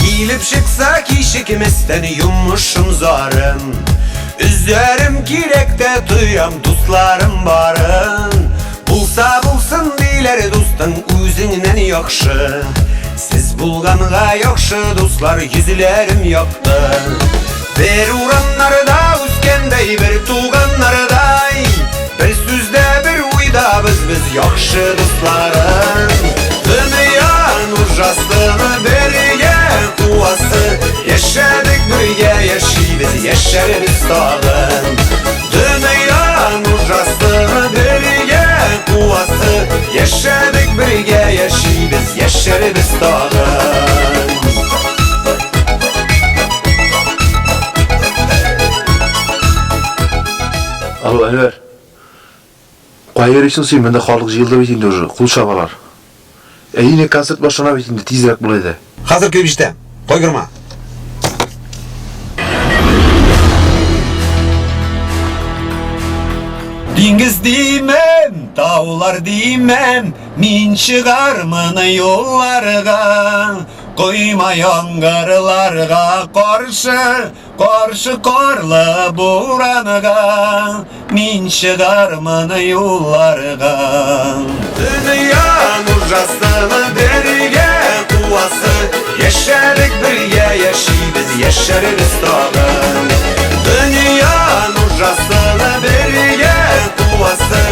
Килеп чыкса кичекмәстән йомышым зарым. Өзәрем кирәк тә тоям дусларым барын. Булса булсын диләр дустың үзеңнән яхшы. Сез булганга яхшы дуслар йөзләрем якты. Бер урамнарда үскәндәй, бер туганнардай, бер сүздә, бер уйда без яхшы дусларым. Дөнья нужасыны бергә куасы, яшәдек бергә, яшибез, яшәрбез тагын. Дөнья нужасыны бергә куасы, яшәдек бергә, яшибез, яшәрбез тагын. Алло, Әнвәр. Кая йөрисең син? Монда халык җыелды бит инде уже, кул чабалар. Әйе, концерт башлана бит инде, тизрәк бул әйдә. Хәзер килеп җитәм. Кайгырма. Диңгез димәм, таулар димәм, мин чыгармын юлларга. Койма яңгырларга каршы, каршы карлы буранга. Мин чыгармын юлларга. Дөнья нужасыны бергә куасы, яшәдек бергә, яшибез, яшәрбез тагын. Дөнья нужасыны бергә куасы,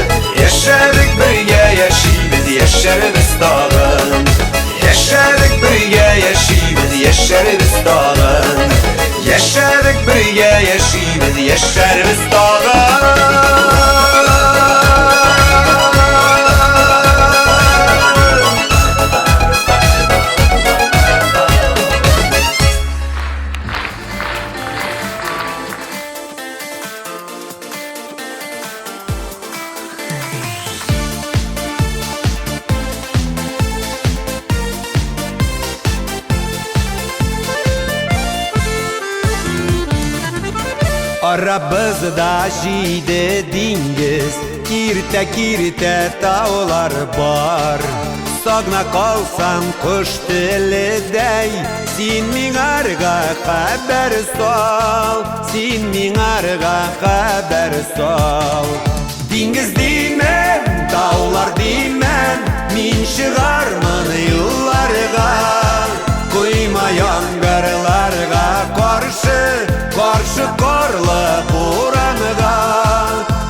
яшәдек бергә, яшибез, яшәрбез тагын. Яшәдек бергә, яшибез, яшәрбез тагын. Яшәдек бергә, яшибез, яшәрбез тагын. Арабызда җиде диңгез, киртә-киртә таулар бар. Сагна калсам кош теледәй, син миңарга хәбәр сал, син миңарга хәбәр сал. Диңгез димәм, таулар димәм, мин чыгармын юлларга. Койма яңгырларга каршы, каршы карлы буранга.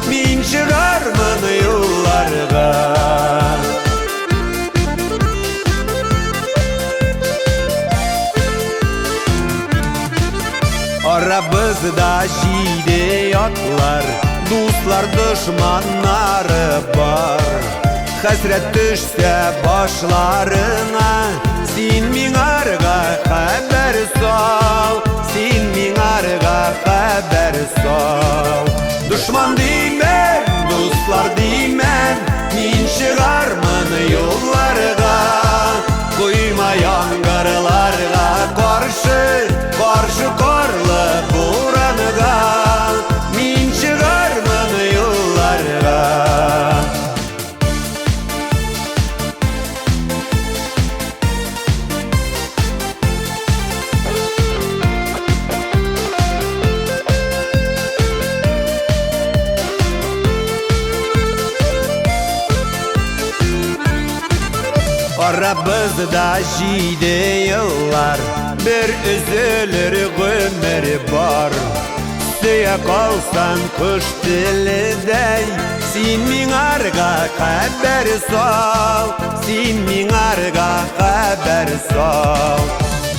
Мин чыгармын юлларга. Арабызда җиде ятлар, дуслар дошманнары бар. Хәсрәт төшсә башларыңа, син миңарга хәбәр сал, син миңарга хәбәр сал. Дошман димәм, дуслар димәм, мин чыгармын юлларга. Койма яңгырларга каршы, каршы карлы буранга. Мин чыгармын юлларга. Арабызда җиде еллар, бер өзелер гомер бар. Сөя калсаң кош теледәй, син миңарга хәбәр сал, син миңарга хәбәр сал.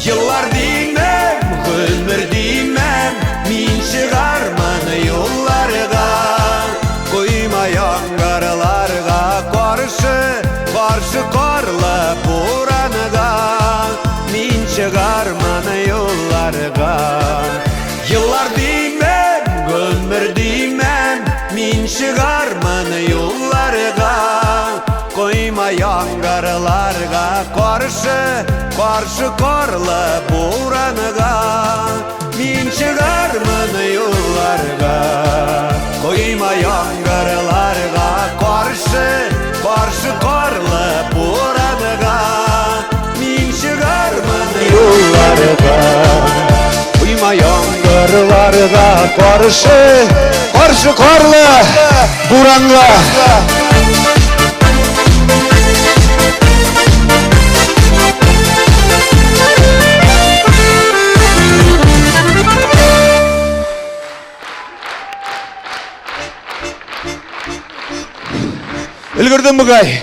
Еллар димәм, гомер димәм, мин чыгармын юлларга. Койма Койма яңгырларга каршы, каршы карлы буранга, мин чыгармын юлларга. Еллар димәм, гомер димәм, мин чыгармын юлларга. Койма яңгырларга каршы, каршы карлы буранга, мин чыгармын юлларга. Койма яңгырларга каршы, каршы карлы буранга, мин чыгармын юлларга. Койма яңгырларга каршы, каршы карлы буранга. Өлгердем бугай.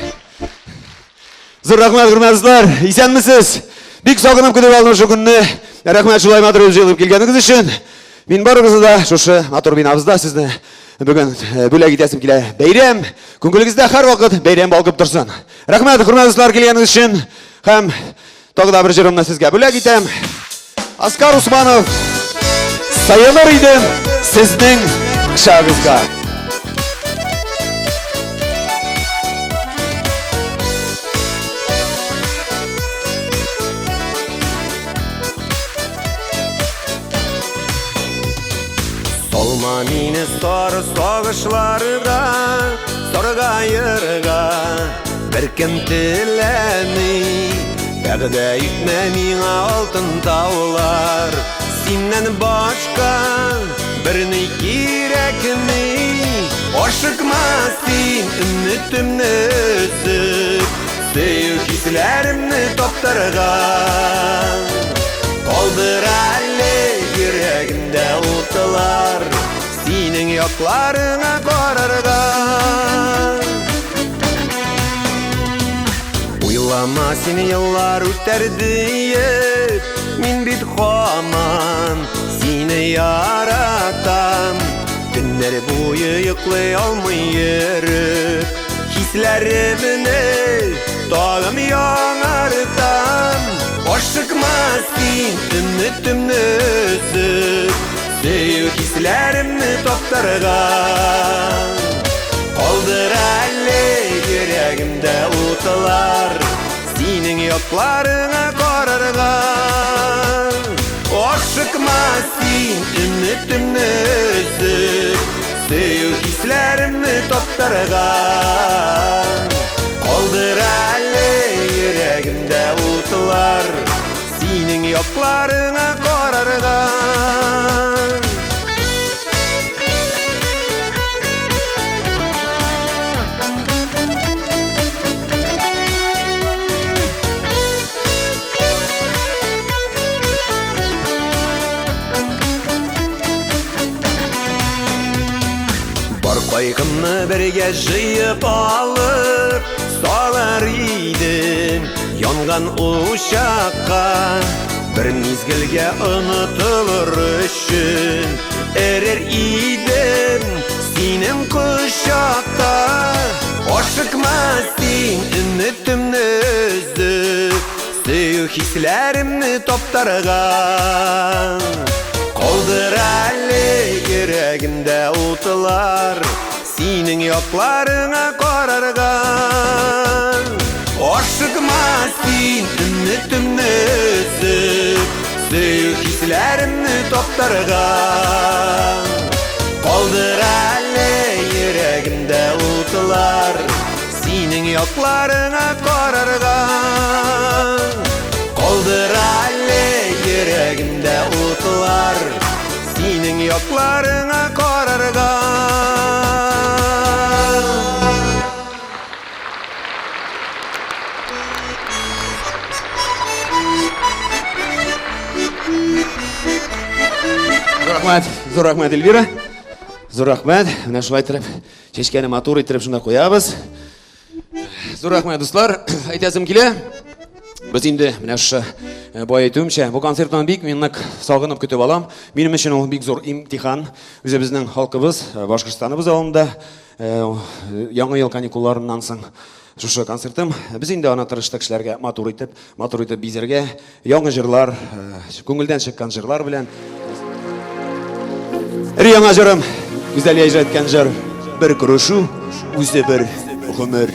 Зур рәхмәт, хөрмәтле дуслар. Исәнмесез? Бик сагынып көтеп алдым шул көнне. Рәхмәт шулай матур җыелып килгәнегез өчен. Мин барыгызны да шушы матур бинабызда сезне бүген бүләк итәсем килә. Бәйрәм, күңелегездә һәрвакыт бәйрәм балкып торсын. Рәхмәт, хөрмәтле дуслар, килгәнегез өчен. Һәм тагы да бер җырымны сезгә бүләк итәм. Аскар Усманов, сыеныр идем сезнең кочагыгызга. Салма мине сары сагышларга, саргаерга, беркем теләми. Вәгъдә итмә миңа алтын таулар, синнән башка берни кирәкми. Ашыкма син өметемне өзеп, сөю хисләремне таптарга. Калдыр әле йөрәгемдә утлар, синең якларыңа карарга. Уйлама син еллар үтәр диеп, мин бит һаман сине яратам. Төннәр буе йоклый алмый йөреп, хисләремне тагын яңартам. Ашыкма син өметемне өзеп, сөю хисләремне таптарга. Калдыр әле йөрәгемдә утлар, синең якларыңа карарга. Ашыкма син өметемне өзеп, сөю хисләремне таптарга. Калдыр әле йөрәгемдә утлар, синең якларыңа карарга. Бар кайгымны бергә җыеп алып, салыр идем янган учакка. Бер мизгелгә онытылыр өчен эрер идем синең кочакта. Ашыкма син өметемне өзеп, сөю хисләремне таптарга. Калдыр әле йөрәгемдә утлар, синең якларыңа карарга. Ашыкма син өметемне өзеп, сөю хисләремне таптарга. Калдыр әле йөрәгемдә утлар, синең якларыңа карарга. Калдыр әле йөрәгемдә утлар, синең якларыңа карарга. Зур рәхмәт, зур рәхмәт, Эльвира. Зур рәхмәт. Менә шулай итеп, чәчкәне матур итеп шунда куябыз. Зур рәхмәт, дуслар. Әйтәсем килә. Без инде менә шушы бай әйтүемчә, бу концерттан бик мин нык сагынып көтеп алам. Минем өчен ул бик зур имтихан. Үзебезнең халкыбыз, Башкортстаныбыз авылында. Яңа ел каникулларыннан соң шушы концертым. Без инде аны тырыштык эшләргә, матур итеп, матур итеп бизәргә. Яңа җырлар, күңелдән чыккан җырлар белән. Өр яңа җырым, Гүзәлия иҗат иткән җыр. Бер күрешү, үзе бер гомер.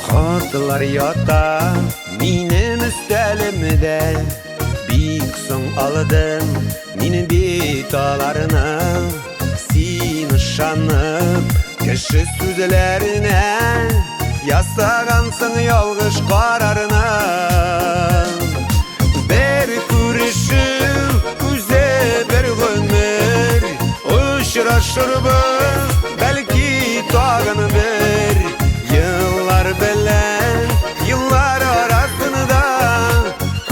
Хатлар ята минем өстәлемдә. Бик соң алдым мин бит аларны. Син ышанып кеше сүзләренә ясагансың ялгыш карарны. Бер күрешү үзе бер гомер. Очрашырбыз бәлки тагын бер. Еллар белән еллар арасында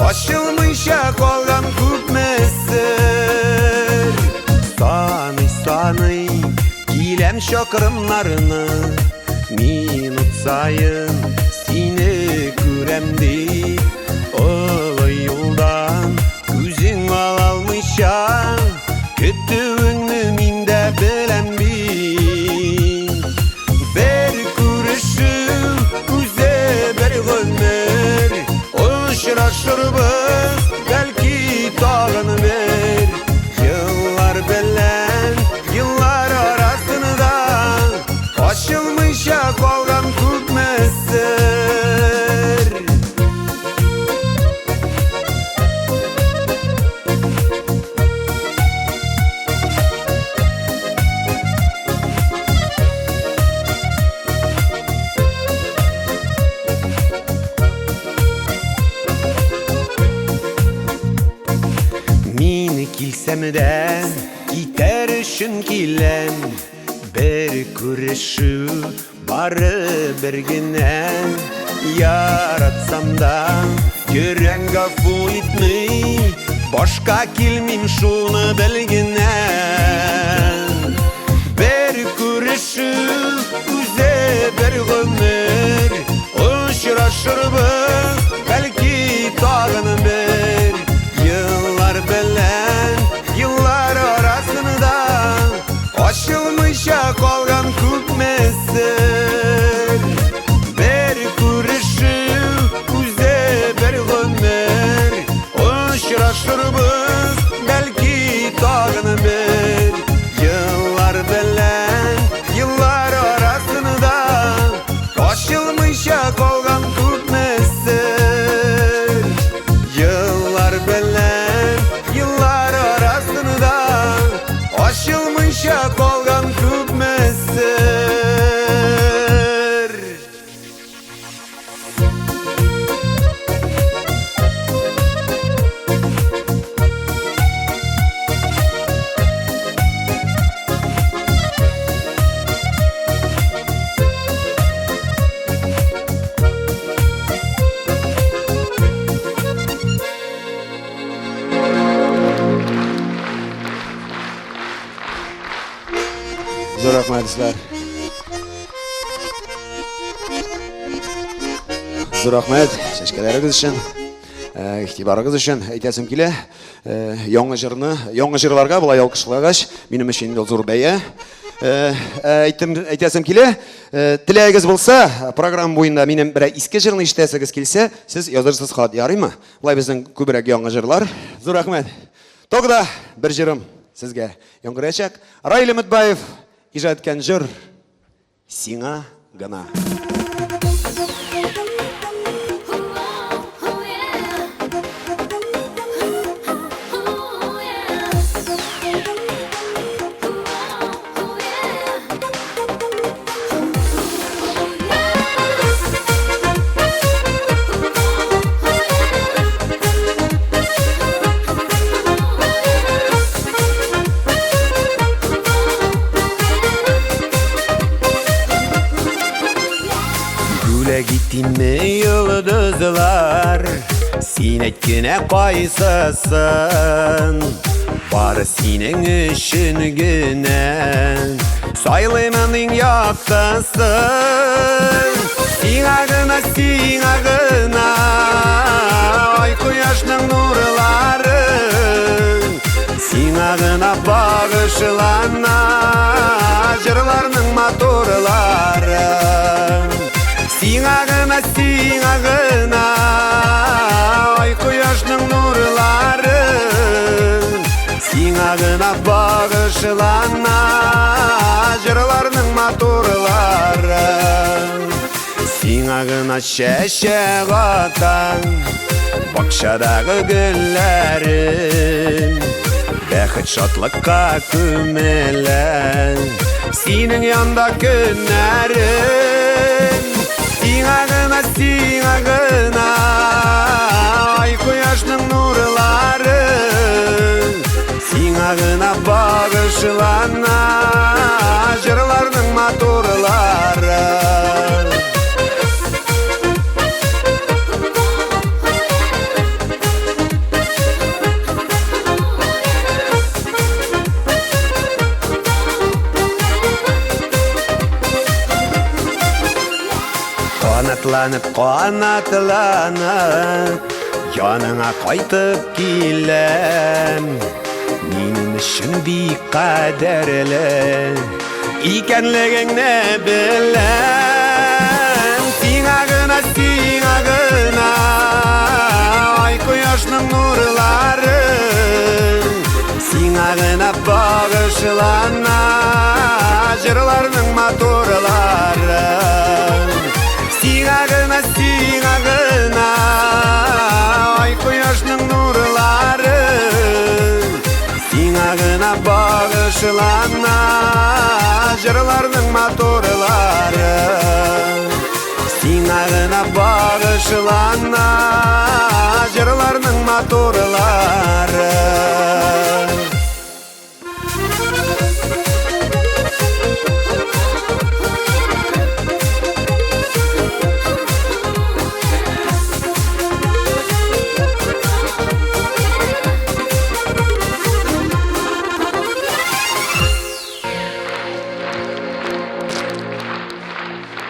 ачылмыйча калган күпме сер. Саный, саный киләм чакрымнарны, минут саен сине күрәм дип. Олы юлдан күзең алалмыйча көтүеңне мин дә беләм бит. Бер күрешү үзе бер гомер. Очрашырбыз бәлки тагын бер. Еллар белән еллар арасында ачылмыйча калган күпме сер. Мин килсәм дә китәр өчен киләм. Бер күрешү бары бер генә. Яратсам да йөрәк гафу итми. Башка килмим, шуны бел генә. Бер күрешү үзе бер гомер. Очрашырбыз бәлки тагын бер. Еллар белән еллар арасында ачылмыйча калган күпме сер. Бер күрешү үзе бер гомер. Очрашырбыз бәлки тагын бер. Еллар белән еллар арасында ачылмыйча калган күпме сер. Еллар белән еллар арасында ачылмыйча калган күпме сер. Зур рәхмәт, дуслар. Зур рәхмәт чәчкәләрегез өчен, игътибарыгыз өчен. Әйтәсем килә, яңа җырны, яңа җырларга болай алкышлагач, минем өчен инде ул зур бәя. Әйтем, әйтәсем килә, теләгегез булса, программа буенда минем берәр иске җырны ишетәсегез килсә, сез язырсыз хат, ярыймы? Болай безнең күбрәк яңа җырлар. Зур рәхмәт. Тагы да бер җырым сезгә яңгыраячак. Раил Өметбаев иҗат иткән җыр Сиңа гына. Бүләк итимме йолдызлар, син әйт кенә кайсысын. Бары синең өчен генә сайлыймын иң яктысын. Сиңа гына, сиңа гына ай кояшның нурлары. Сиңа гына гына багышлана җырларның матурлары. Сиңа гына, сиңа гына ай кояшның нурлары. Сиңа гына багышлана җырларның матурлары. Сиңа гына чәчәк ата бакчадагы гөлләрем. Бәхет шатлыкка күмелә синең янда көннәрем. Сиңа гына, сиңа гына ай кояшның нурлары. Сиңа гына багышлана җырларның матурлары. Канатланып, канатланып, яныңа кайтып киләм. Минем өчен бик кадерле икәнлегеңне беләм. Сиңа гына, сиңа гына ай кояшның нурлары. Сиңа гына багышлана җырларның матурлары. Сиңа гына, сиңа гына ай кояшның нурлары. Сиңа гына багышлана җырларның матурлары. Сиңа гына багышлана җырларның матурлары.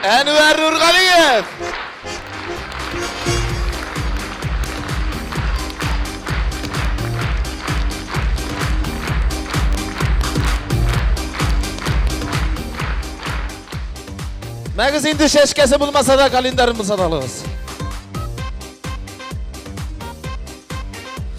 Әнвәр Нургалиев! Мәгез инде чәчкәсе булмаса да календарын булса да алыгыз.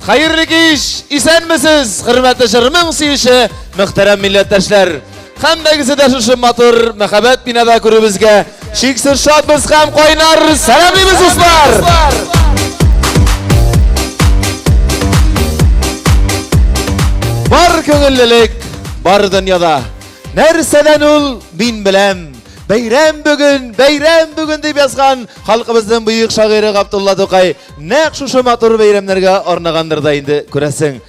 Хәерле кич, исәнмесез, хөрмәтле җырның сөюче мөхтәрәм милләттәшләр. Һәммәгезне дә шушы матур мәхәббәт бинада күрүебезгә чиксез шатбыз һәм кайнар сәламлибез, дуслар! Бар күңеллелек, бар дөньяда. Нәрсәдән ул, мин беләм. Бәйрәм бүген, бәйрәм бүген дип язган халкыбызның бөек шагыйре Габдулла Тукай нәкъ шушы матур бәйрәмнәргә арнагандыр да инде, күрәсең.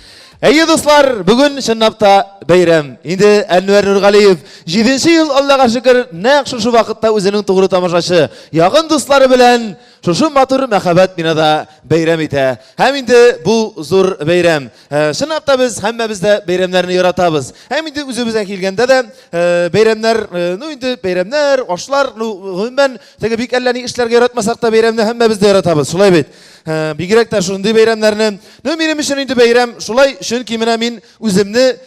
Әйе, дуслар, бүген чынлап та бәйрәм. Инде Әнвәр Нургалиев 7 ел, Аллага шөкер, нәкъ шушы вакытта үзенең тугры тамашачы, якын дуслары белән шушы матур мәхәббәт бинада бәйрәм итә. Һәм инде бу зур бәйрәм. Чынлап та без һәммәбез дә бәйрәмнәрне яратабыз. Һәм инде үзебезгә килгәндә дә бәйрәмнәр, ну инде бәйрәмнәр, ашлар, ну гомумән теге бик әллә ни эшләргә яратмасак та бәйрәмне һәммәбез дә яратабыз. Шулай бит. Бигрәк тә шундый бәйрәмнәрне. Ну минем өчен инде бәйрәм шулай, чөнки менә мин үземне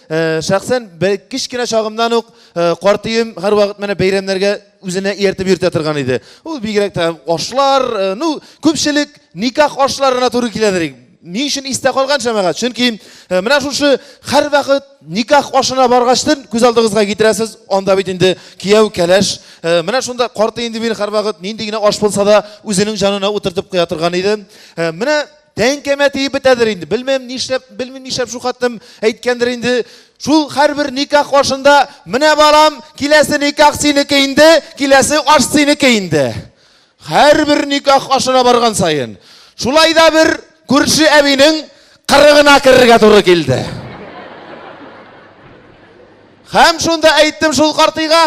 шәхсән кечкенә чагымнан ук картыем һәрвакыт менә бәйрәмнәргә үзенә ияртеп йөртә торган иде. Ул бигрәк тә ашлар, ну күпчелек никах ашларына туры киләдер. Ни өчен истә калган, җәмәгать? Чөнки менә шушы һәрвакыт никах ашына баргачтын күз алдыгызга китерәсез, анда бит инде кияү, кәләш. Менә шунда карты инде мин һәрвакыт нинди генә аш булса да үзенең җанына утыртып куя торган иде. Менә тәңкәмә тиеп бетәдер инде. Белмим нишләп, белмим нишләп шул хаттым әйткәндер инде. Шул һәрбер никах ашында, менә балам, киләсе никах синеке инде, киләсе аш синеке инде. Һәрбер никах ашына барган саен. Шулай да бер күрше әбинең кырыгына керергә туры килде. Һәм шунда әйттем шул картыйга,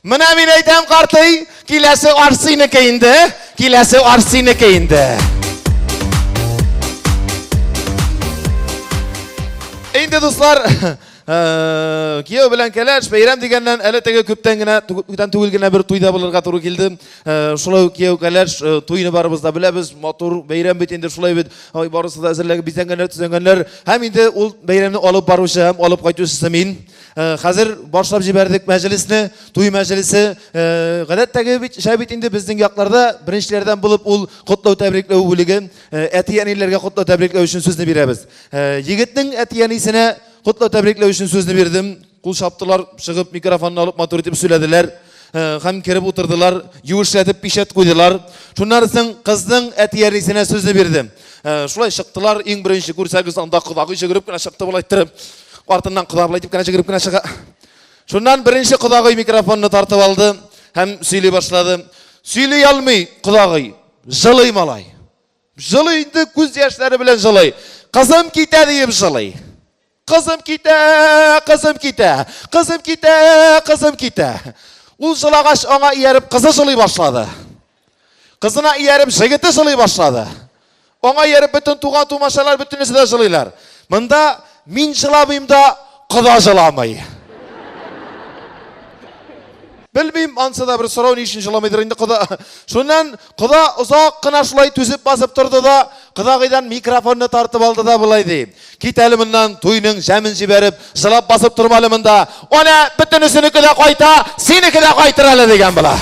менә мин әйтәм, картый, киләсе аш синеке инде, киләсе аш синеке инде. Инде, дуслар, Кияү белән кәләш бәйрәм дигәннән әле теге күптән генә күптән түгел генә бер туйда булырга туры килде. Шулай ук кияү кәләш туйны барыбыз да беләбез. Матур бәйрәм бит инде шулай бит. Ай барысы да әзерләнеп бизәнгәннәр, төзәнгәннәр. Һәм инде ул бәйрәмне алып баручы һәм алып кайтучысы мин. Хәзер башлап җибәрдек мәҗлесне, туй мәҗлесе. Гадәттәге бит, шәй бит инде безнең якларда беренчеләрдән булып ул котлау тәбрикләү бүлеге әти-әниләргә котлау тәбрикләү өчен сүзне бирәбез. Егетнең әти-әнисенә котлау тәбрикләү өчен сүзне бирдем. Кул чаптылар, чыгып микрофонны алып матур итеп сөйләделәр һәм кереп утырдылар, юешләтеп пичәт куйдылар. Шуннан соң кызның әти-әнисенә сүзне бирдем. Шулай чыктылар, иң беренче күрсәгез, анда кодагый җөгереп кенә чыкты болай иттереп. Артыннан кода болай итеп кенә җөгереп кенә чыга. Шуннан беренче кодагый микрофонны тартып алды һәм сөйли башлады. Сөйли алмый кодагый, җылый малай. Җылый инде, күз яшьләре белән җылый. Кызым китә диеп җылый. Кызым китә, кызым китә, кызым китә, кызым китә. Ул җылагач, аңа ияреп кызы җылый башлады. Кызына ияреп җегете җылый башлады. Аңа ияреп бөтен туган тумачалар бөтенесе дә җылыйлар. Монда мин җыламыйм да, кода җыламый. Белмим, ансы да бер сорау, ни өчен җыламыйдыр инде кода. Шуннан кода озак кына шулай түзеп басып торды да, кодагыйдан микрофонны тартып алды да болай ди. Кит әле моннан, туйның җәмен җибәреп, җылап басып торма әле монда. Әнә, бөтенесенеке дә кайта, синеке дә кайтыр әле, дигән була.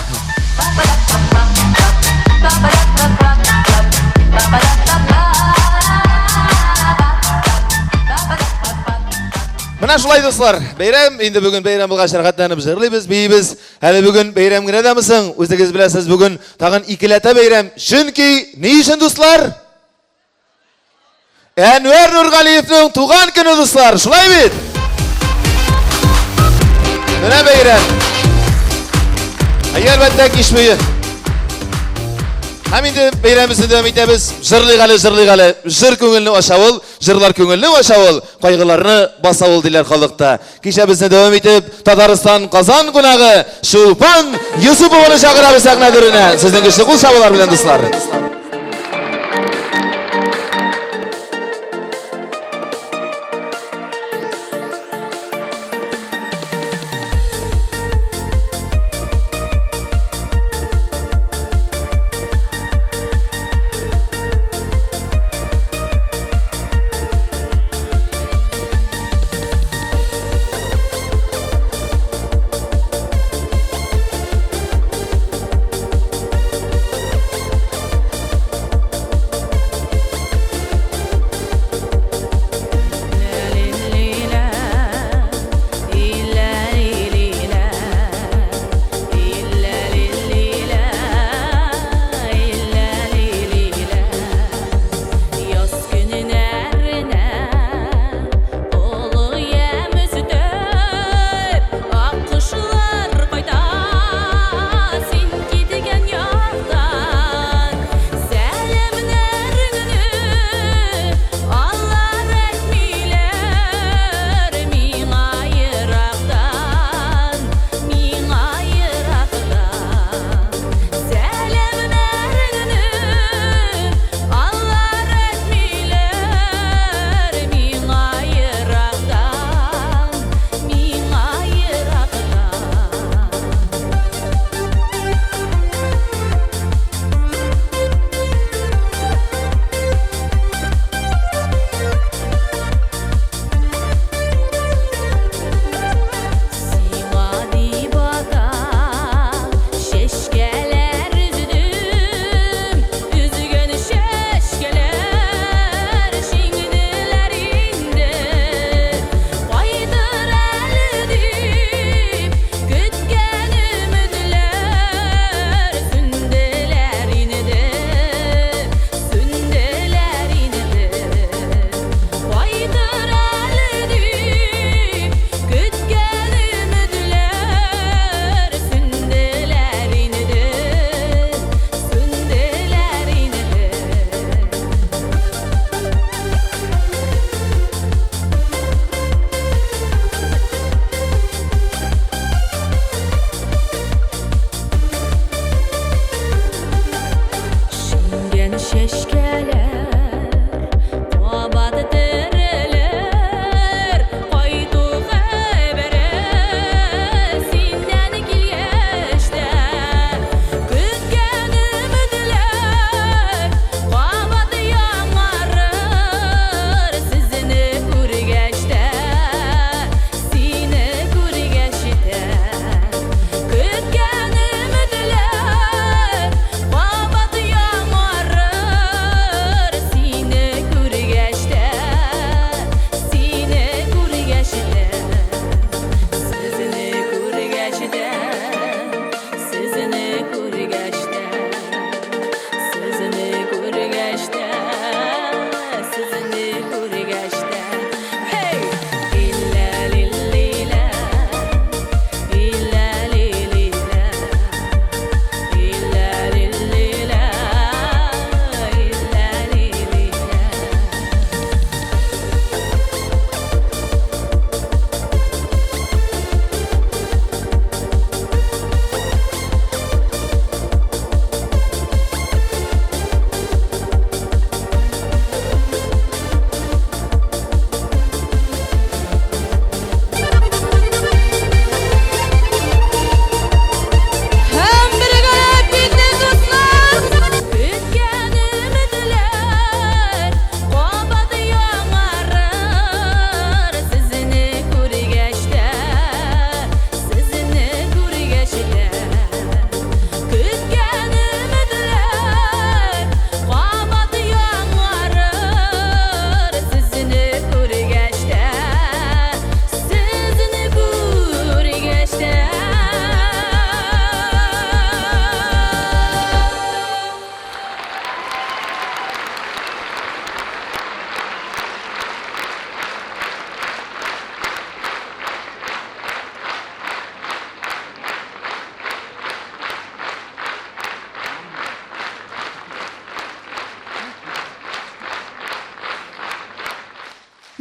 Менә шулай, дуслар, бәйрәм, инде бүген бәйрәм булгач, рәхәтләнеп җырлыйбыз, биибез. Әле бүген бәйрәм генә дәме соң? Үзегез беләсез, бүген тагын икеләтә бәйрәм. Чөнки ни өчен, дуслар? Әнвәр Нургалиевның туган көне, дуслар, шулай бит? Менә бәйрәм. Әйе, әлбәттә, кич буе. Һәм инде бәйрәмебезне дәвам итәбез. Җырлыйк әле, җырлыйк әле. Җыр күңелне ача ул, җырлар күңелне ача ул, кайгыларны баса ул диләр халыкта. Кичәбезне дәвам итеп, Татарстан Казан кунагы Чулпан Юсупованы чакырабыз сәхнә түренә. Сезнең көчле кул чабулар белән, дуслар.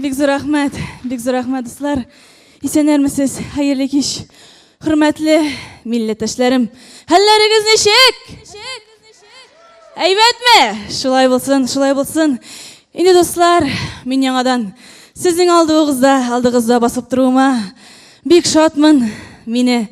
Бик зур рәхмәт, бик зур рәхмәт, дуслар. Исәннәрмесез, хәерле кич. Хөрмәтле милләттәшләрем, хәлләрегез ничек? Әйбәтме? Шулай булсын, шулай булсын. Инде дуслар, мин яңадан сезнең алдыгызда, алдыгызда басып торуыма бик шатмын. Мине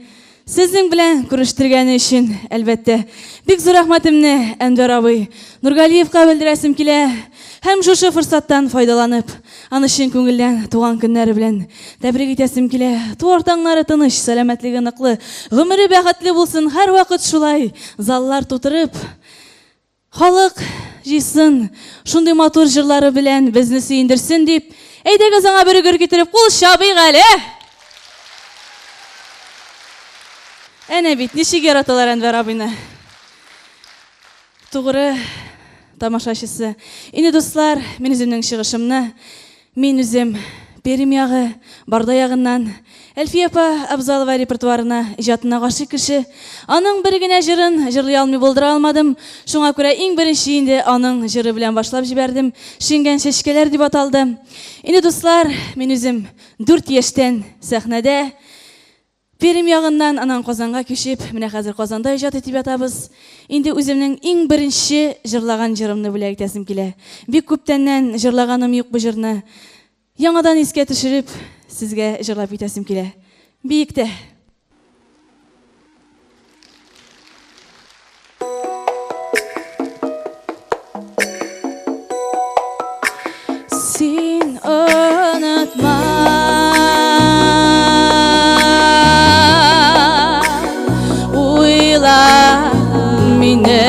Сезнең белән күрештергәне өчен, әлбәттә, бик зур рәхмәтемне Әнвәр абый Нургалиевка белдерәсем килә. Һәм шушы форсаттан файдаланып, аны чын күңелдән туган көннәре белән тәбрик итәсем килә. Туар таңнары тыныч, сәламәтлеге ныклы, гомере бәхетле булсын, һәрвакыт шулай заллар тутырып, Халык җыйсын, шундый матур җырлары белән безне сөендерсен дип, әйдәгез аңа бер гөр китереп кул чабыйк әле! Әнә бит, ничек яраталар Әнвәр абыйны. Тугры тамашачысы. Инде дуслар, мин үземнең чыгышымны Мин үзем Пермь ягы, Барда ягыннан. Әлфия апа Абзалова репертуарына, иҗатына гашыйк кеше. Аның бер генә җырын җырлый алмый булдыра алмадым. Шуңа күрә иң беренче инде аның җыры белән башлап җибәрдем. Шиңгән чәчкәләр дип аталды. Инде, дуслар, мин үзем дүрт яшьтән сәхнәдә. Пермь ягыннан, аннан Казанга күчеп, менә хәзер Казанда иҗат итеп ятабыз. Инде үземнең иң беренче җырлаган җырымны бүләк итәсем килә. Бик күптәннән җырлаганым юк бу җырны. Яңадан искә төшереп, сезгә җырлап китәсем килә. Биектә. Син онытма. Уйла мине.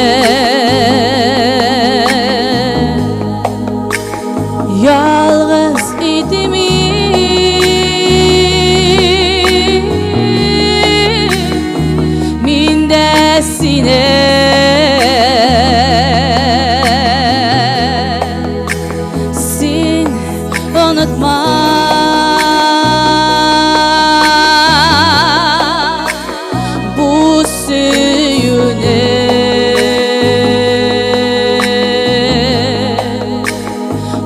Ялгыз итми. Мин дә сине. Син онытма. Бу сөюне.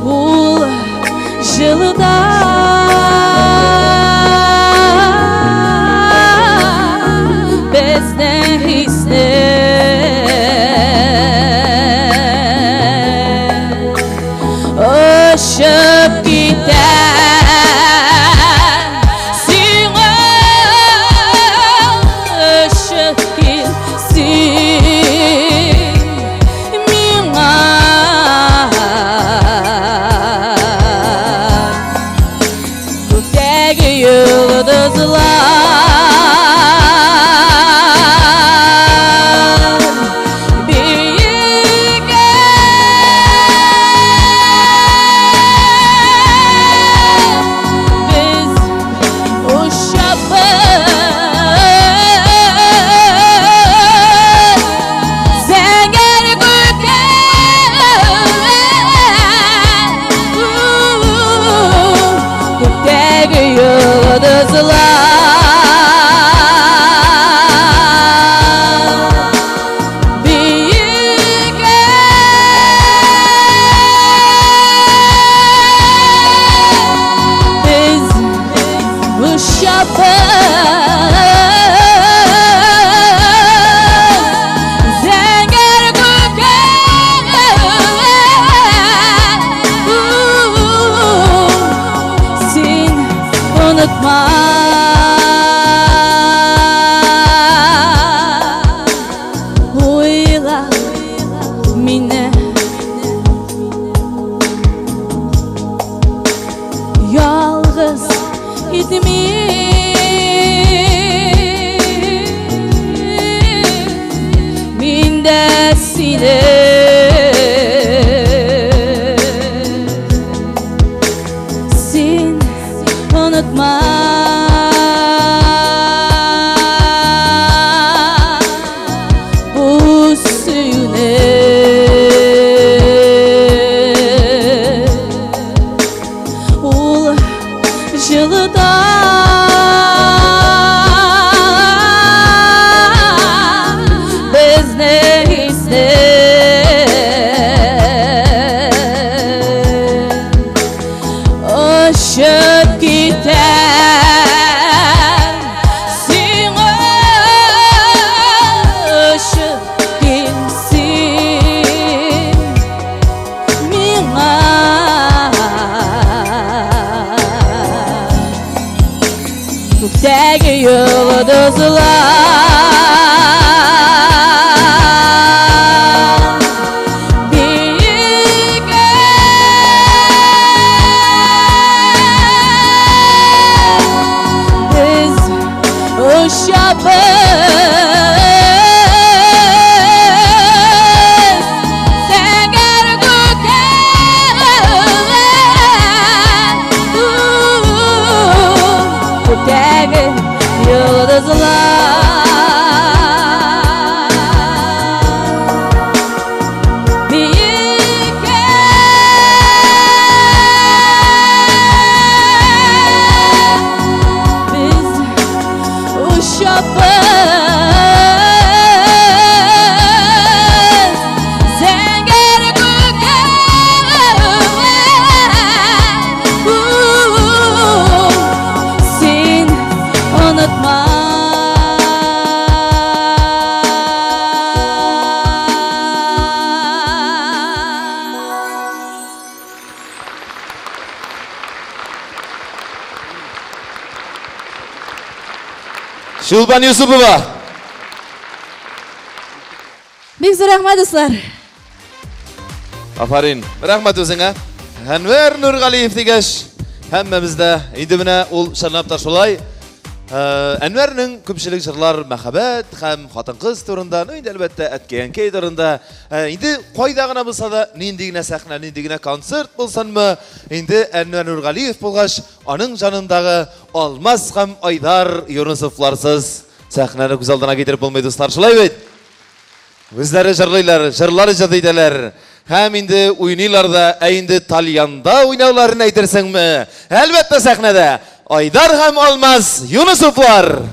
Ул җылыда безнең хисне. Очып китә сиңа очып кил син миңа. Күктәге йолдызлар биегә. Без очабыз зәңгәр күккә. Күктәге йолдызлар биегә. Без очабыз зәңгәр күккә. Син онытма. Уйла мине. Ялгыз итми. Мин дә сине. Син онытма. Бу сөюне. Ул җылыта безне хисне. Йолдызлар биеккә без очабыз зәңгәр күккә күктәге йолдызлар биеккә без очабыз зәңгәр күккә син онытма. Чулпан Юсупова. Бик зур рәхмәт, дуслар. Афарин. Рәхмәт үзеңә. Әнвәр Нургалиев дигәч, һәммәбез дә инде менә ул чынлап та шулай. Әнвәрнең күпчелек җырлар мәхәббәт һәм хатын-кыз турында, ну инде әлбәттә әткәй-әнкәй турында. Инде кайда гына булса да, нинди генә сәхнә, нинди генә концерт булсынмы, инде Әнвәр Нургалиев булгач, аның җанындагы Алмаз һәм Айдар Юнысовларсыз сәхнәне күз алдына китереп булмый, дуслар, шулай бит? Үзләре җырлыйлар, җырлар иҗат итәләр. Һәм инде уйныйлар да, ә инде тальянда уйнауларын әйтерсеңме? Әлбәттә, сәхнәдә Айдар һәм Алмаз Юнысовлар!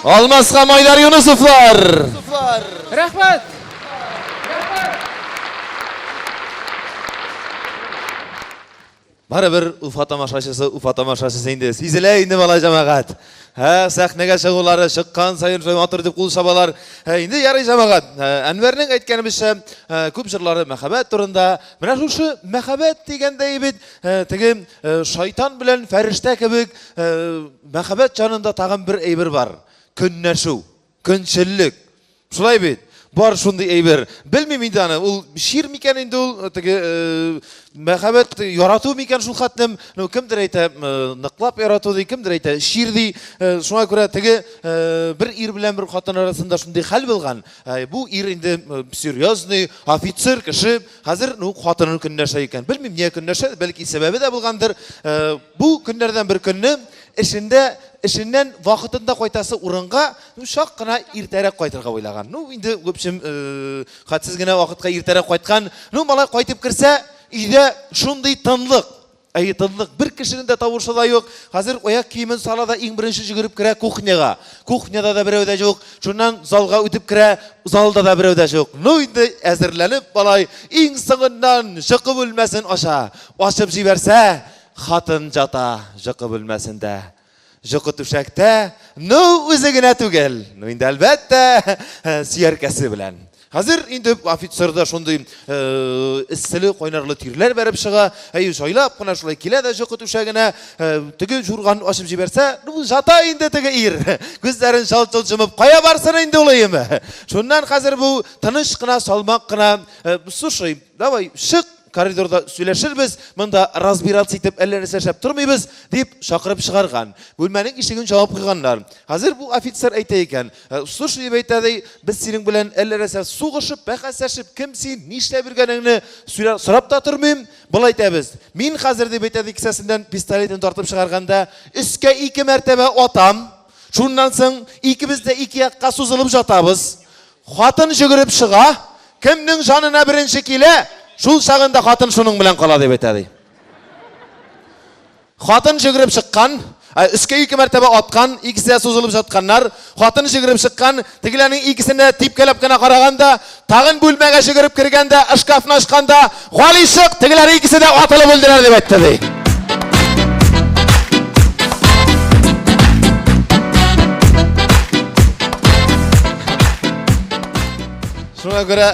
Алмаз һәм Айдар Юнысовлар! Рәхмәт! Барыбер Уфа тамашачысы, Уфа тамашачысы инде. Сизелә инде малай җәмәгать. Һә, сәхнәгә чыгулары чыккан саен шулай матур итеп кул чабалар. Һә, инде ярый җәмәгать. Әнвәрнең әйткәнебезчә, күп җырлары мәхәббәт турында. Менә шушы мәхәббәт дигәндәй бит, теге шайтан белән фәрештә кебек мәхәббәт җанында тагын бер әйбер бар. Көнләшү. Көнчеллек. Шулай бит? Бар шундый әйбер. Белмим инде аны, ул чир микән инде ул, теге мәхәббәт ярату микән шул хәтлем? Ну, кемдер әйтә, ныклап ярату ди, кемдер әйтә, чир ди. Шуңа күрә теге бер ир белән бер хатын арасында шундый хәл булган. Бу ир инде серьезный офицер кеше, хәзер ну хатынын көнләшә икән. Белмим, нигә көнләшә, бәлки сәбәбе дә булгандыр. Бу көннәрдән бер көнне эшендә эшеннән вакытында кайтасы урынга, ну, чак кына иртәрәк кайтырга уйлаган. Ну, инде, в общем, хәтсез генә вакытка иртәрәк кайткан. Ну, малай кайтып керсә, өйдә шундый тынлык. Әйе, тынлык. Бер кешенең дә тавышы да юк. Хәзер аяк киемен сала да иң беренче йөгереп керә кухняга. Кухняда да берәү дә юк. Шуннан залга үтеп керә, залда да берәү дә юк. Ну, инде әзерләнеп малай иң соңыннан йокы бүлмәсен ача. Ачып җибәрсә, хатын җата йокы бүлмәсендә. Җокы түшәктә, ну, үзе генә түгел, ну, инде әлбәттә, сөяркәсе белән. Хәзер инде офицерда шундый эсселе, кайнарлы тирләр бәреп чыга. Әй, җайлап кына шулай килә дә җокы түшәгенә, теге журган ачып җибәрсә, ну, жата инде теге ир. Күзләрен чалт-чолт йомып, кая барсын инде ул өеме? Шуннан хәзер бу тыныч кына, салмак кына, слушай, давай, чык, коридорда сөйләшербез, монда разбираться итеп әллә нәрсә эшләп тормыйбыз, дип чакырып чыгарган. Бүлмәнең ишеген җавап куйганнар. Хәзер бу офицер әйтә икән, слушай, дип әйтә ди, без синең белән әллә нәрсә сугышып, бәхәсләшеп, кем син, нишләп йөргәнеңне сорап та тормыйм, болай итәбез. Мин хәзер, дип әйтә ди, кесәсеннән пистолетын тартып чыгарганда, өскә ике мәртәбә атам, шуннан соң икебез дә ике якка сузылып жатабыз. Хатын җөгереп чыга, кемнең җанына беренче килә, шул чагында хатын шуның белән кала дип әйтә ди. Хатын җөгереп чыккан, өскә ике мәртәбә аткан, икесе дә сузылып жатканнар. Хатын җөгереп чыккан, тегеләрнең икесенә типкәләп кенә караган да, тагын бүлмәгә җөгереп кергән дә, шкафны ачкан да, Гали чык, тегеләр икесе дә атылып үлделәр дип әйтте ди. Шуңа күрә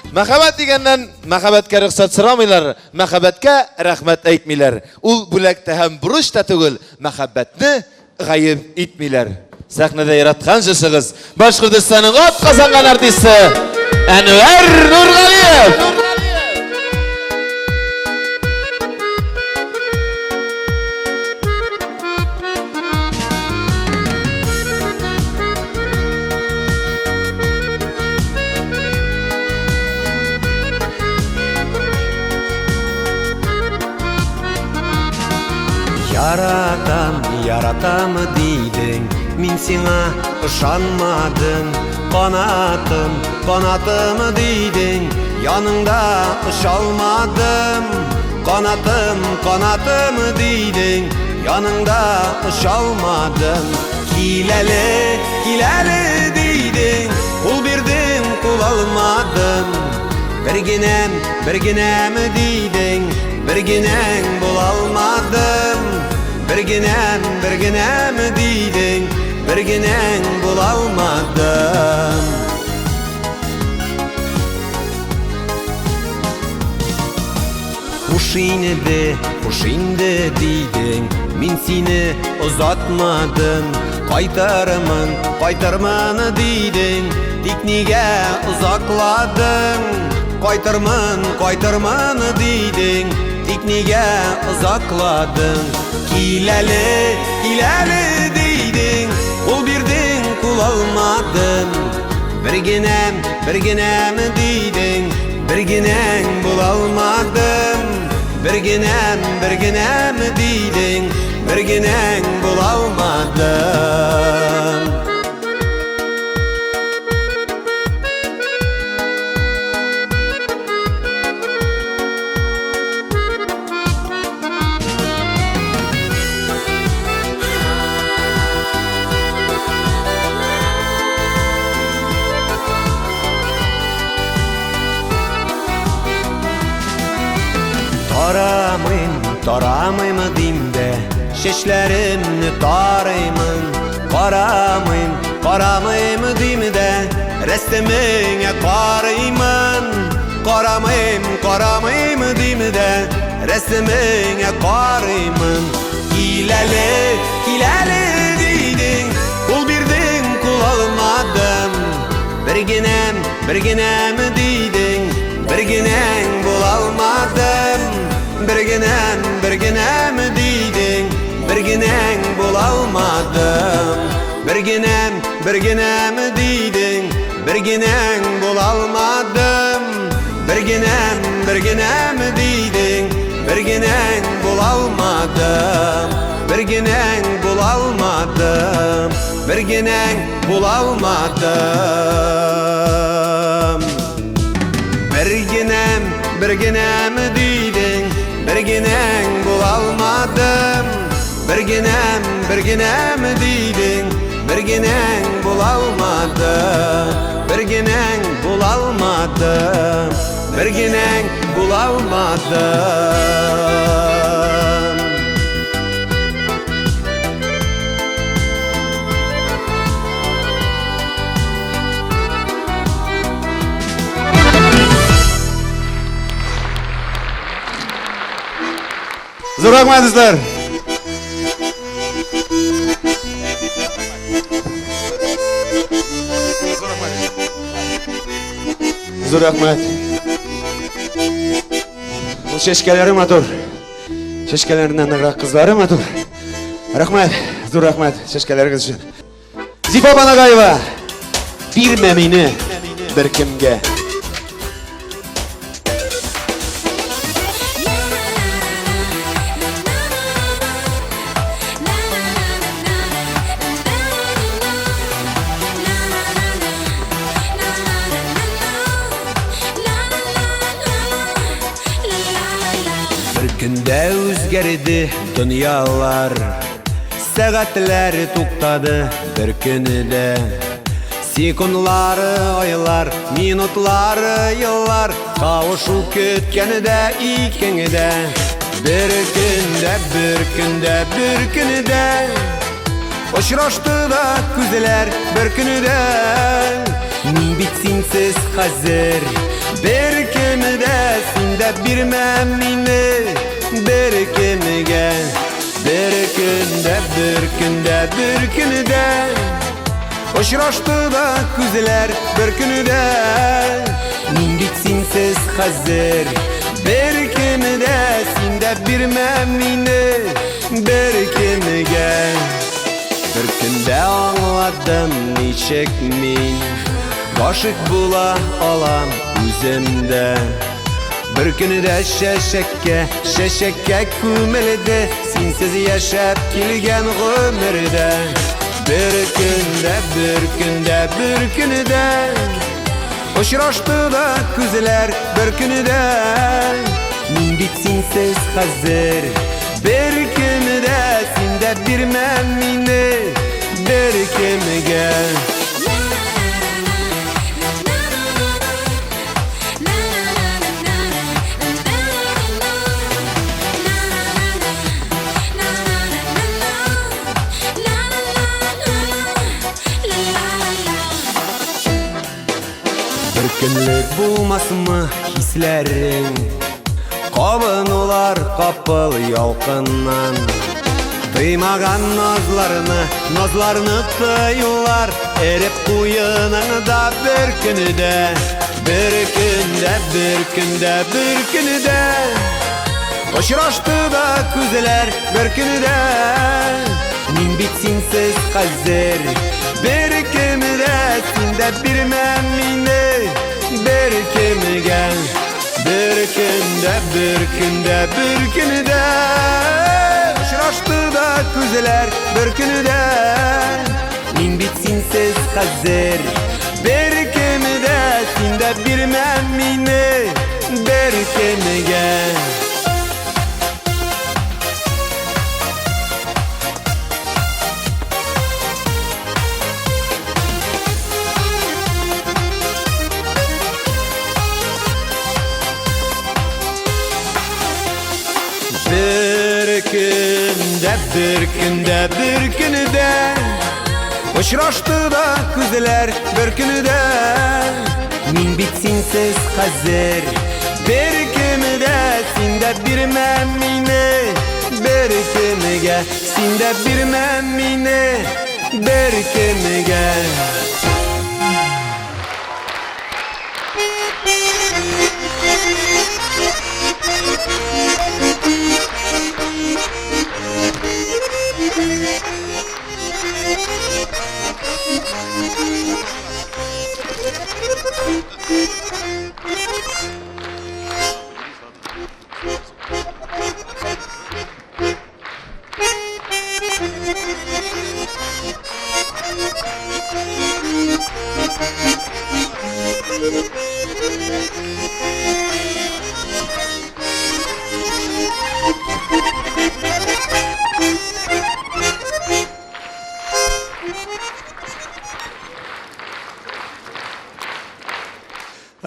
мәхәббәт дигәннән мәхәббәткә рөхсәт сорамыйлар, мәхәббәткә рәхмәт әйтмиләр. Ул бүләк тә һәм бурыч та түгел, мәхәббәтне гаеп итмиләр. Сәхнәдә яраткан җырчыгыз, Башкортостанның атказанган артисты Әнвәр Нургалиев. Яратам, яратам дидең, мин сиңа ышанмадым. Канатым, канатым дидең, яныңда очалмадым. Канатым, канатым дидең, яныңда очалмадым. Кил әле, кил әле дидең, кул бирдең, кул алмадым. Бер генәм, бер генәм дидең, бер генәң була алмадым. Бер генәм, бер генәм дидең, бер генәң була алмадым. Хуш инде, хуш инде дидең, мин сине озатмадым. Кайтырмын, кайтырмын дидең, тик нигә озакладың? Кайтырмын, кайтырмын дидең, тик нигә озакладың? Кил әле, кил әле дидең, кул бирдең, кул алмадым. Бер генәм, бер генәм дидең, бер генәң була алмадым. Бер генәм, бер генәм дидең, бер генәң була алмадым. Тарамыймы дим дә, чәчләремне тарыймын. Карамыйм, карамыйм дим дә, рәсемеңә карыймын. Карамыйм, карамыйм дим дә, рәсемеңә карыймын. Кил әле, кил әле дидең, кул бирдең, кул алмадым. Бер генәм, бер генәм дидең, бер генәң була алмадым. Бер генәм, бер генәм дидең, бер генәң була алмадым. Бер генәм, бер генәм дидең, бер генәң була алмадым. Бер генәм, бер генәм дидең, бер генәң була алмадым. Бер генәң була алмадым, бер генәң була алмадым. Бер генәм, бер генәм дидең, бер генәң була алмадым. Бер генәм, бер генәм дидең, бер генәң була алмадым. Бер генәң була алмадым, бер генәң була алмадым. Зур рәхмәт, дуслар. Зур рәхмәт. Ул чәчкәләре матур. Чәчкәләреннән ныграк кызлары матур. Рәхмәт, зур рәхмәт чәчкәләрегез өчен. Зифа Банагаева, бирмә мине беркемгә. Бер көндә үзгәрде дөньялар. Сәгатьләр туктады бер көндә. Секундлары, айлар, минутлары, еллар кавышу көткәндә икеңдә. Бер көндә, бер көндә, бер көндә очрашты да күзләр бер көндә. Мин бит синсез хәзер бер кемдә, син дә бирмә мине бер кемгә. Бер көндә, бер көндә, бер көндә очрашты да күзләр бер көндә. Мин бит синсез хәзер бер кемдә, син дә бирмә мине бер кемгә. Бер көндә аңладым, ничек мин гашыйк була алам үземдә. Бер көндә чәчәккә, чәчәккә күмелде синсез яшәп килгән гомердә. Бер көндә, бер көндә, бер көндә очрашты да күзләр бер көндә. Мин бит синсез хәзер бер кемдә, син дә бирмә мине бер кемгә. Бер көнлек булмасмы хисләрең, кабынулар капыл ялкыннан. Тыймаган назларны, назларны тыюлар эреп куеныңда бер көндә. Бер көндә, бер көндә, бер көндә очрашты да күзләр бер көндә. Мин бит синсез хәзер бер кемдә, син дә бирмә мине бер кемгә. Бер көндә, бер көндә, бер көндә очрашты да күзләр бер көндә. Мин бит синсез хәзер бер кемдә, син дә бирмә мине бер кемгә. Бер көндә, бер көндә, бер көндә Очрашты да күзләр бер көндә. Мин бит синсез хәзер бер кемгә, син дә бирмә мине бер кемгә, син дә бирмә мине бер кемгә.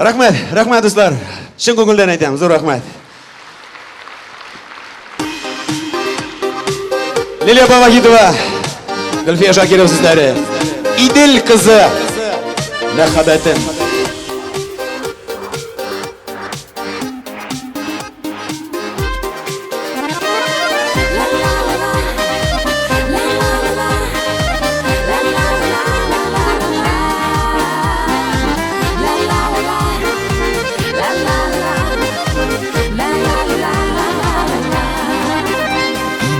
Рәхмәт, рәхмәт, дуслар. Чын күңелдән әйтәм, зур рәхмәт. Лилия апа Вахитова, Гөлфия Шакирова сүзләре. Идел кызы, мәхәббәтем.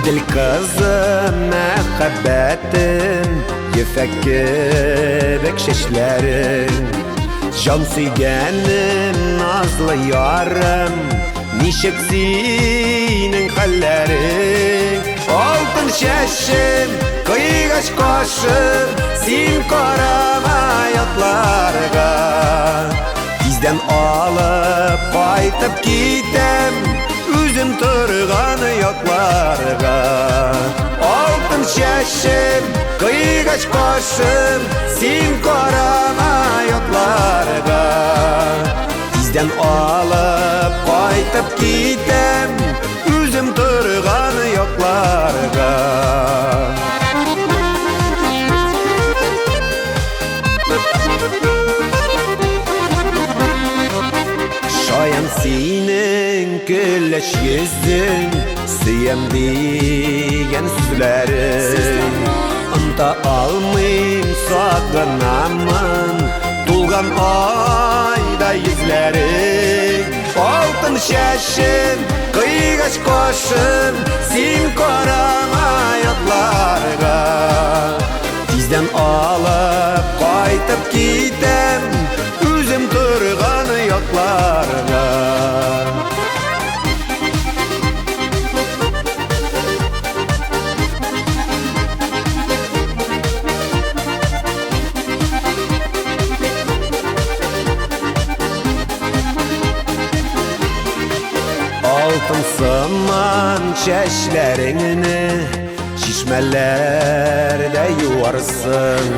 Идел кызы, мәхәббәтем, ефәк кебек чәчләрең. Җан сөйгәнем, назлы ярым, ничек синең хәлләрең? Алтын чәчем, кыйгач кашым, син карама ятларга. Тиздән алып кайтып китәм, үзем торган якларга. Алтын чәчем, кыйгач кашым, син карама ятларга. Тиздән алып кайтып китәм, үзем торган якларга. Шаян синең көләч йөзең, сөям дигән сүзләрең. Оныта алмыйм, сагынамын, тулган айда йөзләрең. Алтын чәчем, кыйгач кашым, син карама ятларга. Тиздән алып кайтып китәм, үзем торган якларга. Алтын сыман чәчләреңне чишмәләрдә юарсың.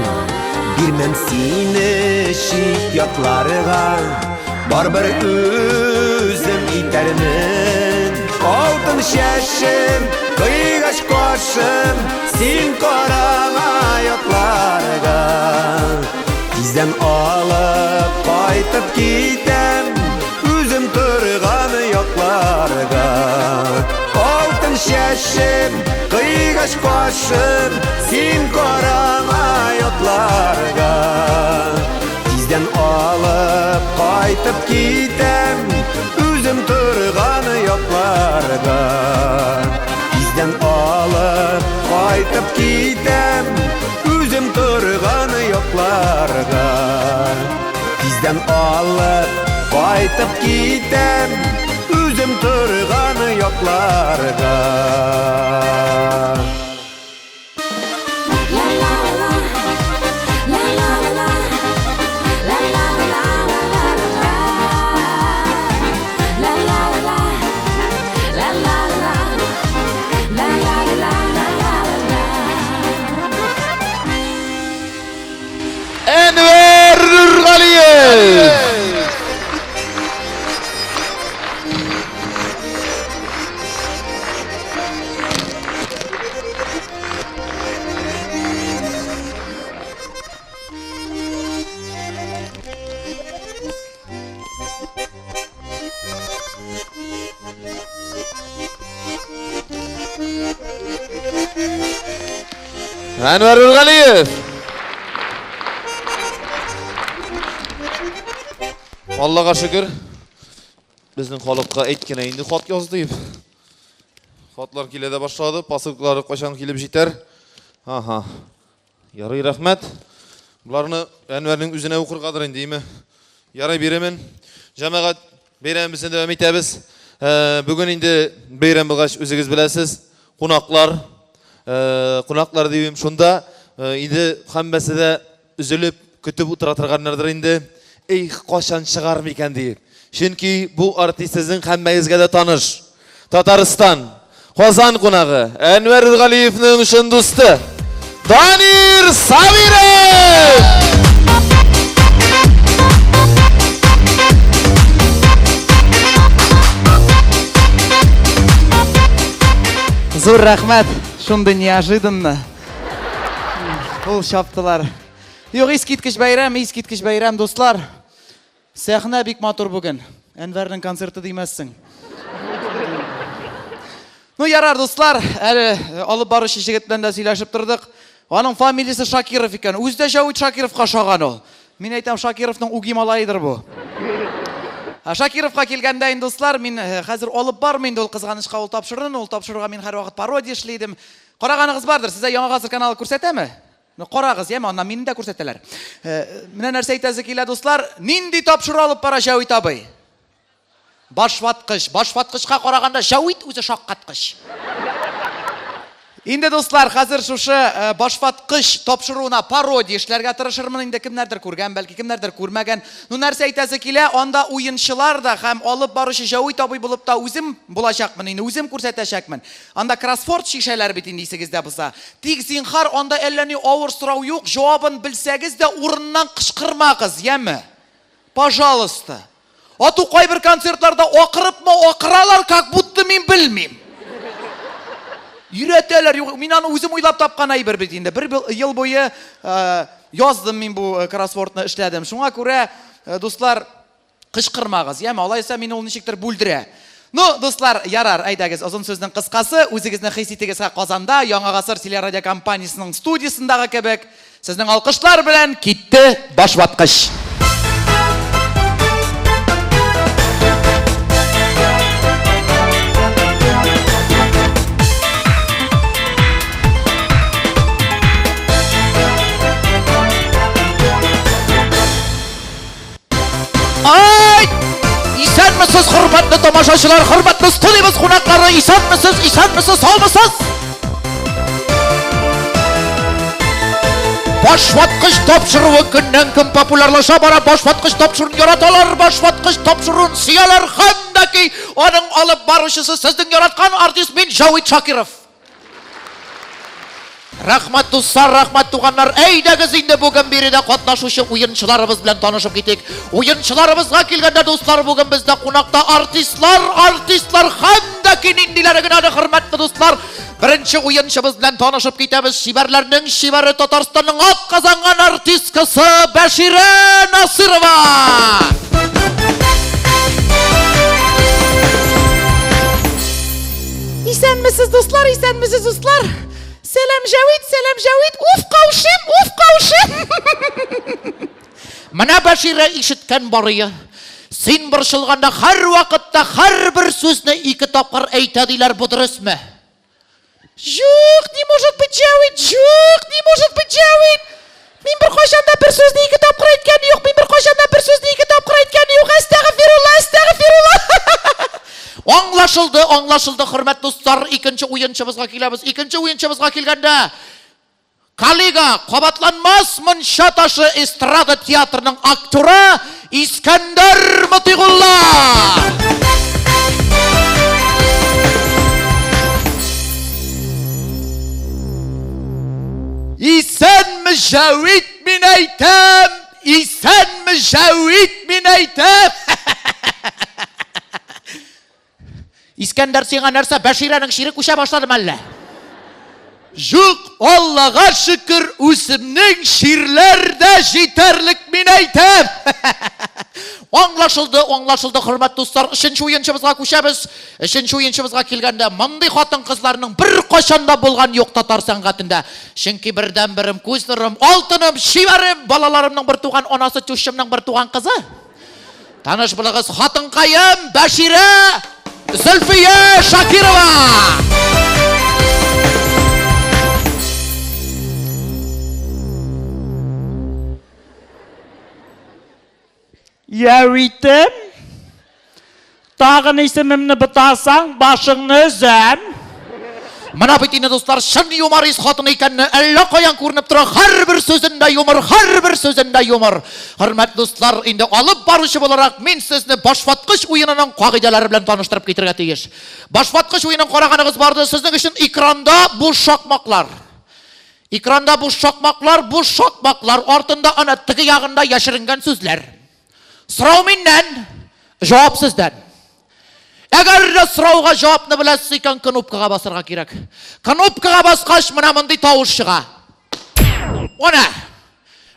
Бирмәм сине чит ятларга, барыбер үзем итәрмен. Алтын чәчем, кыйгач кашым, син карама ятларга. Тиздән алып кайтып китәм, үзем торган якларга. Алтын чәчем, кыйгач кашым, син карама ятларга. Тиздән алып кайтып китәм, үзем торган якларга. Тиздән алып кайтып китәм, үзем торган якларга. Тиздән алып кайтып китәм, үзем торган якларга. Әнвәр Нургалиев! Әнвәр Нургалиев! Аллага шөкер, безнең халыкка әйт кенә инде хат яз дип. Хатлар килә дә башлады, посылкалары кайчан килеп җитәр? Ага. Ярый, рәхмәт. Боларны Әнвәрнең үзенә укыргадыр инде, име? Ярый, биремен. Җәмәгать, бәйрәмебезне дәвам итәбез. Э, бүген инде бәйрәм булгач, үзегез беләсез, кунаклар, э, кунаклар дибем шунда, э, инде һәммәсе дә өзелеп көтеп утыра торганнардыр инде. Эх, кайчан чыгар микән диеп. Чөнки бу артист сезнең һәммәгезгә дә таныш. Татарстан, Казан кунагы, Әнвәр Нургалиевның чын дусты, Данир Сабиров! Зур рәхмәт, шундый неожиданно. Кул чаптылар. Юк, искиткеч бәйрәм, искиткеч бәйрәм, дуслар. Сәхнә бик матур бүген. Әнвәрнең концерты димәссең. Ну, ярар, дуслар, әле э, алып баручы җегет белән дә сөйләшеп тордык. Аның фамилиясе Шакиров икән. Үзе дә Җәвит Шакировка ошаган ул. Мин әйтәм, Шакировның үги малаедыр бу. Ә Шакировка килгәндә инде, дуслар, мин э, хәзер алып бармыйм инде ул кызганычка ул тапшыруны. Ул тапшыруга мин һәрвакыт пародия эшли идем. Караганыгыз бардыр, сезгә Яңа гасыр каналы күрсәтәме? Ну, карагыз, яме, аннан мине дә күрсәтәләр. Э, менә нәрсә әйтәсе килә, дуслар. Нинди тапшыру алып бара Җәвит абый? Башваткыч. Башваткычка караганда Җәвит үзе шаккаткыч. Инде, дуслар, хәзер шушы э, башваткыч тапшыруына пародия эшләргә тырышырмын инде. Кемнәрдер күргән, бәлки кемнәрдер күрмәгән. Ну, нәрсә әйтәсе килә, анда уенчылар да һәм алып баручы Җәвит абый булып та үзем булачакмын инде, үзем күрсәтәчәкмен. Анда кроссворд чишәләр бит инде исегездә булса. Тик, зинһар, анда әллә ни авыр сорау юк, җавабын белсәгез дә урыннан кычкырмагыз, яме? Пожалуйста. Ату кайбер концертларда акырыпмы акыралар, как будто мин белмим. Өйрәтәләр, юк, мин аны үзем уйлап тапкан әйбер бит инде. Бер ел буе э, яздым мин бу э, кроссвордны эшләдем. Шуңа күрә, э, дуслар, Кычкырмагыз, яме, алайса мине ул ничектер бүлдерә. Ну, дуслар, ярар, әйдәгез, озын сүзнең кыскасы, үзегезне хис итегез һә Казанда, Яңа гасыр телерадиокомпаниясенең студиясендагы кебек, сезнең алкышлар белән китте башваткыч! Ай! Исәнмесез, хөрмәтле тамашачылар, хөрмәтле студиябез кунаклары, исәнмесез, исәнмесез, саумысыз? Башваткыч тапшыруы көннән-көн популярлаша бара, башваткыч тапшыруын яраталар, башваткыч тапшыруын сөяләр һәм дә ки аның алып баручысы сезнең яраткан артист мин Җавит Шакиров. Рәхмәт, дуслар, рәхмәт, туганнар. Әйдәгез инде бүген биредә катнашучы уенчыларыбыз белән танышып китик. Уенчыларыбызга килгәндә, дуслар, бүген бездә кунакта артистлар, артистлар һәм дә ки ниндиләре генә әле, хөрмәтле дуслар. Беренче уенчыбыз белән танышып китәбез. Чибәрләрнең чибәре Татарстанның атказанган артисткасы Бәширә Насырова. Исәнмесез, дуслар, исәнмесез, дуслар. Сәлам, Җәвит, сәлам, Җәвит. Уф, каушыйм, уф, каушыйм. Менә Бәширә ишеткән барые. Син борчылганда һәрвакытта һәрбер сүзне ике тапкыр әйтә диләр, бу дөресме? Юк, не может быть, Җәвит, юк, не может быть, Җәвит. Мин беркайчан да бер сүзне ике тапкыр әйткән юк, мин беркайчан да бер сүзне ике тапкыр әйткән юк. Әстәгъфирулла, әстәгъфирулла. Аңлашылды, аңлашылды, хөрмәтле дуслар. Икенче уенчыбызга киләбез. Икенче уенчыбызга килгәндә, коллега, кабатланмас мунча ташы эстрада театрының актеры Искәндәр Мотыйгулла! Исәнме, Җәвит, мин әйтәм! Исәнме, Җәвит, мин әйтәм! Искәндәр, сиңа нәрсә, Бәширәнең чире күчә башлады мәллә? Юк, Аллага шөкер, үземнең чирләр дә җитәрлек, мин әйтәм. Аңлашылды, аңлашылды, хөрмәтле дуслар. Өченче уенчыбызга күчәбез. Өченче уенчыбызга килгәндә, мондый хатын-кызларның беркайчан да булган юк татар сәнгатендә. Чөнки бердәнберем, күз нурым, алтыным, чибәрем, балаларымның бертуган анасы, тющымның бертуган кызы. Таныш булыгыз, хатынкаем Бәширә Зөлфия Шакирова! Яүитем, тагын исемемне бутасаң, башыңны өзәм. Менә бит инде, дуслар, чын юморист хатын икәнне әллә каян күренеп тора. Һәрбер сүзендә юмор, һәрбер сүзендә юмор. Хөрмәтле дуслар, инде алып баручы буларак мин сезне башваткыч уенының кагыйдәләре белән таныштырып китергә тиеш. Башваткыч уенын караганыгыз барды, сезнең өчен экранда буш шакмаклар. Экранда буш шакмаклар, буш шакмаклар артында ана теге ягында яшеренгән сүзләр. Сорау миннән, җавап сездән. Әгәр дә сорауга җавапны беләсез икән, кнопкага басарга кирәк. Кнопкага баскач, менә мондый тавыш чыга. Ана!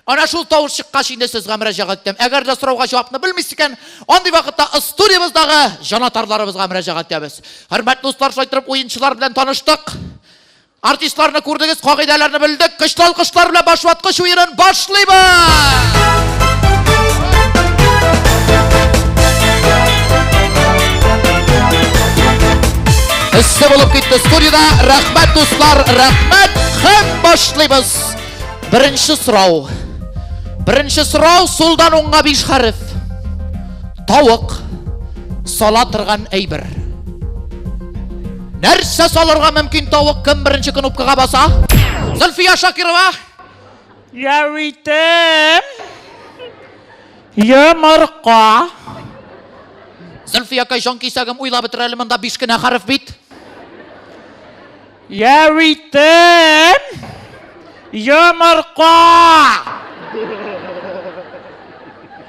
Ана шул тавыш чыккач инде сезгә мөрәҗәгать итәм. Әгәр дә сорауга җавапны белмисез икән, андый вакытта студиябездәге җанатарларыбызга мөрәҗәгать итәбез. Хөрмәтле дуслар, шулай итеп уенчылар белән таныштык. Артистларны күрдегез, кагыйдәләрне белдек. Көчле алкышлар белән башваткыч уенын башлыйбыз! Эссе булып китте студиядә. Рәхмәт, дуслар, рәхмәт. Һәм башлыйбыз. Беренче сорау. Беренче сорау сулдан уңга биш хәреф. Тавык сала торган әйбер. Нәрсә салырга мөмкин тавык кем беренче кнопкага баса? Зөлфия Шакирова. Яүитем. Йомырка. Зөлфиякай, җан кисәгем, уйлап бетер әле, монда биш кенә хәреф бит. Яүитем. Йомырка.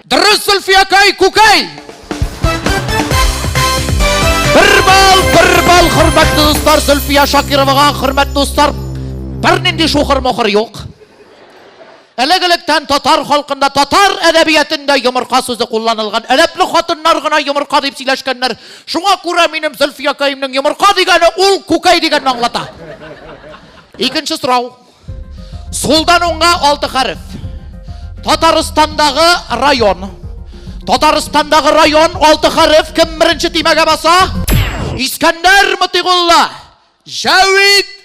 Дөрес, Зөлфиякай, күкәй! Бер балл, бер балл, хөрмәтле дуслар, Зөлфия Шакировага, хөрмәтле дуслар, бернинди шухыр-мохыр юк. Элек-электән татар халкында, татар әдәбиятында йомырка сүзе кулланылган. Әдәпле хатыннар гына йомырка дип сөйләшкәннәр. Шуңа күрә минем Зөлфиякаемның йомырка дигәне ул күкәй дигәнне аңлата. Икенче сорау. Сулдан уңга алты хәреф. Татарстандагы район. Татарстандагы район алты хәреф. Кем беренче төймәгә баса? Искәндәр Мотыйгулла. Җәвит.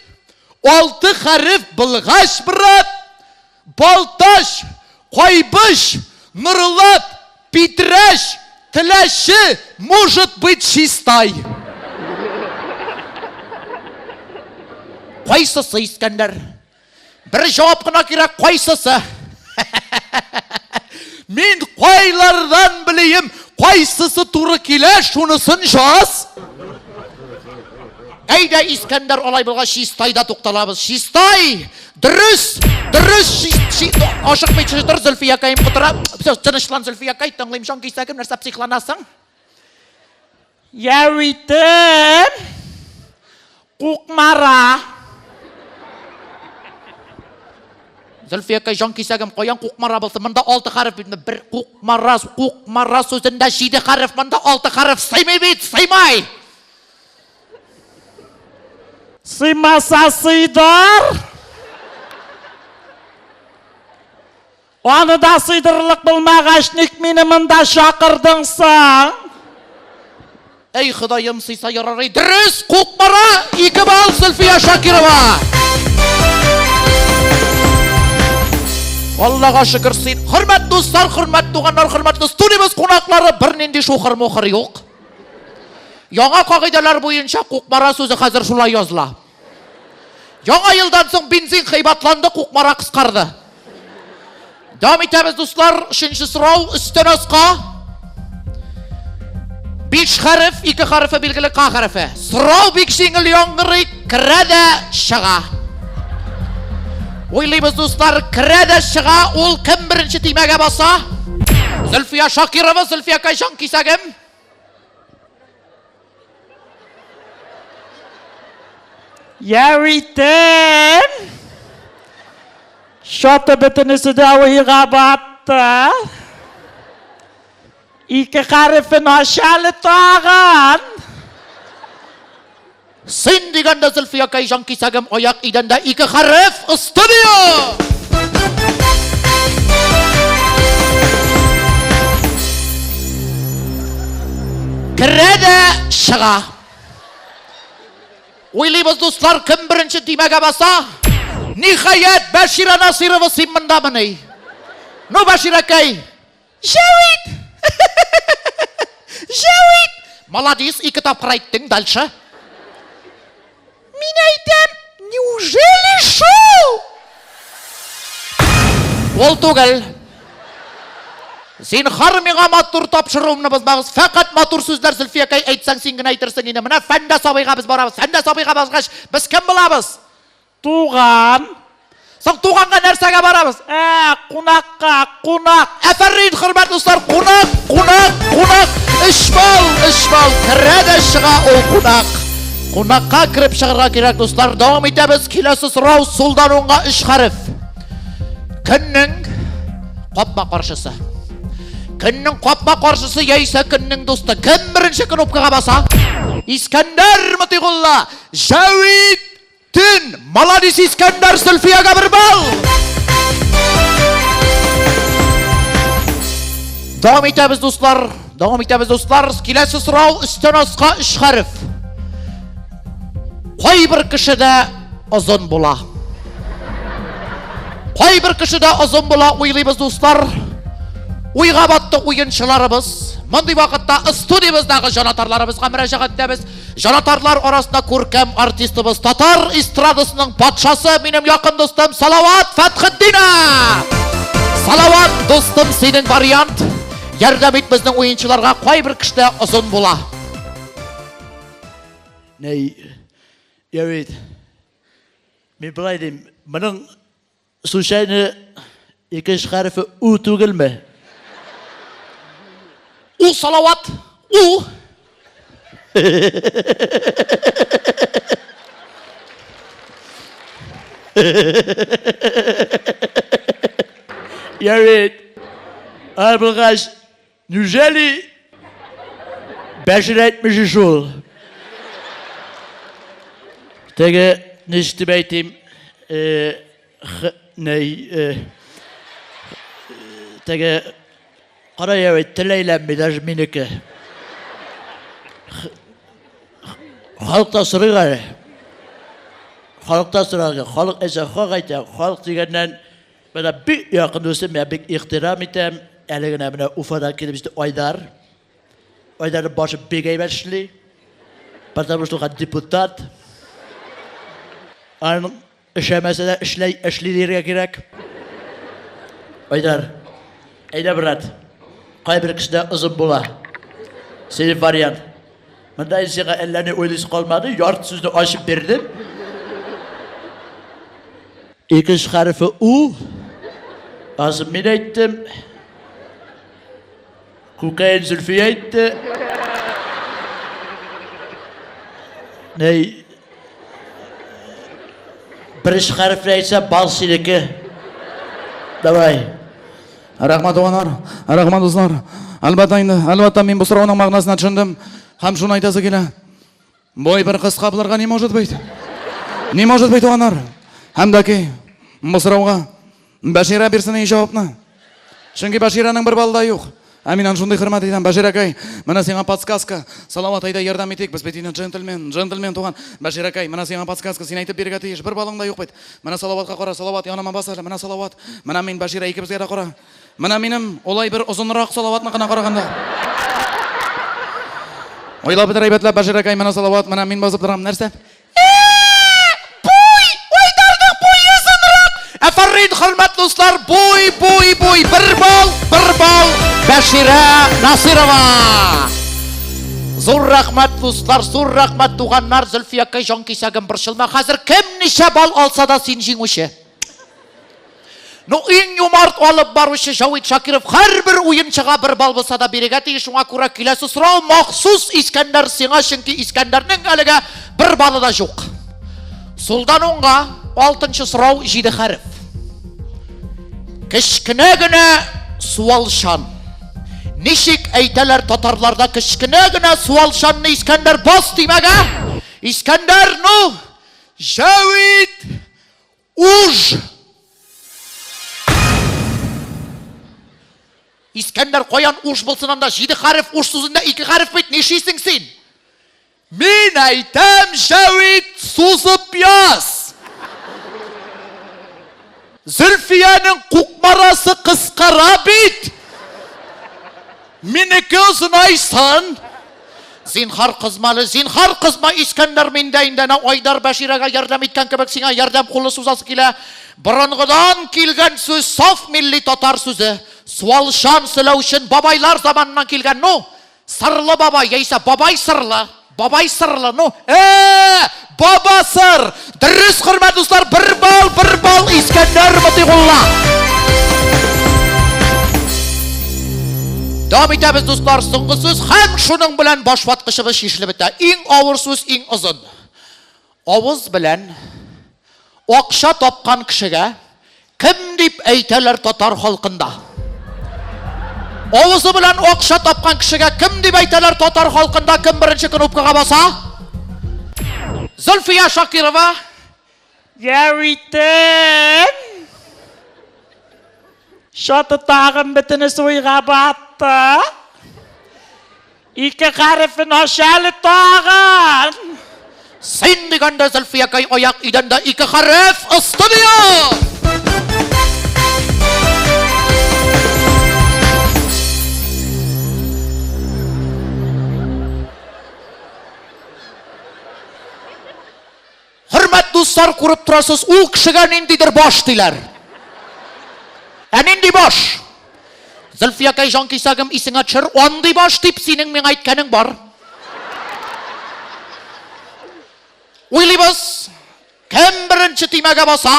Алты хәреф булгач, брат. Балтач, Кайбыч, Норлат, Питрәч, Теләче, может быть, Чистай. Кайсысы, Искәндәр? Бер җавап кына кирәк, кайсысы? Мин кайлардан белием, кайсысы туры килә, шунысын жаз. Әйдә, Искәндәр, алай булгач, Чистайда тукталабыз. Чистай! Дөрес! Дөрес! Ашыкмый тор, Зөлфиякаем котыра. Все, тынычлан, Зөлфиякай, тыңлыйм, җан кисәгем, нәрсә психланасың? Яүитем! Кукмара! Зөлфиякай, җан кисәгем, каян Кукмара булсын? Монда алты хәреф бит. Бер Кукмара, Кукмара сүзендә җиде хәреф, монда алты хәреф. Сыймый бит, сыймай! Сыймаса сыйдыр. Аны да сыйдырырлык булмагач, ник мине монда чакырдың соң? Әй, Ходаем, сыйса ярар. Дөрес, Кукмара, 2 балл Зөлфия Шакирова. Аллага шөкер, сый. Хөрмәтле дуслар, хөрмәтле туганнар, хөрмәтле студиябез кунаклары, бернинди шухыр-мухыр юк. Яңа кагыйдәләр буенча Кукмара сүзе хәзер шулай языла. Яңа елдан соң бензин кыйбатланды, Кукмара кыскарды. Дәвам итәбез, дуслар. Өченче сорау, өстән аска. Биш хәреф, ике хәрефе билгеле К хәрефе. Сорау бик җиңел яңгырый, керә дә чыга. Уйлыйбыз, дуслар, керә дә чыга, ул кем беренче төймәгә баса? Зөлфия Шакирова, Зөлфия кайчан кисәгем? Яүитем! Шаты бөтенесе дә уйга батты. Ике хәрефен ач әле тагын. Син дигәндә Зөлфиякәй җанкисәгем аяк идәндә ике хәреф студия! Керә дә чыга. Уйлыйбыз, дуслар, кем беренче төймәгә баса? Ниһаять, Бәширә Насыйрова син мондамыни? Ну, Бәширәкәй, Җәвит! Җәвит! Молодец, ике тапкыр әйттең, дальше. Мин әйтәм, неужели шул? Ул түгел. Зинхар миңа матур тапшыруымны бозмагыз. Фәкать матур сүзләр Зөлфиякәй әйтсәң, син генә әйтерсең инде. Менә Фәндәс абыйга без барабыз. Фәндәс абыйга баргач, без кем булабыз? Туган. Соң туганга нәрсәгә барабыз? Ә, кунакка, кунак. Әфәрин, хөрмәтле дуслар, кунак, кунак, кунак. Өч балл, өч балл. Керә дә чыга ул кунак. Кунакка кереп чыгарга кирәк, дуслар. Дәвам итәбез. Киләсе сорау сулдан уңга өч хәреф. Көннең капма каршысы. Көннең капма каршысы яисә көннең дусты. Кем беренче кнопкага баса? Искәндәр Мотыйгулла, Җәвит Төн! Маладис Искәндәр Зөлфиягә бер балл! Дәвам итәбез, дуслар. Дәвам итәбез, дуслар. Киләсе сорау өстән аска өч хәреф. Кайбер кешедә озын була. Кайбер кешедә озын була, уйлыйбыз, дуслар. Уйга батты уенчыларыбыз. Мондый вакытта студиябездәге җанатарларыбызга мөрәҗәгать итәбез. Җанатарлар арасында күркәм артистыбыз, татар эстрадасының патшасы, минем якын дустым Салават Фәтхетдинов! Салават, дустым, синең вариант. Ярдәм ит безнең уенчыларга, кайбер кешедә озын була. Нәй, я бит, мин болай дим, моның Случайно икенче хәрефе У түгелме? У, Салават, У. Я ведь, алай булгач, неужели Бәшир әйтмеши шул? Теге, ничек дип әйтим, э, х, ней, э, теге, кара я ведь, тел әйләнми, даже минеке. Халыкта сорыйк әле. Халыкта сорарга. Халык әйтсә, хак әйтә. Халык дигәннән, Менә бик якын дустым, мин бик ихтирам итәм. Әле генә менә Уфадан килеп җитте Айдар. Айдарның башы бик әйбәт эшли. Потому что ул депутат. Аның эшләмәсә дә эшләй, эшли дияргә кирәк. Айдар, әйдә, брат. Кайбер кешедә озын була. Синең вариант. Монда инде сиңа әллә ни уйлыйсы калмады, ярты сүзне ачып бирдем. Икенче хәрефе У. Азын мин әйттем. Күкәен Зөлфия әйтте. Ней, беренче хәрефне әйтсә, бал синеке. Давай. Рәхмәт, туганнар, рәхмәт, дуслар. Әлбәттә инде, әлбәттә, мин бу сорауның мәгънәсенә төшендем. Һәм шуны әйтәсе килә. Бу бер кыска булырга не может быть. Не может быть, туганнар. Һәм дә ки, бу сорауга Бәширә бирсен инде җавапны. Чөнки Бәширәнең бер баллы да юк. Ә мин аны шундый хөрмәт итәм. Бәширәкәй, менә сиңа подсказка. Салават, әйдә ярдәм итик. Без бит инде джентльмен, джентльмен туган. Бәширәкәй, менә сиңа подсказка, син әйтеп бирергә тиеш. Бер балың да юк бит. Менә Салаватка кара, Салават, яныма бас әле. Менә Салават. Менә мин, Бәширә, икебезгә дә кара. Менә минем олай бер озынрак Салаватныкына караганда. Уйлап бетер әйбәтләп, Бәширәкәй, менә Салават, менә мин басып торам. Нәрсә? Буй! Айдарның буе озынрак! Әфәрин, хөрмәтле дуслар, буй, буй, буй, бер балл, бер балл, Бәширә Насырова! Зур рәхмәт, дуслар, зур рәхмәт, туганнар, Зөлфиякәй, җанкисәгем, борчылма, хәзер кем ничә балл алса да син җиңүче. Ну, иң юмарт алып баручы Җавит Шакиров һәрбер уенчыга бер балл булса да бирергә тиеш. Шуңа күрә киләсе сорау махсус Искәндәр сиңа, чөнки Искәндәрнең әлегә бер баллы да юк. Сулдан уңга алтынчы сорау җиде хәреф. Кечкенә генә суалчан. Ничек әйтәләр татарларда кечкенә генә суалчанны Искәндәр бас димәгә? Искәндәр, ну, Җәвит, уж! Искәндәр, каян уж булсын анда? Җиде хәреф уж сүзендә ике хәреф бит, нишлисең син? Мин әйтәм, Җәвит, сузып яз! Зөлфиянең Кукмарасы кыскара бит! Минеке озынайсын! Зинһар кызма әле, зинһар кызма, Искәндәр, миндә инде әнә Айдар Бәширәгә ярдәм иткән кебек сиңа ярдәм кулы сузасы килә. Борынгыдан килгән сүз, саф милли татар сүзе. Суалчан, селәүчен, бабайлар заманыннан килгән, ну! Сырлы бабай, яисә бабай сырлы, бабай сырлы, ну, э, баба сыр! Дөрес, хөрмәтле дуслар, бер балл, бер балл Искәндәр Мотыйгулла. Дәвам итәбез, дуслар, соңгы сүз һәм шуның белән башваткычыбыз чишелеп бетә. Иң авыр сүз, иң озын. Авыз белән акча тапкан кешегә кем дип әйтәләр татар халкында? Авызы белән акча тапкан кешегә кем дип әйтәләр татар халкында? Кем беренче кнопкага баса? Зөлфия Шакирова. Явитем! Шаты тагын бөтенесе уйга батты. Ике хәрефен ач әле тагын! Син дигәндә Зөлфиякай аяк идәндә ике хәреф ыстыдия! Хөрмәт дуслар, күреп торасыз, ул кешегә ниндидер баш диләр. Ә нинди баш? Зөлфиякәй җанкисәгем, исеңә төшер, андый баш дип синең миңа әйткәнең бар. Уйлыйбыз, кем беренче төймәгә баса?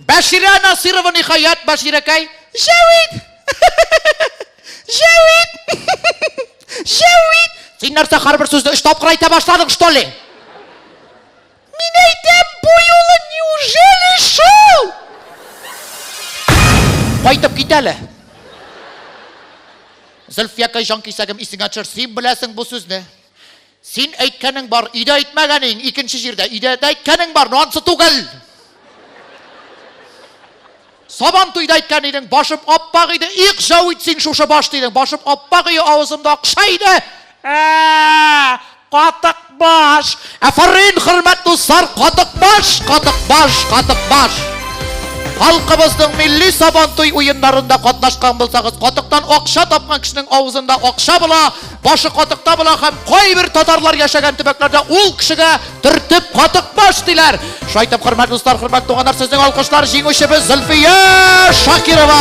Бәширә Насирова ниһаять, Бәширәкәй, Җәвит! Җәвит! Җәвит! Син нәрсә һәрбер сүзне өч тапкыр әйтә башладың, что ли? Мин әйтәм, бу юлы неужели шул? Кайтып кит әле. Зөлфиякәй җанкисәгем исеңә төшер, син беләсең бу сүзне. Син әйткәнең бар, өйдә әйтмәгәнең, икенче җирдә, өйдә дә әйткәнең бар, но ансы түгел. Сабан туйда әйткән идең, башым аппак иде, их, Җәвит, син шушы баш дидең, башым аппак иде, авызымда акча иде. Ә, катык баш! Афәрин, хөрмәтле дуслар, катык баш, катык баш, катык баш. Халкыбызның милли Сабантуй уеннарында катнашкан булсагыз, катыктан акча тапкан кешенең авызында акча була, башы катыкта була һәм кайбер татарлар яшәгән төбәкләрдә ул кешегә төртеп катык баш диләр. Шулай итеп, хөрмәтле дуслар, хөрмәтле туганнар, сезнең алкышлар җиңүчебез Зөлфия Шакирова.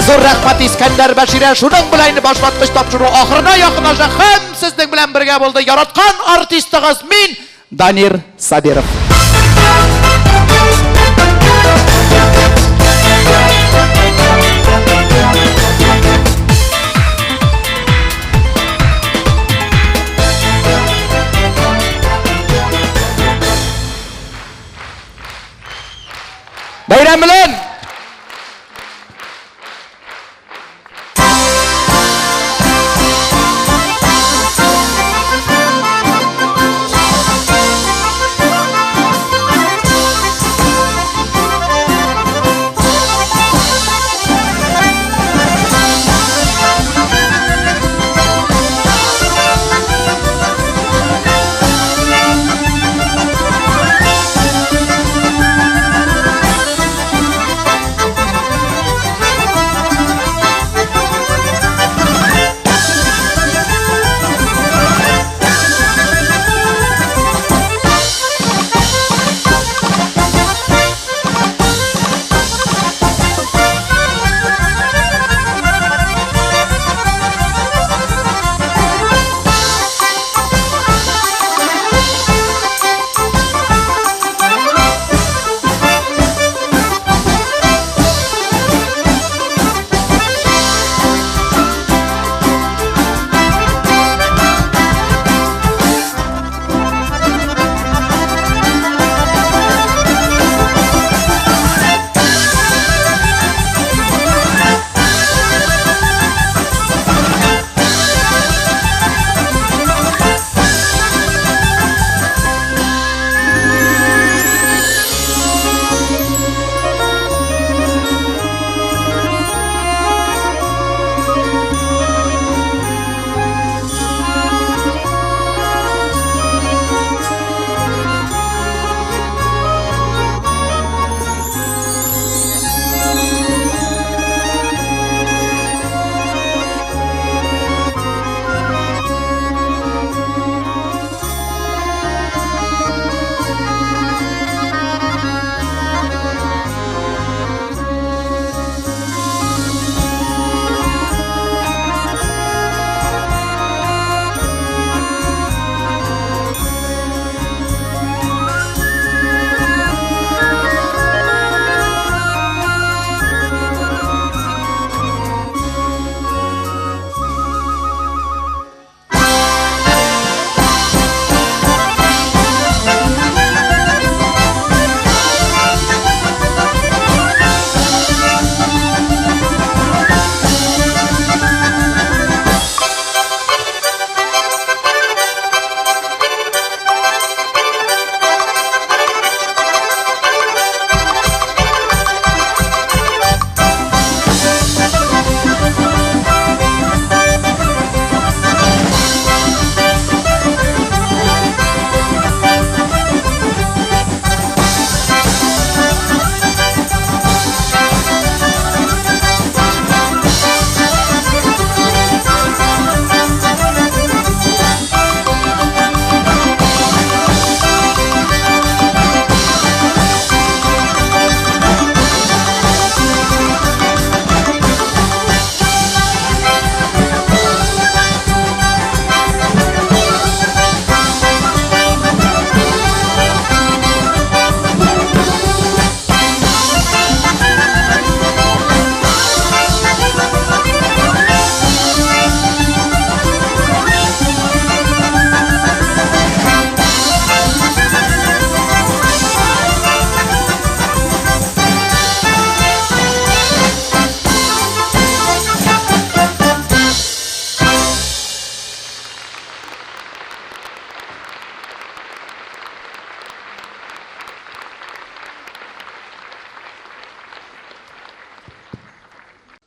Зур рәхмәт Искәндәр Бәширә. Шуның белән инде башваткыч тапшыру ахырына якынлаша һәм сезнең белән бергә булды яраткан артистыгыз мин Данир Сабиров. Бәйрәм белән!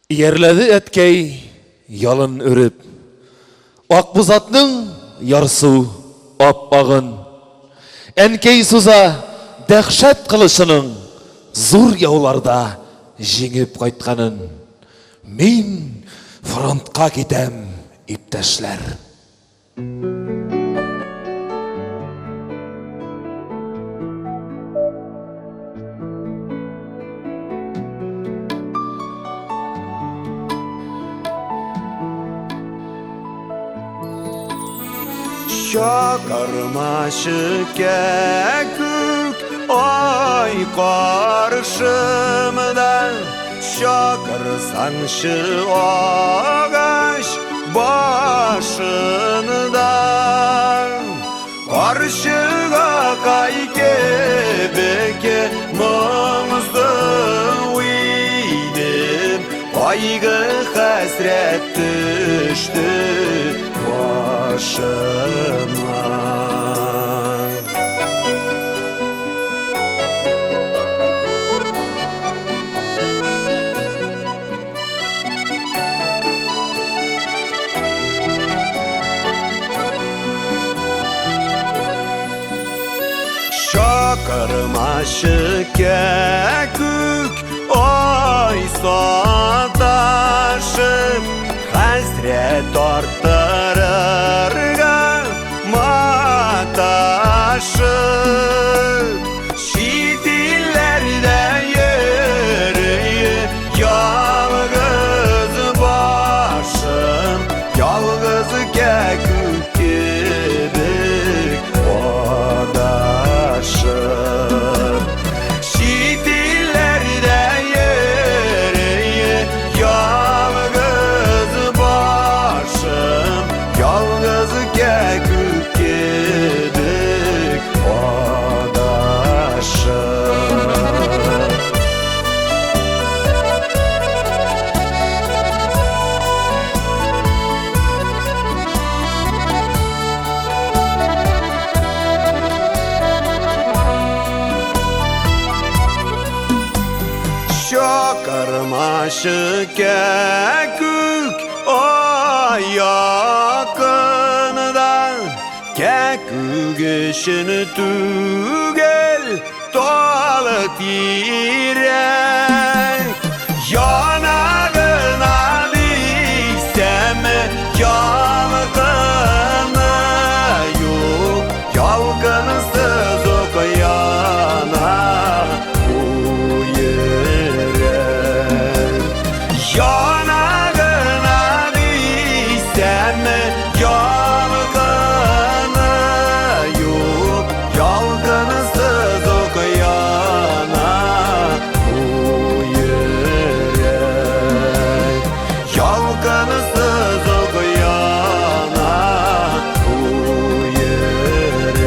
Иярләде әткәй ялын өреп. Акбузатның ярсу ап-агын. Әнкәй суза дәһшәт кылычының зур яуларда җиңеп кайтканын. Мин фронтка китәм, иптәшләр. Чакырмачы кәкүк ай каршымда, Чакырсаңчы агач башында. Карчыгакай кебек моңсу идем, Кайгы хәсрәт төште башыма. Чакырмачы кәкүк ай саташып, Хәсрәт арттырырга маташып. Чит илләрдә йөри ялгыз башым, Ялгыз кәкүк кебек адашып. Чит илләрдә йөри ялгыз башым, Ялгыз кәкүк кебек адашып. Чакырмачы кәкүк ай якында, Кәкүк өчен түгел тал тирәк. Яна гына дисәм, ялкыны юк, Ялкынсыз ук яна бу йөрәк. Яна гына дисәм, ялкыны юк, Ялкынсыз ук яна бу йөрәк. Ялкынсыз ук яна бу йөрәк.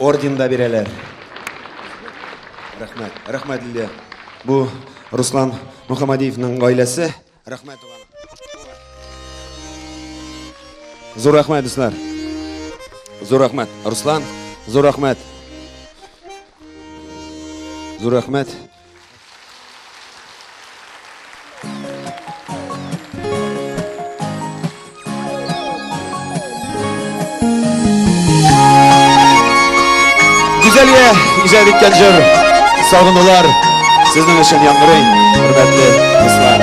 Орден да бирәләр. Рәхмәт, рәхмәт, Лилия. Бу Руслан Мөхәммәдиевның гаиләсе. Рәхмәт, туганым. Зур рәхмәт, дуслар. Зур рәхмәт, Руслан. Зур рәхмәт. Зур рәхмәт. Гүзәлия иҗат иткән җыр Сагынулар сезнең өчен яңгырый, хөрмәтле дуслар.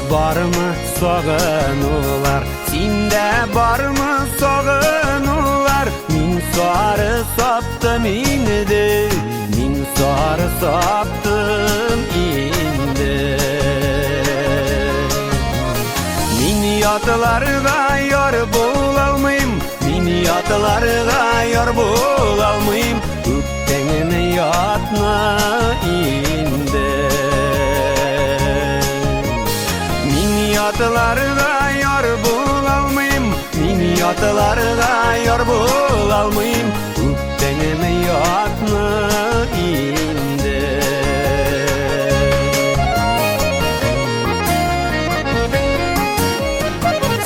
бармы сагынулар, синдә бармы сагынулар? Мин сары саптым инде, мин сары саптым инде. Мин ятларга яр булалмыйм, мин ятларга яр булалмыйм. Үптеңне ятма инде. Мин ятларга яр булалмыйм, мин ятларга яр булалмыйм. Үптеңне ятма инде.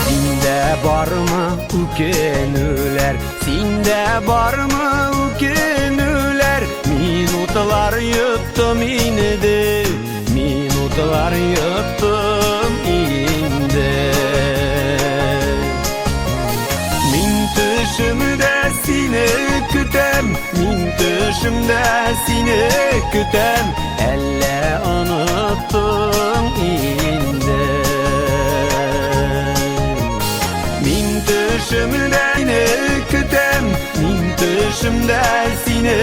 Синдә бармы үкенүләр, синдә бармы үкенүләр? Минутлар йоттым инде, минутлар йоттым инде. Мин төшемдә сине көтәм, мин төшемдә сине көтәм. Әллә оныттың инде? Мин төшемдә сине көтәм, мин төшемдә сине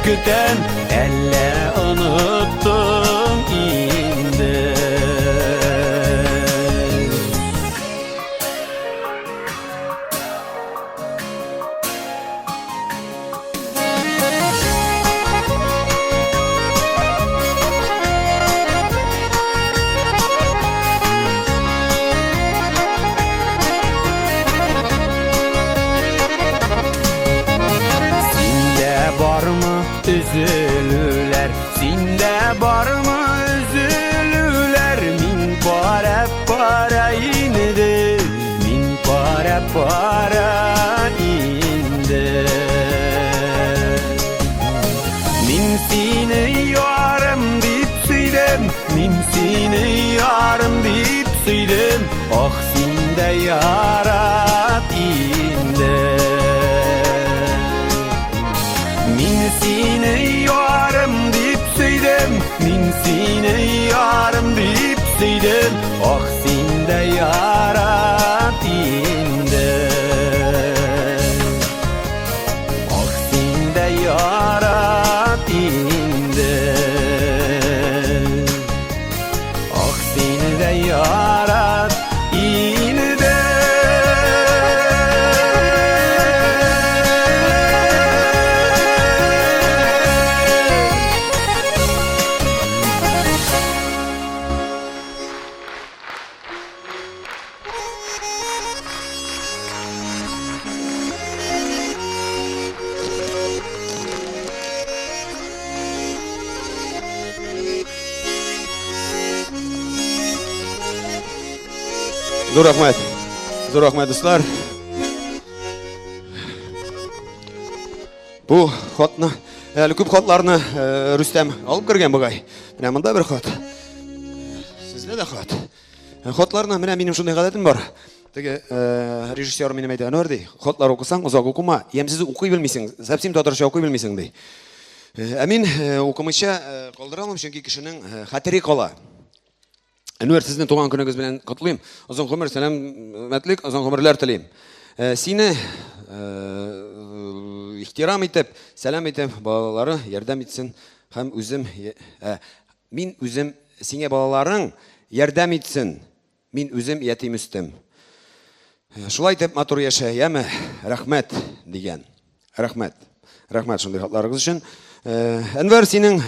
көтәм. Әллә оныттың инде? Синдә бармы өзелүләр, синдә бармы өзелүләр? Мин пара-пара инде, мин пара-пара инде. Мин сине ярым дип сөйдем, мин сине ярым дип сөйдем. Ах, син дә ярат инде. Мин сине ярым дип сөйдем, мин сине ярым дип сөйдем. Ах, син дә ярат инде. Ах, син дә ярат инде. Ах, син дә ярат инде. Зур рәхмәт. Зур рәхмәт, дуслар. Бу хатны, әле күп хатларны Рөстәм алып кергән бугай. Менә монда бер хат. Сездә дә хат. Хатларны менә минем шундый гадәтем бар. Теге режиссер минем әйтә, Әнвәр ди, хатлар укысаң, озак укыма, ямьсез укый белмисең, совсем татарча укый белмисең ди. Ә мин укымыйча калдыра алмыйм, чөнки кешенең хәтере кала. Әнвәр, сезне туган көнегез белән котлыйм. Озын гомер, сәламәтлек, озын гомерләр телим. Сине ихтирам итеп, сәлам итеп, балалары ярдәм итсен һәм үзем, мин үзем сиңа балаларың ярдәм итсен. Мин үзем ятим үстем. Шулай итеп матур яшә, яме? Рәхмәт дигән. Рәхмәт. Рәхмәт шундый хатларыгыз өчен. Әнвәр, синең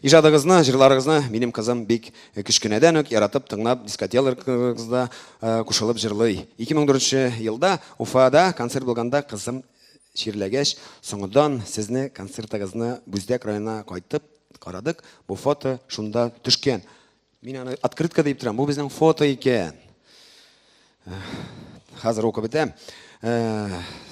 иҗадыгызны, җырларыгызны минем кызым бик кечкенәдән үк яратып тыңлап, дискотекаларыгызда кушылып җырлый. 2004 елда Уфада концерт булганда кызым чирләгәч, соңыннан сезне концертыгызны Бүздәк районына кайтып карадык. Бу фото шунда төшкән. Мин аны открытка дип торам. Бу безнең фото икән. Хәзер укып бетәм.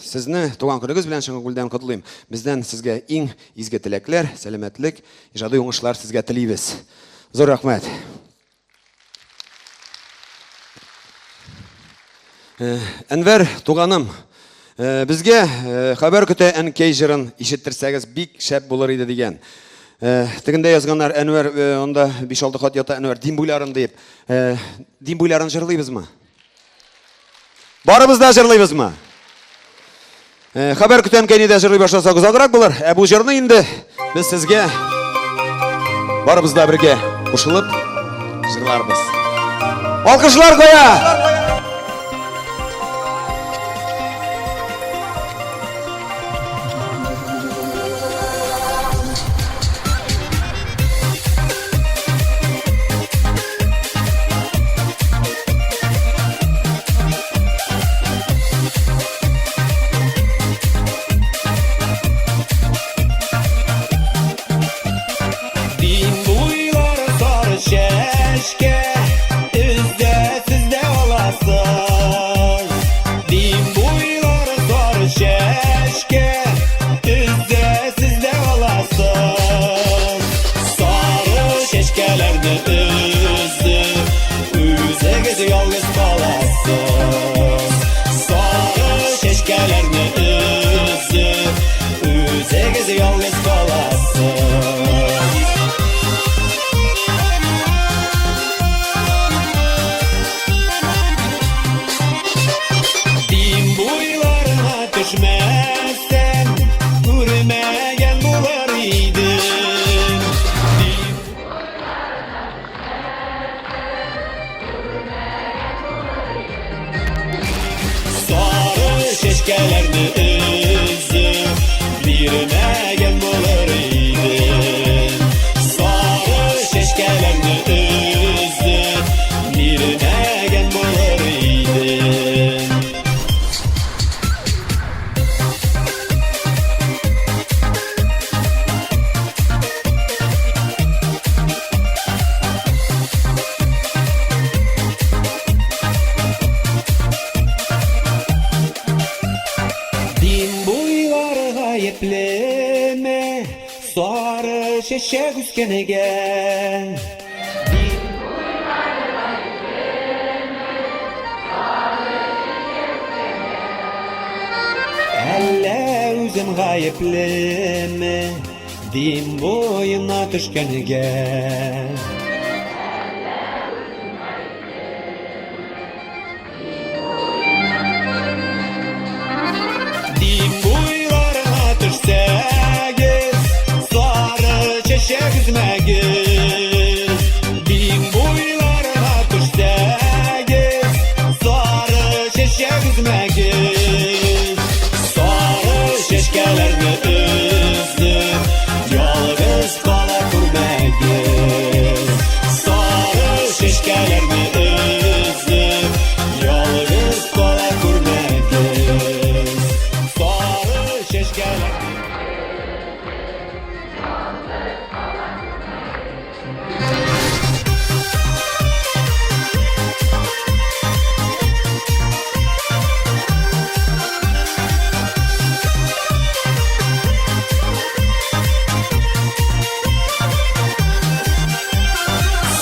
Сезне туган көнегез белән чын күңелдән котлыйм. Бездән сезгә иң изге теләкләр, сәламәтлек, иҗади уңышлар сезгә телибез. Зур рәхмәт. Әнвәр туганым, безгә хәбәр көтә әнкәй җырын ишеттерсәгез бик шәп булыр иде дигән. Тегендә язганнар, Әнвәр, анда 5-6 хат ята, Әнвәр, Дим буйларын дип. Дим буйларын җырлыйбызмы? Барыбыз да җырлыйбызмы? Хәбәр көтәм кәйне дә җырлый башласак озаграк булыр. Ә бу җырны инде без сезгә барыбыз да бергә кушылып җырларбыз. Алкышлар кая? Дин буйлары сары чәчкә, Өздә сездә аласыз. Дин буйлары сары чәчкә, Өздә сездә аласыз. Сары чәчкәләрне өзеп, Үзегез ялгыз каласыз. Сары чәчкәләрне өзеп, Үзегез ялгыз каласыз. Дим буйларына төшмәсәм, Күрмәгән булыр идем. Дим Сары чәчкәләрне өзеп, Бирмәгән булыр идем. Сары чәчкәләрне өзеп, Бирмәгән булыр идем. Дим буйлары гаеплеме, Сары чәчәк үскәнегә? Әллә үзем гаеплеме, Дим буена төшкәнгә? Дим буйларына төшсәгез, Сары чәчәк өзмәгез. Дим буйларына төшсәгез, Сары чәчәк өзмәгез. Сары чәчкәләрне өзеп, Ялгыз кала күрмәгез. Сары чәчкәләрне өзеп, Ялгыз кала күрмәгез. Сары чәчкәләрне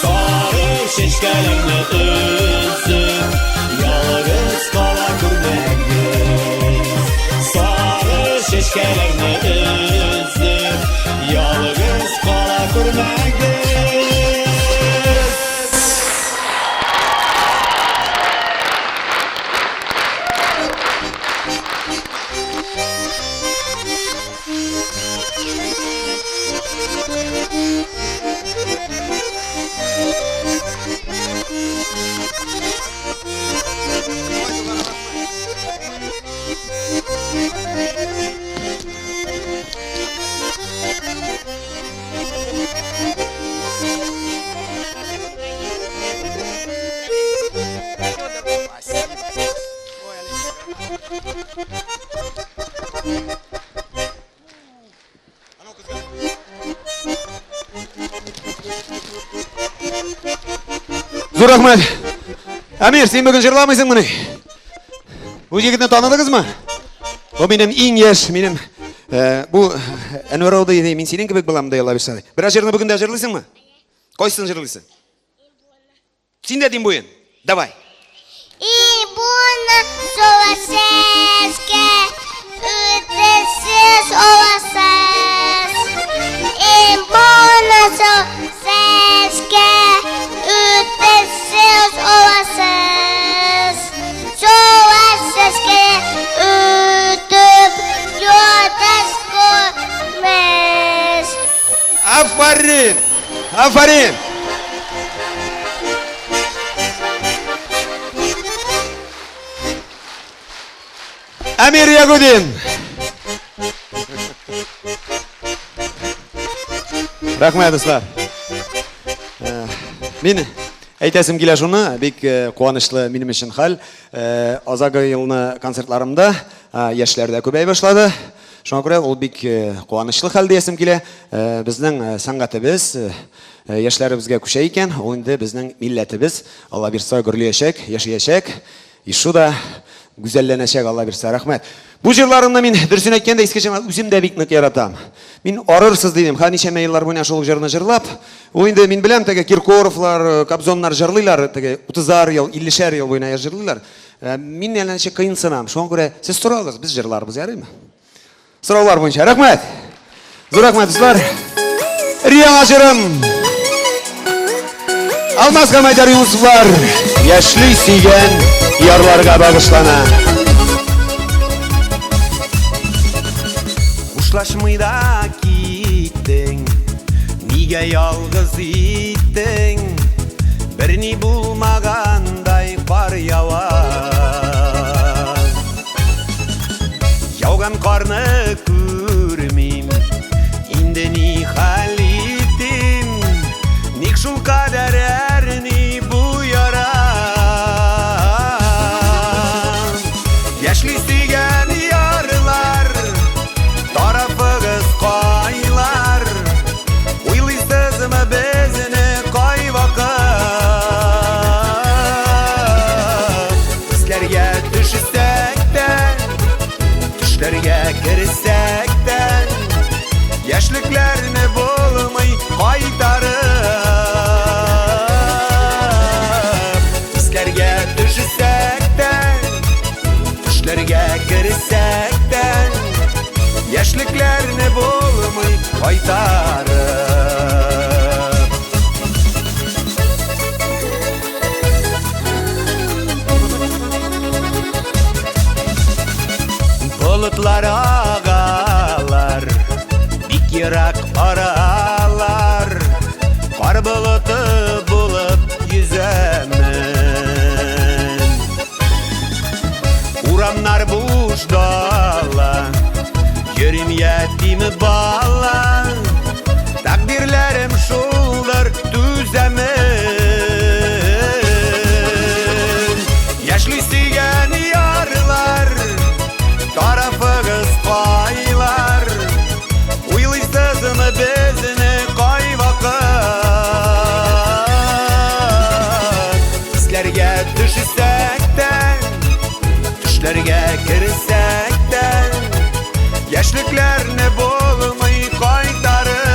Сары чәчкәләрне өзеп, Ялгыз кала күрмәгез. Сары чәчкәләрне өзеп, Ялгыз кала күрмәгез. Зур рәхмәт. Әмир, син бүген җырламыйсыңмыни? Бу егетне таныдыгызмы? Бу минем иң яшь, минем бу Әнвәр абый, мин синең кебек булам, ди Алла бирсә. Бераз җырны бүген дә җырлыйсыңмы? Кайсысын җырлыйсың? Син дә дим буен. Давай. И буны соласезге, үтесез оласыз. Мин бонусу сезгә үтесез аласыз. Шулай сезгә үтеп ятас күрмәс. Афәрин! Афәрин! Әмир Ягудин! Рәхмәт, дуслар. Э, Мин әйтәсем килә шуны, бик э, куанычлы минем өчен хәл. Э, Азагы елны концертларымда яшьләр дә күбәя башлады. Шуңа күрә ул бик куанычлы хәл диясем килә. Безнең сәнгатебез яшьләребезгә күчә икән, ул инде безнең милләтебез, Алла бирса, гөрлиячәк, яшәячәк. Ишу да гүзәлләнәчәк, Алла бирса. Рәхмәт. Бу җырларымны мин, дөресен әйткәндә, иске җырлар үзем дә бик нык яратам. Мин арырсыз дидем, ха ничәмә еллар буена шул җырны җырлап. Ул инде мин беләм, теге Киркоровлар, Кобзоннар җырлыйлар, теге 30 ел, 50 ел буена җырлыйлар. Мин әллә ничек кыенсынам. Шуңа күрә сез сорагыз, без җырларбыз, ярыймы? Сораулар буенча. Рәхмәт. Зур рәхмәт, дуслар. Яңа җырым. Алмаз һәм Айдар Юнусовлар яшьли сөйгән ярларга багышлана. Хушлашмый да киттең, нигә ялгыз иттең? Берни булмагандай кар ява. Яуган карны күрмим, инде ни хәл итим? Ник шул кадәр әрни бу яра? Яшьли сөйгән ярлар, тарафыгыз кайлар? Уйлыйсызмы безне кайвакыт? Хисләргә төшсәк тә, төшләргә керсәк тә, яшьлекләрне булмый кайтарып. Хисләргә төшсәк тә, төшләргә керсәк тә, яшьлекләрне булмый кайтарып. Болытлар агалар, бик ерак аралар, кар болыты булып йөзәмен. Урамнар буш дала, йөрим ятим бала, тәкъдирләрем шулдыр, түзәмен. Яшьли сөйгән ярлар, тарафыгыз кайлар? Уйлыйсызмы безне кайвакыт? Хисләргә төшсәк тә, төшләргә керсәк тә, яшьлекләрне булмый кайтарып.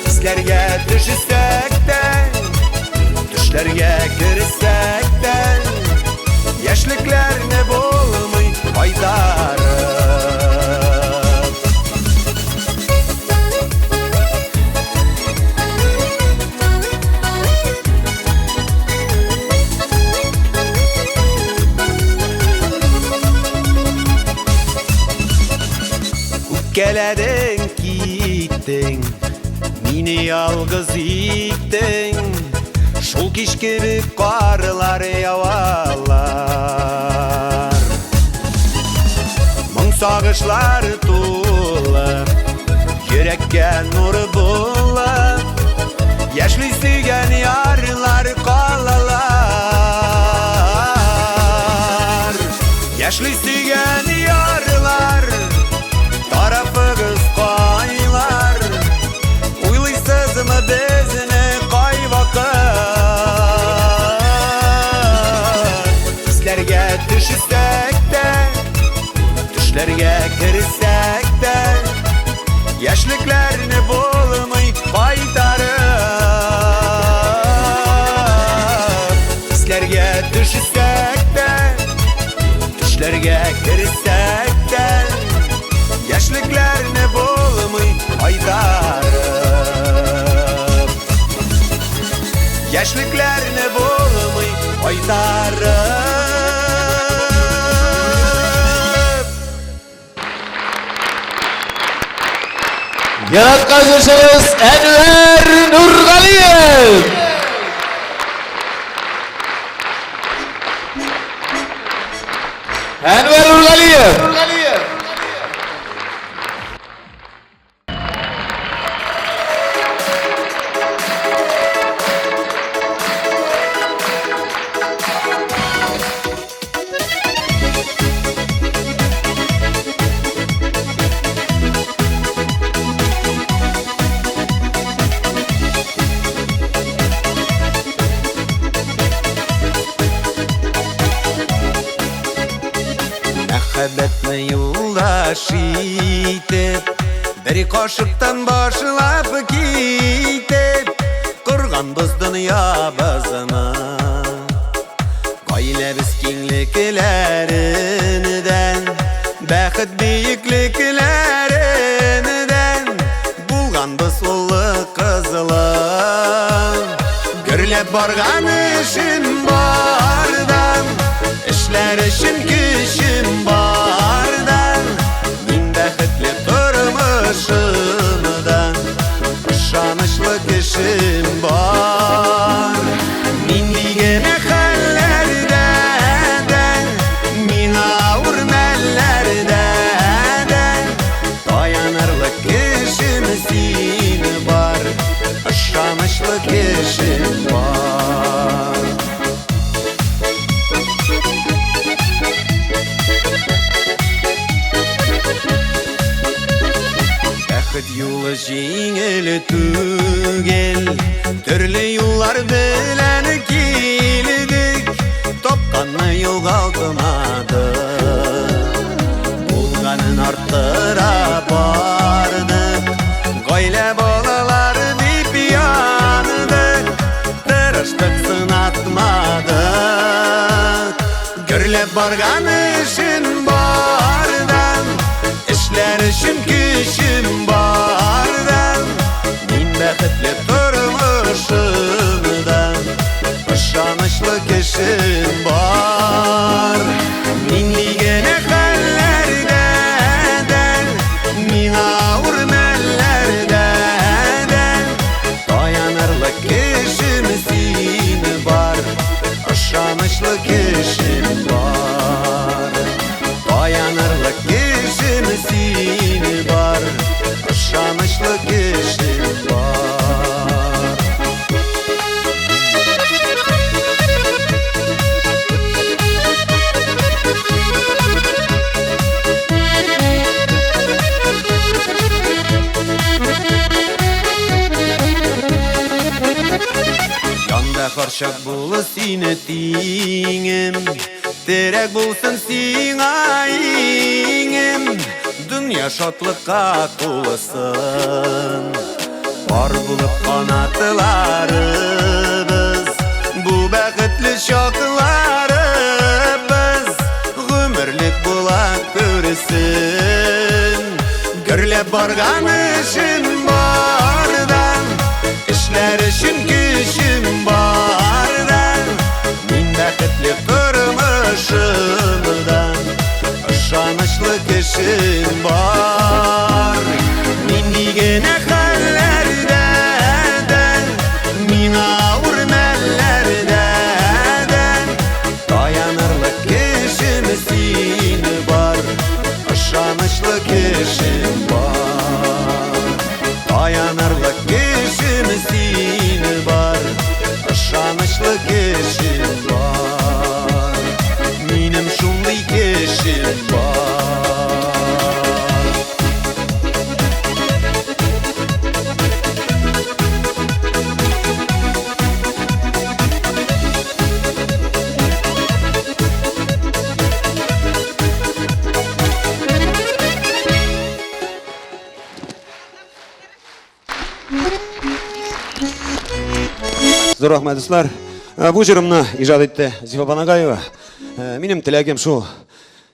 Хисләргә төшсәк тә, төшләргә керсәк тә, яшьлекләрне булмый кайтарып. Үпкәләдең, киттең, мине ялгыз иттең. Шул кич кебек карлар явалар. Моң сагышлар тулы, йөрәккә нур булып, яшьли сөйгән ярлар калалар. Яшьли сөйгән ярлар, тарафыгыз кайлар? Уйлыйсызмы безне кайвакыт? Хисләргә төшсәк тә, төшләргә керсәк тә, яшьлекләрне булмый кайтарып. Хисләргә төшсәк тә, төшләргә Яшьлекләрне булмый кайтарып. Яраткан җырчыбыз Әнвәр Нургалиев! Әнвәр Нургалиев! Мәхәббәтне юлдаш итеп, бер кашыктан башлап китеп, корганбыз дөньябызны. Гаиләбез киңлекләреннән, бәхет биеклекләреннән, булганбыз улы кызлы. Гөрләп барган эшем бардан, эшләр өчен көчем бардан, мин бәхетле тормышымда, ышанычлы кешем бар. Нинди генә хәлләрдә дә, миңа авыр мәлләрдә дә, таянырлык кешем син бар, ышанычлы кешем бар. Бәхет юлы җиңел түгел, төрле юллар белән килдек, тапканны югалтмадык. Булганын арттыра бардык, гаилә балалар дип яндык, тырыштык сынатмадык. Гөрләп барган эшем бардан, эшләр өчен көчем бардан, мин бәхетле тормышымда, ышанычлы кешем бар. Нинди генә хәлләрдә дә, миңа авыр мәлләрдә дә, таянырлык кешем син бар, ышанычлы кешем бар. Таянырлык кешем син бар, ышанычлы кешем бар. Янда һәрчак булыр сине тиңем, терәк булсын сиңа иңем, дөнья шатлыкка тулсын. Пар булып канатларыбыз, бу бәхетле чакларыбыз, гомерлек була күрсен. Гөрләп барган эшем бардан, эшләр өчен көчем бардан, мин бәхетле тормышымда, ышанычлы кешем бар. Нинди генә хәлләрдә дә, миңа авыр мәлләрдә дә, таянырлык кешем син бар, ышанычлы кешем бар. Таянырлык кешем син бар, ышанычлы кешем бар. Минем шундый кешем бар. Зур рәхмәт, дуслар. Бу җырымны иҗат итте Зифа Банагаева. Минем теләгем шул.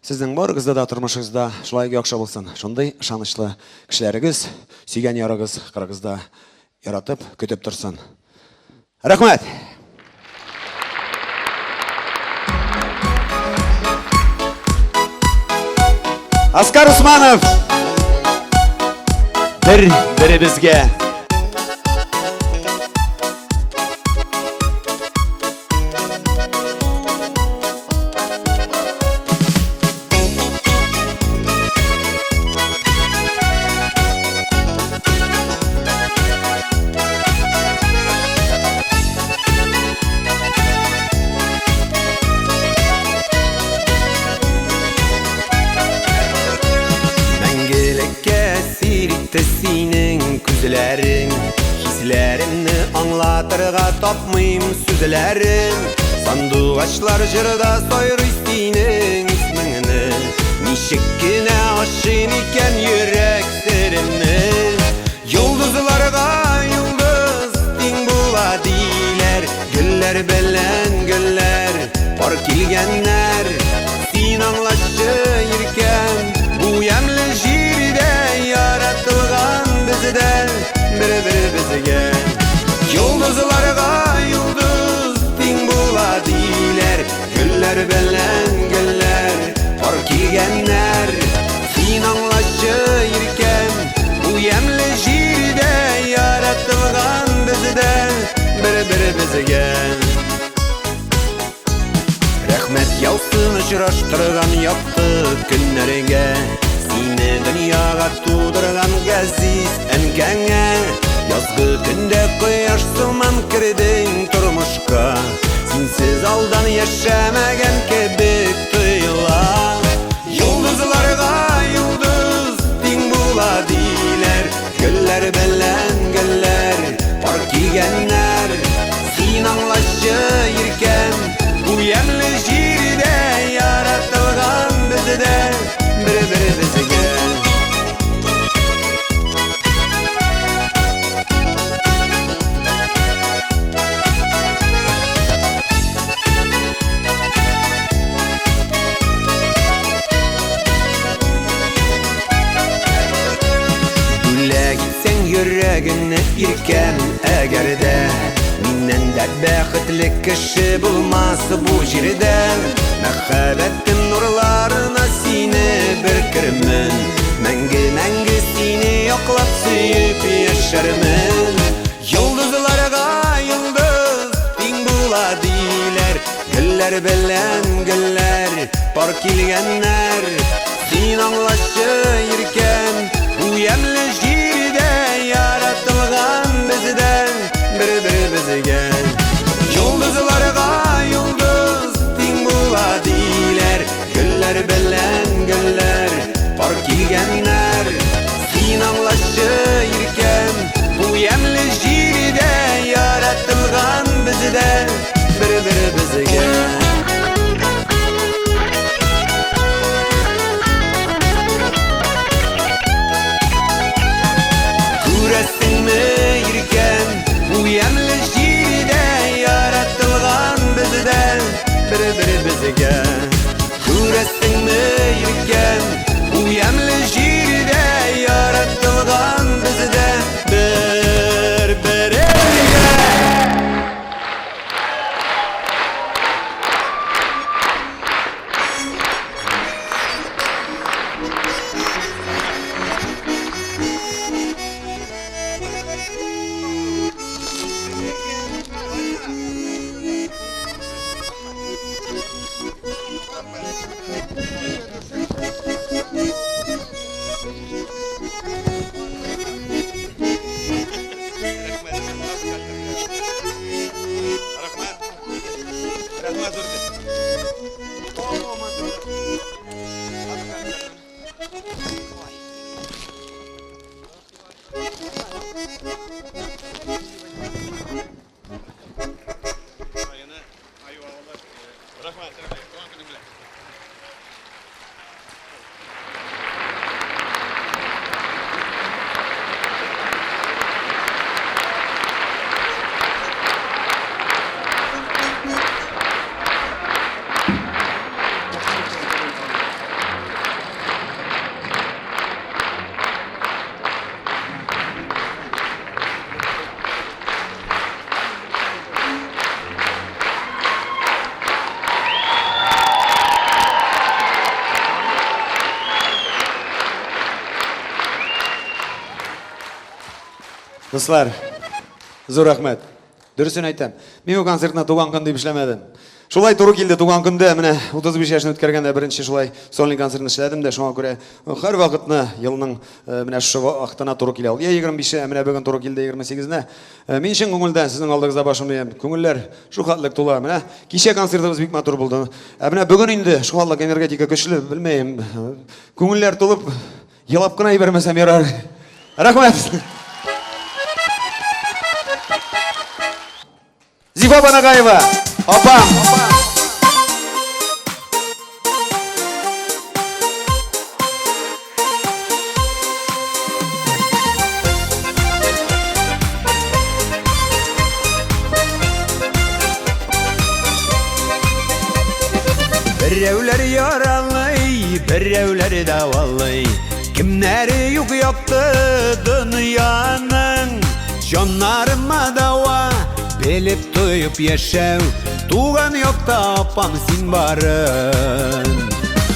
Сезнең барыгызда да тормышыгызда шулай яхшы булсын. Шундый ышанычлы кешеләрегез, сөйгән ярыгыз кырыгызда яратып, көтеп торсын. Рәхмәт. Оскар Усманов. Бер беребезгә. Мәңгелеккә әсир итте синең күзләрең. Хисләремне аңлатырга тапмыйм сүзләрен. Сандугачлар җырда сайрый синең исмеңне. Ничек кенә ачыйм икән йөрәк серемне? Йолдызларга йолдыз тиң була диләр. Гөлләр белән гөлләр пар килгәннәр. Син аңлашы, иркәм, бу ямьле җирдә яратылган бездә бер-беребезгә. Йолдызларга йолдыз тиң була диләр. Гөлләр белән гөлләр пар килгәннәр. Син аңлашы, иркәм, бу ямьле җирдә яратылган бездә бер-беребезгә. Рәхмәт яусын очраштырган якты көннәргә, сине дөньяга тудырган газиз әнкәңә. Язгы көндә кояш сыман кердең тормышка, синсез алдан яшәмәгән кебек тоела. Йолдызларга йолдыз тиң була диләр. Гөлләр белән гөлләр пар килгәннәр. Син аңлашы, иркәм, бу ямьле җирдә яратылган бездә бер-беребезгә. Бүләк итсәң йөрәгеңне, иркәм, әгәр дә, миннән дә бәхетле кеше булмас бу җирдә. Мәхәббәтем нурларына сине беркермен, мәңге-мәңге сине яклап сөеп яшәрмен. Йолдызларга йолдыз тиң була диләр. Гөлләр белән гөлләр пар килгәннәр. Син аңлашы, иркәм, бу ямьле җирдә яратылган бездә бер-беребезгә. Йолдызларга йолдыз тиң була диләр. Гөлләр белән гөлләр пар килгәннәр. Син аңлашы, иркәм, бу ямьле җирдә яратылган бездә бер-беребезгә. Күрәсеңме, иркәм, бу ямьле җирдә яратылган бездә бер-беребезгә. Күрәсеңме, иркәм, бу ямьле җирдә яратылган бездә бер-беребезгә. Дуслар, зур рәхмәт. Дөресен әйтәм, мин бу концертны туган көн дип эшләмәдем. Шулай туры килде туган көндә, менә 35 яшен үткәргәндә беренче шулай сольный концертны эшләдем дә, шуңа күрә һәр вакытны елның менә шушы вакытына туры килә ул. Я 25-е, ә менә бүген туры килде 28-нә. Мин чын күңелдән сезнең алдыгызда башымны иям. Күңелләр шул хәтлек тула. Менә кичә концертыбыз бик матур булды. Ә менә бүген инде шул хәтлек энергетика көчле, белмәем. Күңелләр тулып, Елап кына җибәрмәсәм ярар. Рәхмәт. Зифа Банагаева, апам. Берәүләр яралый, берәүләр дәвалый. Кемнәре юк якты дөньяның. Җаннарыма дәва, белеп тоеп яшәү. Туган якта апам син барын.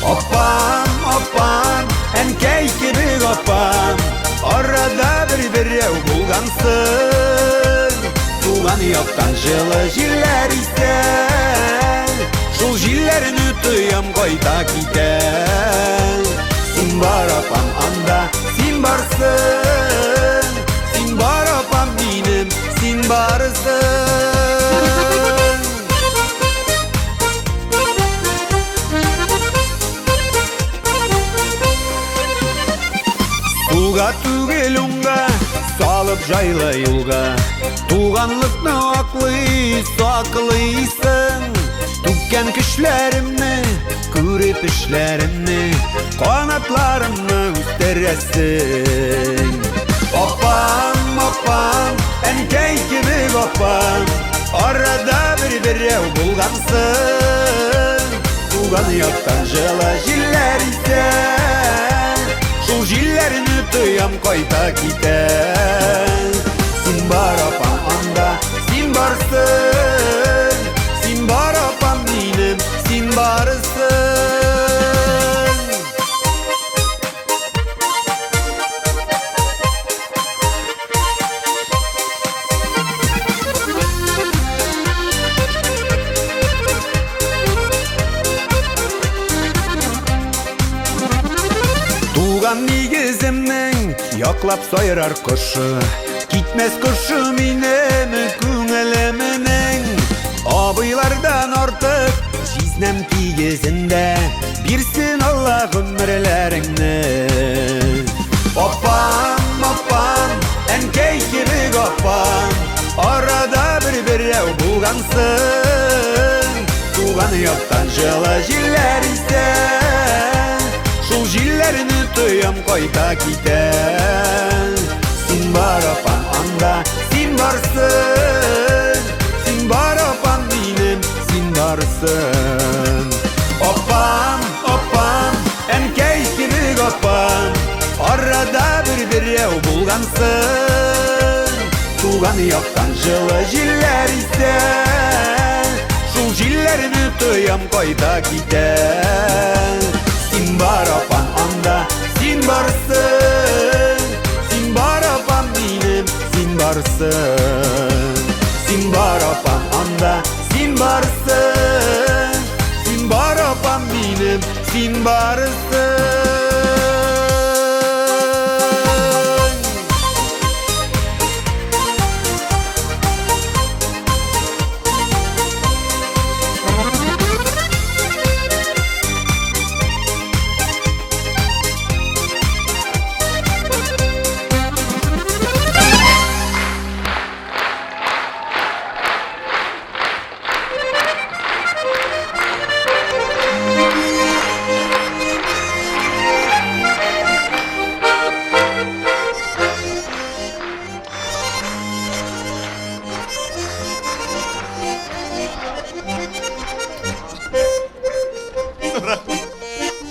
Апам, апам, әнкәй кебек апам. Арада бер берәү булгансың. Туган яктан җылы җилләр исә. Шул җилләрне тоям кайта китә. Син бар апам анда, син барсың. Син бар апам минем, син барсың. Сулга түгел уңга, салып җайлы юлга. Туганлыкны аклый, саклыйсың. Түккән көчләремне, күреп эшләремне, канатларымны үстерәсең. Апам, апам, әнкәй кебек апам, арада бер берәү булгансың. Туган яктан җылы җилләр исә, шул җилләрне тоям кайта китә. Син бар апам анда, син барсың. Син бар апам минем, син барсың. Туган нигеземнең яклап сайрар кошы, китмәс кошы минем күңелемнең. Абыйлардан артык җизнәм тигезендә, бирсен Алла гомерләреңне. Апам, апам, әнкәй кебек апам, арада бер берәү булгансың. Туган яктан җылы җилләр исә, шул җилләрне тоям кайта китә. Син бар апам анда, син барсың. Син бар апам минем, син барсың. Апам, апам, әнкәй кебек апам, арада бер берәү булгансың. Туган яктан җылы җилләр исә, шул җилләрне тоям кайта китә. Син бар апам анда, син барсың. Син бар апам минем, син барсың. Син бар апам анда, син барсың. Син бар апам минем, син барсың.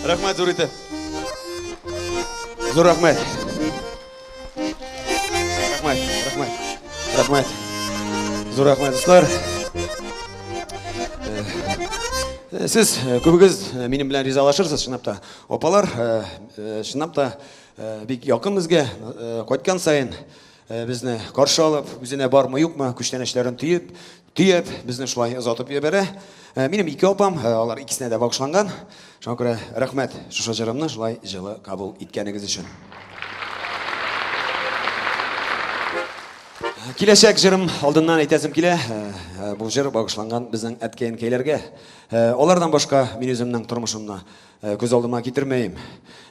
Рәхмәт зур итеп. Зур рәхмәт. Рәхмәт, рәхмәт. Рәхмәт. Зур рәхмәт, дуслар. Сез күбегез минем белән ризалашырсыз, чынлап та. Апалар, чынлап та бик якын безгә, кайткан саен. безне каршы алып, үзенә бармы-юкмы күчтәнәчләрен төеп, төяп, безне шулай озатып җибәрә. Минем ике апам, алар икесенә дә багышланган. Шуңа күрә рәхмәт шушы җырымны шулай җылы кабул иткәнегез өчен. Киләчәк җырым алдыннан әйтәсем килә, бу җыр багышланган безнең әткәй-әнкәйләргә. Алардан башка мин үземнең тормышымны күз алдыма китермәем.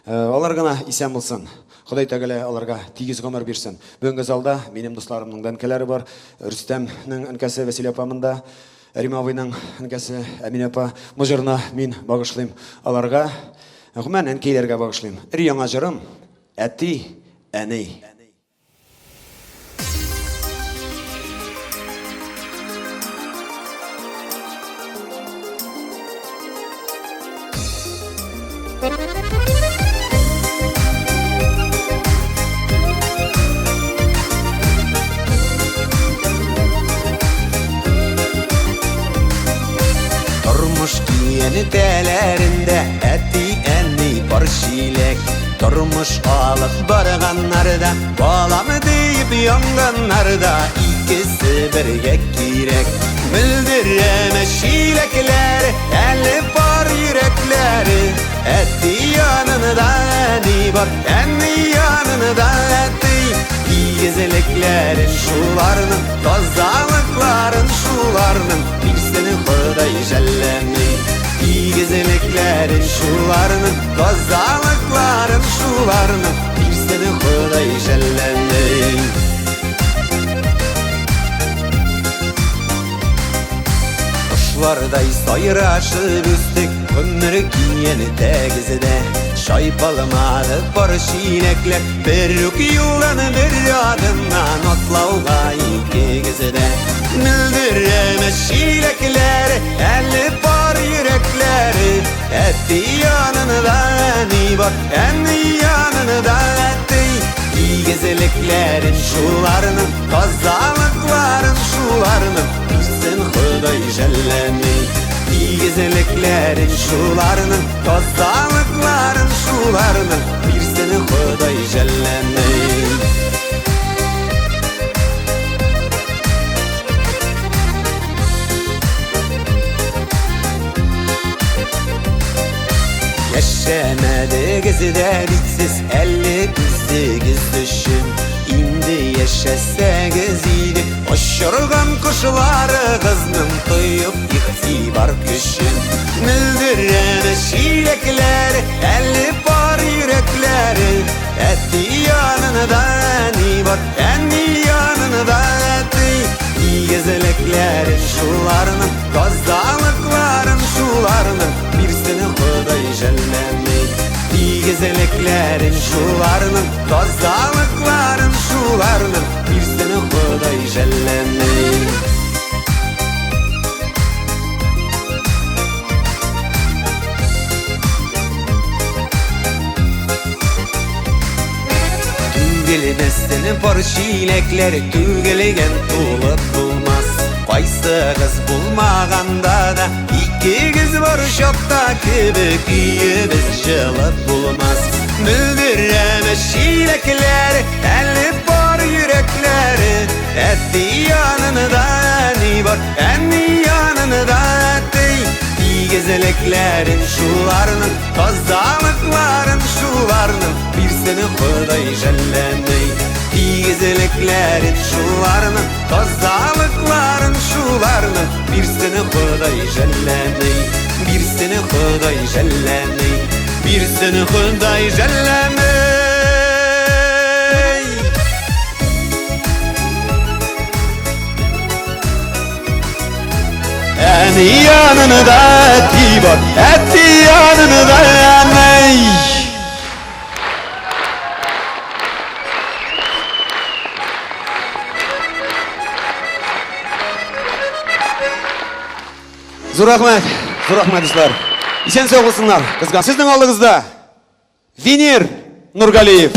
Алар гына исән булсын. Ходай Тәгалә аларга тигез гомер бирсен. Бүгенге залда минем дусларымның да әнкәләре бар. Рөстәмнең әнкәсе Вәсилә апа монда. Рим абыйның әнкәсе Әминә апа. Бу җырны мин багышлыйм аларга. Гомумән, әнкәйләргә багышлыйм. Өр-яңа җырым, Әти, әни. Тормыш киянтәләрендә әти-әни пар чиләк. Тормыш алып барганнарда, балам диеп янганнарда икесе бергә кирәк. Мөлдерәмә чиләкләр, әле пар йөрәкләре. Әти янында әни бар, әни янында әти. Игезлекләрен шуларның, тазалыкларын шуларның, бирсен Ходай жәлләми. Игезлекләрен шуларның, тазалыкларын шуларның, бирсен Ходай жәлләми. Кошлардай сайрашып үстек, гомер киянтәгездә. Чайпалмады пар чиләкләр, бер үк юлдан бер адымнан атлауга икегездә. Мөлдерәмә чиләкләр, әле пар йөрәкләре. Әти янында әни бар, әни янында әти. Игезлекләрен шуларның, тазалыкларын шуларның, бирсен Ходай жәлләми. Игезлекләрен шуларның, тазалыкларын шуларның, бирсен Ходай жәлләми. Яшәмәдегез дә бит сез әле үзегез өчен. Инде яшәсәгез иде, очырган кошларыгызның тоеп игътибар көчен. Мөлдерәмә чиләкләр, әле пар йөрәкләре. Әти янында әни бар, әни янында әти. Игезлекләрен шуларның, тазалыкларын шуларның, бирсен Ходай жәлләми. Игезлекләрен шуларның, тазалыкларын шуларның, бирсен Ходай жәлләми. Түгелмәсен пар чиләкләр, түгелгән тулып булмас. Кайсыгыз булмаганда да, икегез бар чакта кебек өебез җылып булмас. Мөлдерәмә чиләкләр, әле пар йөрәкләре. Әти янында әни бар, әни янында әти. Игезлекләрен шуларның, тазалыкларын шуларның, бирсен Ходай жәлләми. Игезлекләрен шуларның, тазалыкларын шуларның, бирсен Ходай жәлләми. Бирсен Ходай жәлләми. Бирсен Ходай жәлләми. Әни янында әти бар, әти янында әни. Зур рәхмәт, зур рәхмәт, дуслар. Исән сау булсыннар. Кызган. Сезнең алдыгызда Венер Нургалиев.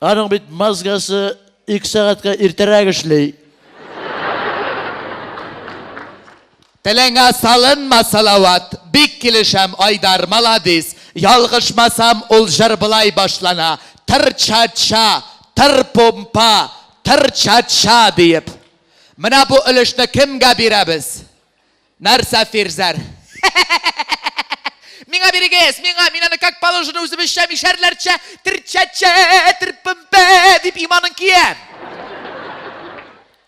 Аның бит мозгасы ике сәгатькә иртәрәк эшли. Телеңә салынма, Салават. Бик килешәм, Айдар, маладис. Ялгышмасам, ул җыр болай башлана, Тыр-ча-ча, тыр-пумпа, тыр-ча-ча диеп. Менә бу өлешне кемгә бирәбез? Нәрсә, Фирзәр? Миңа бирегез, миңа, мин аны как положено үзебезчә, мишәрләрчә, тир-чә-чә, тир-пым-пә дип иманын киям.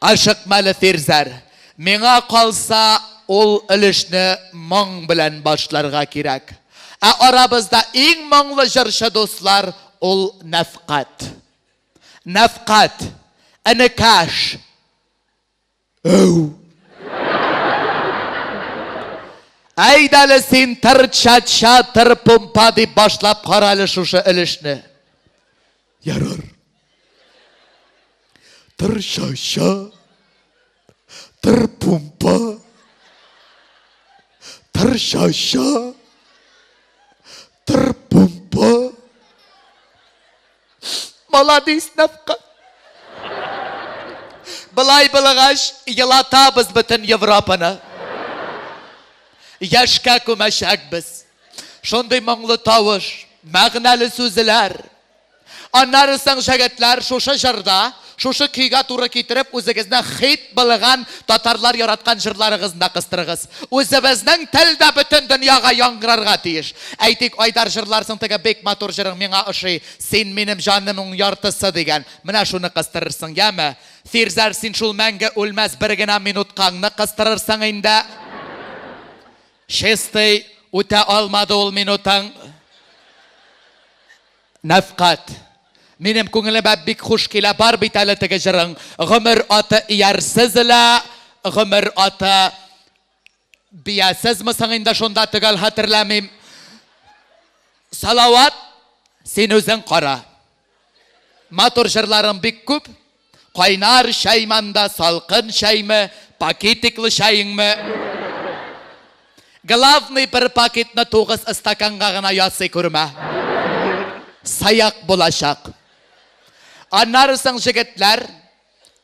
Ашыкма әле, Фирзәр. Миңа калса, ул өлешне моң белән башларга кирәк. Ә арабызда иң моңлы җырчы дуслар ул Нәфкать. Нәфкать, энекәш. Әү. Әйдә әле син тыр-ча-ча, тыр-пумпа дип башлап кара әле шушы өлешне. Ярар. Тыр-ча-ча, тыр-пумпа, тыр-ча-ча, тыр-пумпа. Маладис, Нәфкать. Былай булгач, елатабыз бөтен Европаны. Яшькә күмәчәкбез. Шундый моңлы тавыш, мәгънәле сүзләр. Аннары соң, җегетләр, шушы җырда, шушы көйгә туры китереп, үзегезне хит булган татарлар яраткан җырларыгызны да кыстырыгыз. Үзебезнең тел дә бөтен дөньяга яңгырарга тиеш. Әйтик, Айдар җырларсың теге бик матур җырың миңа ошый, Син минем җанымның яртысы дигән. Менә шуны кыстырырсың, яме? Фирзәр, син шул мәңге үлмәс бер генә минуткаңны кыстырырсың инде. Чистый, үтә алмады ул минутың. Нәфкать. Минем күңелемә бик хуш килә, бар бит әле теге җырың. Гомер аты иярсез лә, гомер аты биясезме соң инде шунда төгәл хәтерләмим. Салават, син үзең кара. Матур җырларың бик күп. Кайнар чәйманда салкын чәйме, пакетиклы чәеңме? Главный бер пакетны 9 стаканга гына ясый күрмә. Саяк булачак. Аннары соң җегетләр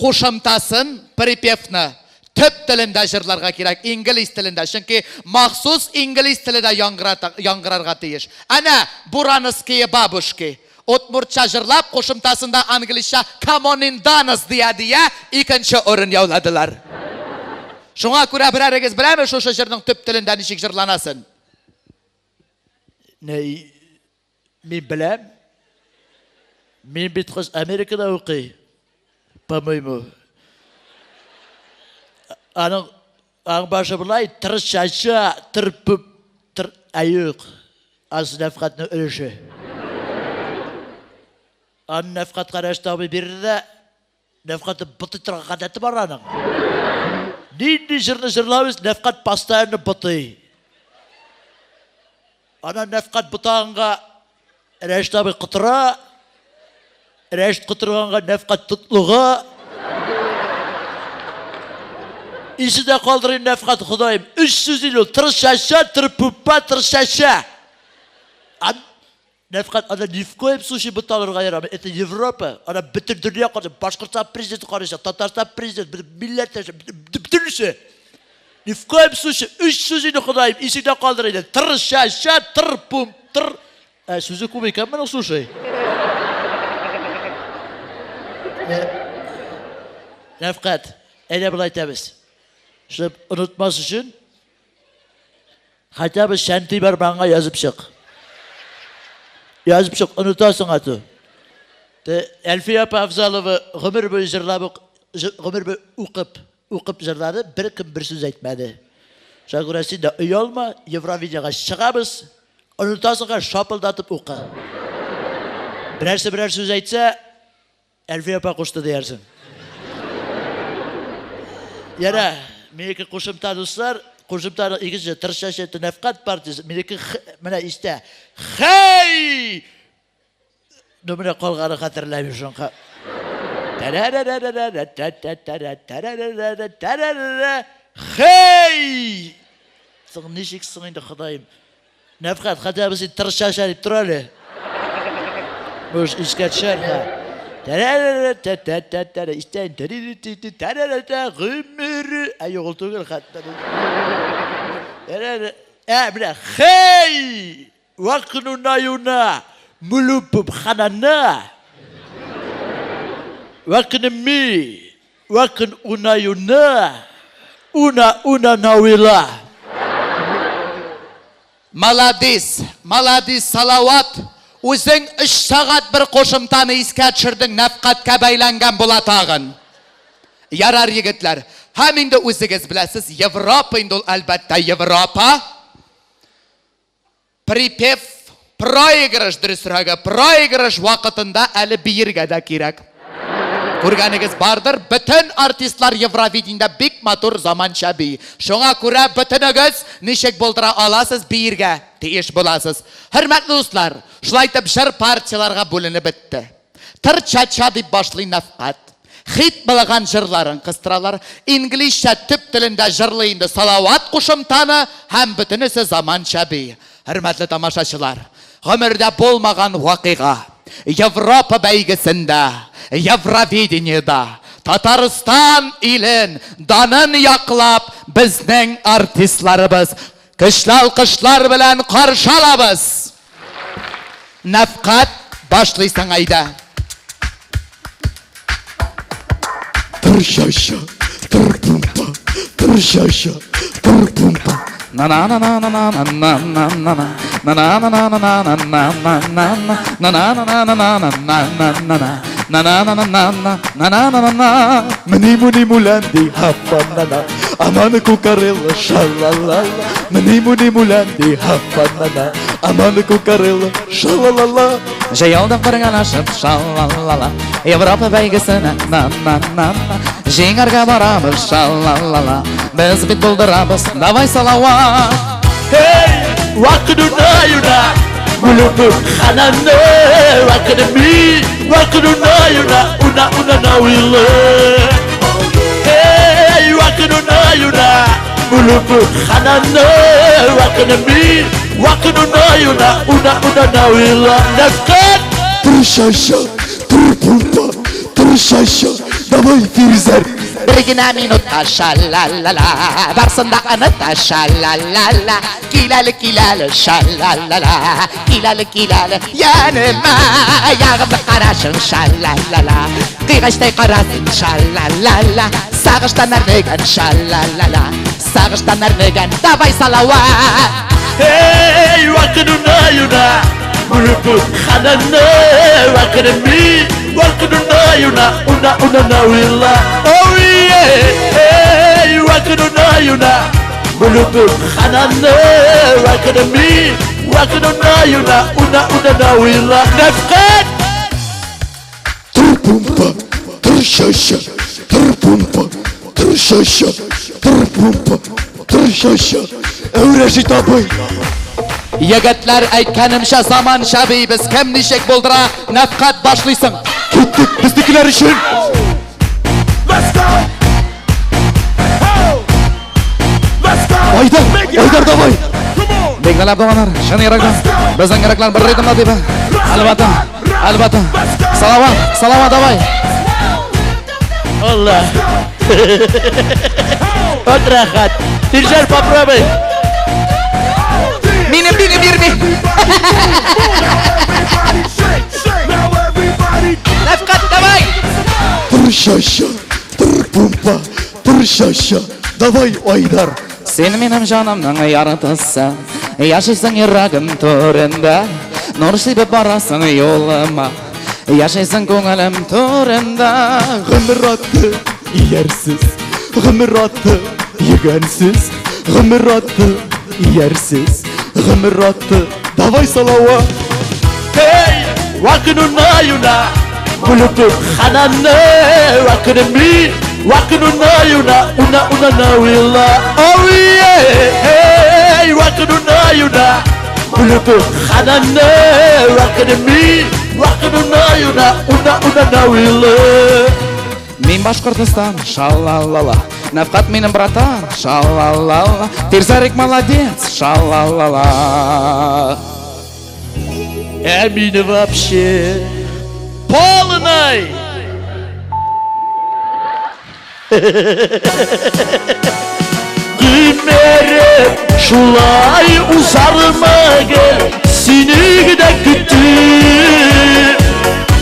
кушымтасын, припевны төп телендә җырларга кирәк, инглиз телендә, чөнки махсус инглиз теле дә яңгырарга тиеш. Әнә, Бурановские бабушки. Удмуртча җырлап, кушымтасында английча Come on in dance дия-дия икенче урын яуладылар. Шуңа күрә берәрегез беләме шушы җырның төп телендә ничек җырланасын? Нәй, мин беләм. Мин бит кыз Америкада укый, по-моему. Аның аң башы болай тырчача, тырпып, тыр, ә юк. Аз Нәфкатның өлеше. Аны Нәфкатка Рәшит абый бирде дә, Нәфкатны бытый торган гадәте бар аның. Нинди җырны җырлабыз, Нәфкат постоянно бытый. Ана Нәфкат бытаганга Рәшит абый котыра, Рәшит котырганга Нәфкать тотлыга. Исендә калдырыйм, Нәфкать, Ходаем. Өч сүз инде ул. Тырышача, тырпупа, тырышача. Ан Нәфкать анда ни в коем случае буталырга ярамый. Это Европа. Ана бөтен дөнья каршы. Башкортстан президенты каршы, Татарстан президенты, бөтен милләтләр, бөтенесе. Ни в коем случае өч сүз инде, Ходаем, исеңдә калдыр инде. Тырышача, тырпум, тыр. Ә сүзе күп икән моның, слушай. Рәфкать, әйдә болай итәбез. Шуны онытмас өчен, хотя бы чәнти бармагыңа язып чык. Язып чык, онытасың ату. Әлфия апа Афзалова гомер буе җырлап, гомер буе укып, укып җырлады, беркем бер сүз әйтмәде. Шуңа күрә син дә оялма, Евровидениегә чыгабыз, онытасың ха, шапылдатып укы. Берәрсе берәр сүз әйтсә, Әлфия апа кушты диярсең. Ярә, минеке кушымта, дуслар, кушымтаның икенче тырышачы Нәфкать партиясе, минеке менә истә. Хей! Ну, менә калганы хәтерләмим шуңа. Хей! Соң ничек соң инде, Ходаем? Нәфкать, хотя бы син тырышача дип тор әле. Может, искә төшәр, ха. Гомере. Ә юк, ул түгел хәтта. Ә, менә, хей! Вакнунаюна, мулупуп ханана. Вакнми, вакн унаюна, уна уна навила. Маладис, маладис, Салават. Үзең өч сәгать бер кушымтаны искә төшердең, Нәфкатькә бәйләнгән була тагын. Ярар, егетләр. Һәм инде үзегез беләсез, Европа инде ул, әлбәттә, Европа. Припев, проигрыш, дөресрәге, проигрыш вакытында әле биергә дә кирәк. Күргәнегез бардыр, бөтен артистлар Евровидениедә бик матур заманча бии. Шуңа күрә бөтенегез ничек булдыра аласыз, биергә тиеш буласыз. Хөрмәтле дуслар, шулай итеп җыр партияләргә бүленеп бетте. Тыр-ча-ча дип башлый Нәфкать. Хит булган җырларын кыстыралар. Инглизчә төп телендә җырлый инде Салават кушымтаны һәм бөтенесе заманча бии. Хөрмәтле тамашачылар, гомердә булмаган вакыйга, Европа бәйгесендә, Евровидениедә Татарстан илен, данын яклап, безнең артистларыбыз көчле алкышлар белән каршы алабыз! Нәфкать, башлыйсың әйдә. Тыр-ча-ча, тыр-пум-па, тыр-ча-ча, тыр-пум-па. На-на-на-на-на-на-на-на-на-на. На-на-на-на-на-на-на-на-на. На-на-на-на-на-на-на-на-на. На-на-на-на-на, на-на-на-на-на. Мни-муни мулянди, хапа-на-на, Аманы кукарелла, ша-ла-ла-ла. Мни-муни мулянди, хапа-на-на, Аманы кукарелла, ша-ла-ла-ла. Җыелдык бергәләшеп, ша-ла-ла-ла. Европа бәйгесенә, на-на-на-на. Җиңәргә барабыз, ша-ла-ла-ла. Без бит булдырабыз, давай, Салават! Hey! Вакыдунаюна, Мулупу ханана, вакыдами, вакыдунаюна, уна уна навила. Hey! Вакыдунаюна, Мулупу ханана, вакыдами, вакыдунаюна, уна уна навила. Нәфкать! Тыр-ча-ча, тыр-пум-па, тыр-ча-ча, давай, Фирзәр! Бер генә минутка, ша-ла-ла-ла, барсын да оныта, ша-ла-ла-ла. Кил әле, кил әле, ша-ла-ла-ла, кил әле, кил әле, яныма. Ягымлы карашың, ша-ла-ла-ла, кыйгачтай карасын, ша-ла-ла-ла. Сагыштан әрнегән, ша-ла-ла-ла, сагыштан әрнегән, давай, Салават! Hey, вакыдунаюна, Мулупу ханана, вакыдами, вакыдунаюна, уна уна навила. Oh yeah, hey, вакыдунаюна, Мулупу ханана, вакыдами, вакыдунаюна, уна уна навила. Нәфкать! Тыр-пум-па, тыр-ча-ча, тыр-пум-па, тыр-ча-ча, тыр-пум-па, тыр-ча-ча, Әүрәшит абый! Егетләр, әйткәнемчә, заманча биибез, кем ничек булдыра, Нәфкать, башлыйсың. Киттек, безнекеләр өчен! Айдар, Айдар, давай! Бик галәп туганнар, чын йөрәктән. Безнең йөрәкләр бер ритмда тибә. Әлбәттә, әлбәттә. Салават, Салават, давай! Алла. Вот рәхәт. Тирҗәр, попробуй. Минем бине бирми. Нәфкать, давай! Тыр-ча-ча, тыр-пум-па, тыр-ча-ча, давай, Айдар! Син минем җанымның яртысы, Яшисең йөрәгем түрендә, Нур сибеп барасың юлыма, Яшисең күңелем түрендә. Гомер аты иярсез, гомер аты йөгәнсез, гомер аты иярсез, гомер аты, давай, Салават! Hey! Вакынунаюна, Мулупу ханана, вакынами, вакынунаюна, уна уна навила. Oh yeah! Hey! Вакынунаюна, Мулупу ханана, вакынами, вакынунаюна, уна уна навила. Мин Башкортостан, ша-ла-ла-ла. Нәфкать минем братан, ша-ла-ла-ла. Тирзарик молодец, ша-ла-ла-ла. Ә мине вообще Полный! Гомерем шулай узармы гел сине генә көтеп.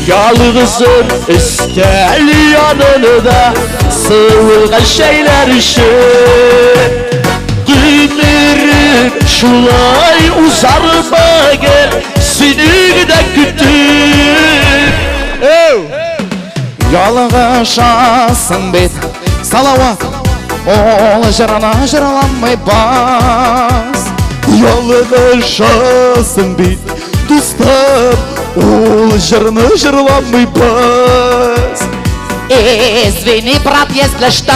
Ялгызым өстәл янында сыуылган чәйләр эчеп. Гомерем шулай узармы гел сине генә көтеп. Эу! Ялгышасың бит, Салават, ул җырны җырламый бас. Ялгышасың бит, дустым, ул җырны җырламый бас. Извини, брат, если что.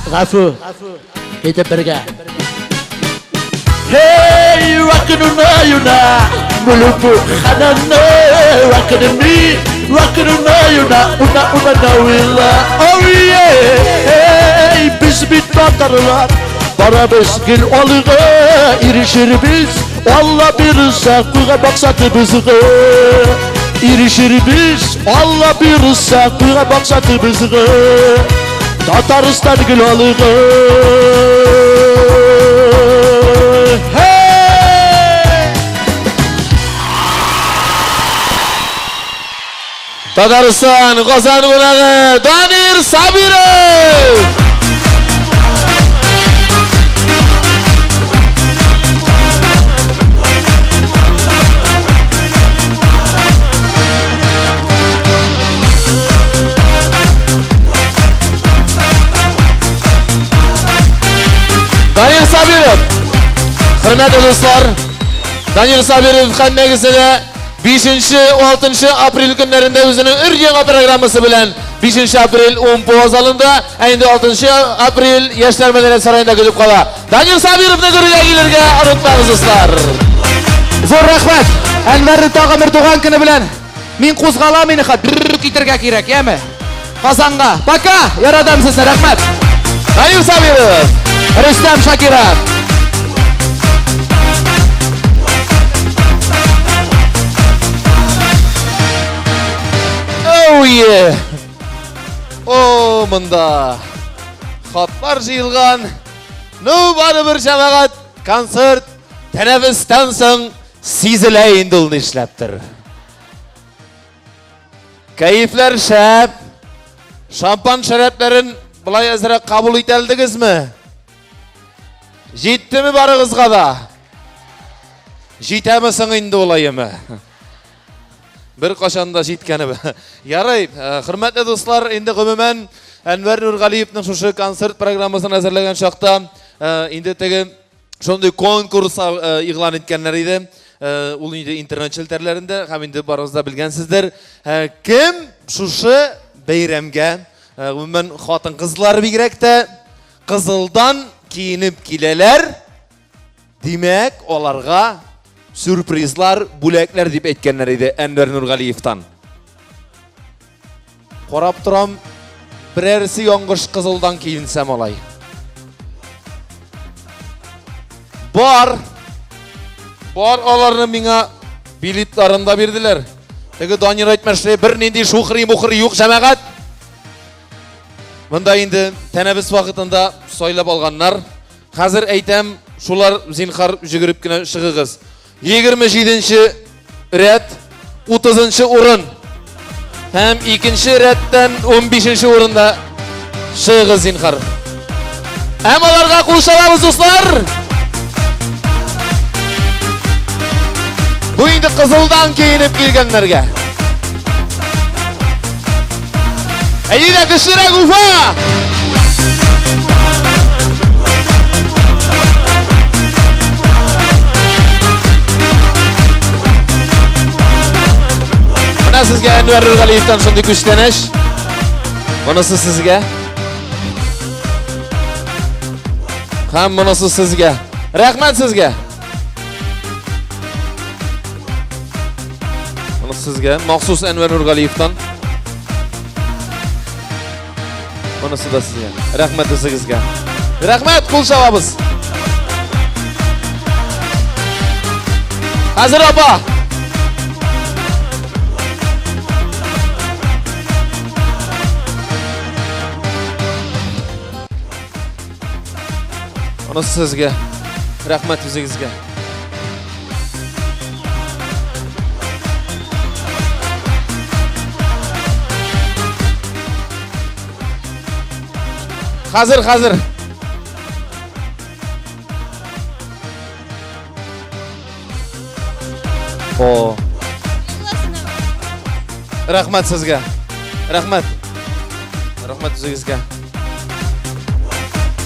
Гафу, китеп бергә. Hey, rock'n'una yuna, mulupu hanana, rock'n'mi, rock'n'una yuna, una una nawila. Oh yeah, hey, biz bit tatarlar, барабыз гел алга ирешербез, Алла бирсә куйган максатыбызга. Ирешербез, Алла бирсә куйган максатыбызга. Татарстан гел алга. Hey! Татарстан, Казан кунагы Данир Сабиров! Данир Сабиров! Хөрмәтле дуслар, Данир Сабиров һәммәгезне дә 5-6 апрель көннәрендә үзенең өр-яңа программасы белән 5 апрель УМПО залында, ә инде 6 апрель Яшьләр мәдәният сараенда көтеп кала. Данир Сабировны күрергә килергә онытмагыз, дуслар. Зур рәхмәт! Әнвәрне тагын бер туган көне белән. Мин кузгалам инде, хәт китергә кирәк, яме? Казанга. Пока! Яратам сезне, рәхмәт. Данир Сабиров! Рөстәм Шакиров. Oh yeah! О, монда хатлар җыелган. Ну, барыбер җәмәгать, концерт тәнәфестән соң сизелә инде ул нишләптер. Кәефләр шәп. Шампан шәрәпләрен болай әзрәк кабул итәлдегезме? Җиттеме барыгызга да? Җитәме соң инде улайымы? Бер кашан да җиткәне. Ярый, хөрмәтле дуслар, инде гомумән Әнвәр Нургалиевның шушы концерт программасын әзерләгән чакта инде теге шундый конкурс игълан иткәннәр иде. Ул инде интернет челтәрләрендә һәм инде барыгыз да белгәнсездер. Кем шушы бәйрәмгә, гомумән хатын-кызлар бигрәк тә кызылдан киенеп киләләр, димәк, аларга сюрпризлар, бүләкләр дип әйткәннәр иде Әнвәр Нургалиевтан. Карап торам, берәрсе яңгыш кызылдан киенсә малай. Бар! Бар, аларны миңа билетларын да бирделәр. Теге Данир әйтмешли, бернинди шухри-мухри юк, җәмәгать. Монда инде тәнәфес вакытында сайлап алганнар. Хәзер әйтәм, шулар зинхар җөгереп кенә чыгыгыз. 27-нче рәт, 30-нчы урын. Һәм икенче рәттән 15-нче урында чыгыгыз зинхар. Һәм аларга кул чабабыз, дуслар. Бу инде кызылдан киенеп килгәннәргә. Әйдә, көчлерәк Уфа! Менә сезгә Әнвәр Нургалиевтан шундый күчтәнәч. Монысы сезгә. Һәм монысы сезгә. Рәхмәт сезгә. Монысы сезгә. Махсус Әнвәр Нургалиевтан. Монысы да сезгә. Рәхмәт үзегезгә. Рәхмәт, кул чабабыз. Хәзер апа. Монысы сезгә. Рәхмәт үзегезгә. Хәзер, хәзер. О. Рәхмәт сезгә. Рәхмәт. Рәхмәт үзегезгә.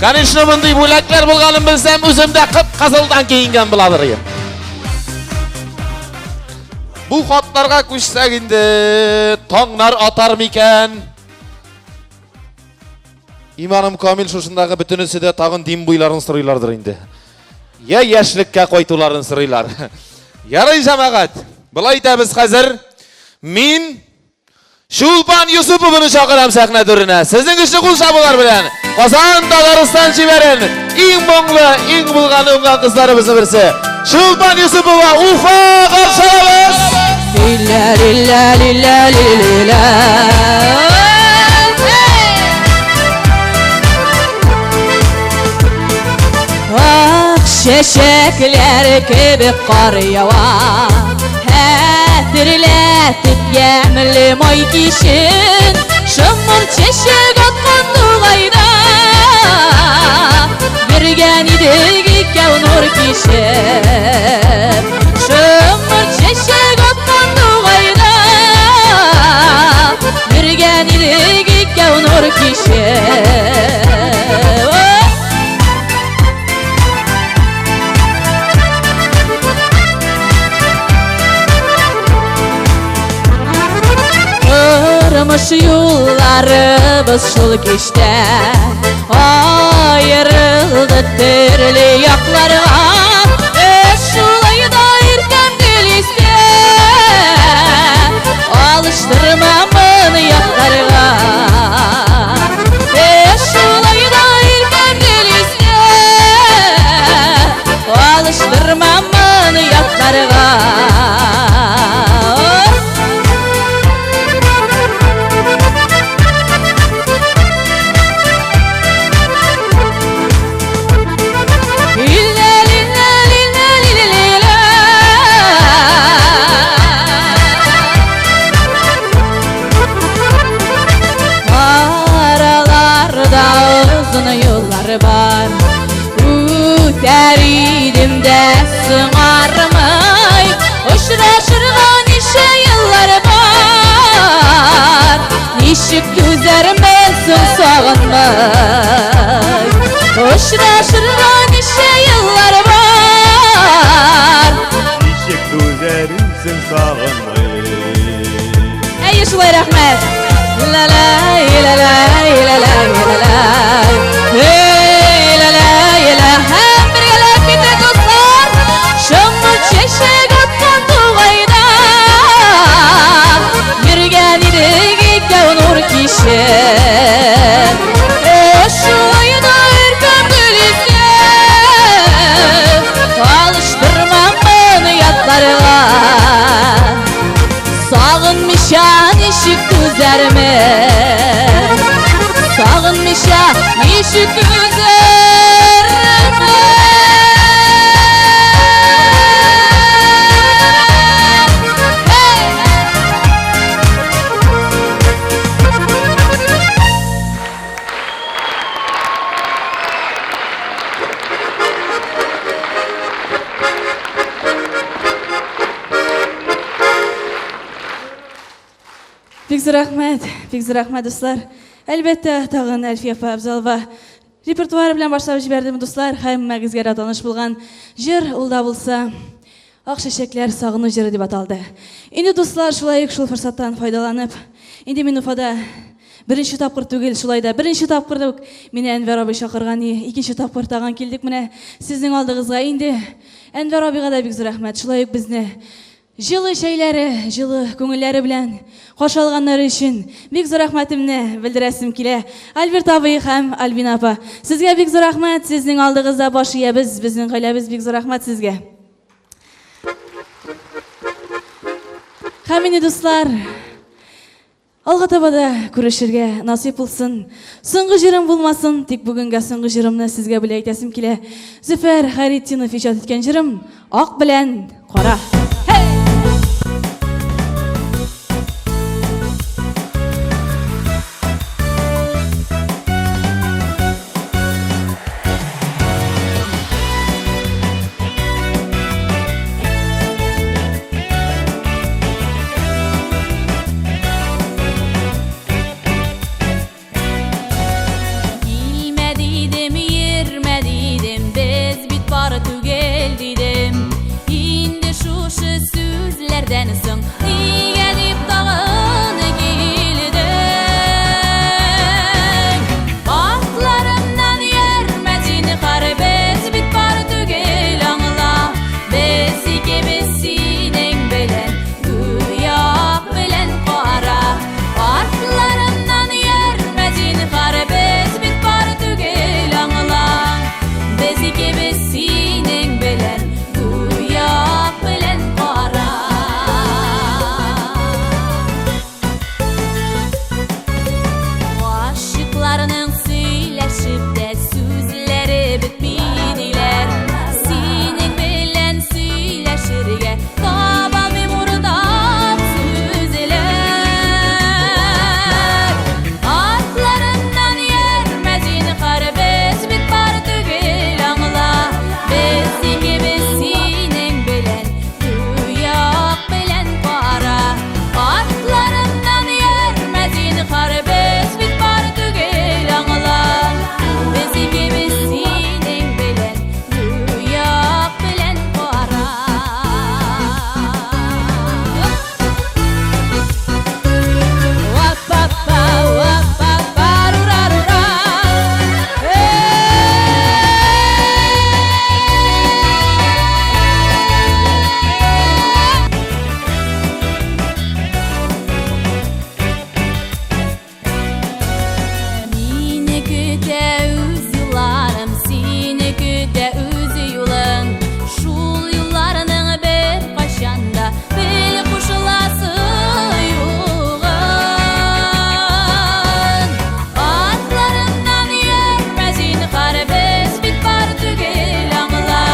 Конечно, мондый бүләкләр булганын белсәм, үзем дә кып-кызылдан киенгән буладыр идем. Бу хатларга күчсәк инде, таңнар атар микән? Иманым камил, шушындагы бөтенесе дә тагын дин буйларын сорыйлардыр инде. Я яшьлеккә кайтуларын сорыйлар. Ярый, җәмәгать, болай итәбез хәзер. Мин Чулпан Юсупованы чакырам сәхнә түренә. Сезнең көчле кул чабулар белән Казан, Татарстан чибәрен, иң моңлы, иң булган уңган кызларыбызның берсе. Чулпан Юсупова, Уфа, каршы алабыз! Лилә, лилә, лилә, лилә. Ак чәчәкләр кебек кар ява, Хәтерләтеп ямьле май кичен, Шомырт чәчәк аткан тугайда. Йөргән идек икәү нур кичеп, Шомырт чәчәк аткан тугайда. Йөргән идек икәү нур кичеп. Тормыш юлларыбыз шул кичтә аерылды төрле якларга. Эш шулай да иртән гел истә, алыштырмамын якларга. Эш шулай да иртән гел истә, алыштырмамын якларга. Араларда озын юллар бар, үтәр идем дә соңармай. Очрашырга ничә еллар бар, ничек түзәрмен соң сагынмай. Очрашырга ничә еллар бар, ничек түзәрсең сагынмай. Әйе, шулай, рәхмәт. Ла ла ла ла ла ла ла ла. Эй, ла ла ла. Һәм бергәләп китик, дуслар. Шомырт чәчәк аткан тугайда йөргән идек икәү нур кичеп. Эш шулай да иркәм гөл истә, алыштырмамын ятларга. Сагынмыйча ничек түзәрмен, сагынмыйча ничек түзәрмен. Бик зур рәхмәт, бик зур рәхмәт, дуслар. Әлбәттә, тагын Әлфия апа Абзалова репертуары белән башлап җибәрдем, дуслар. Һәммәгезгә дә таныш булган җыр, ул да булса Ак чәчәкләр сагыну җыры дип аталды. Инде, дуслар, шулай ук шул форсаттан файдаланып, инде мин Уфада беренче тапкыр түгел, шулай да беренче тапкырда ук мине Әнвәр абый чакырган, икенче тапкыр тагын килдек менә сезнең алдыгызга. Инде Әнвәр абыйга да бик зур рәхмәт. Шулай ук безне җылы чәйләре, җылы күңелләре белән каршы алганнары өчен бик зур рәхмәтемне белдерәсем килә. Альберт абый һәм Альбина апа, сезгә бик зур рәхмәт. Сезнең алдыгызда баш иябез, безнең гаиләбез, бик зур рәхмәт сезгә. Һәм инде, дуслар, Алга таба да күрешергә насыйп булсын. Соңгы җырым булмасын, тик бүгенгә соңгы җырымны сезгә бүләк итәсем килә. Зөфәр Хәйретдинов иҗат иткән җырым Ак белән кара. Килмә дидем, йөрмә дидем, без бит пары түгел дидем. Инде шушы сүзләрдән соң нигә дип тагын килдең? Атларымнан йөрмә зинһар, без бит пар түгел, аңла. Без икебез синең белән гүя ак белән кара. Артларымнан йөрмә зинһар, без бит пар түгел, аңла. Без икебез синең белән гүя ак белән кара. Гашыйкларның сөйләшеп тә сүзләре бетми диләр. Синең белән сөйләшергә табалмыйм уртак сүзләр. Артларыннан йөрмә зинһар, без бит пар түгел, аңла. Без икебез синең белән гүя ак белән кара. Артларымнан йөрмә зинһар, без бит пар түгел, аңла. Без икебез синең белән гүя ак белән кара. Ва-па-па, ва-па-па, рура-рура. Мине көтә үз юлларым, сине көтә үз юлың. Шул юлларның бер кайчан да бел кушыласы югын. Артларымнан йөрмә зинһар, без бит пар түгел, аңла.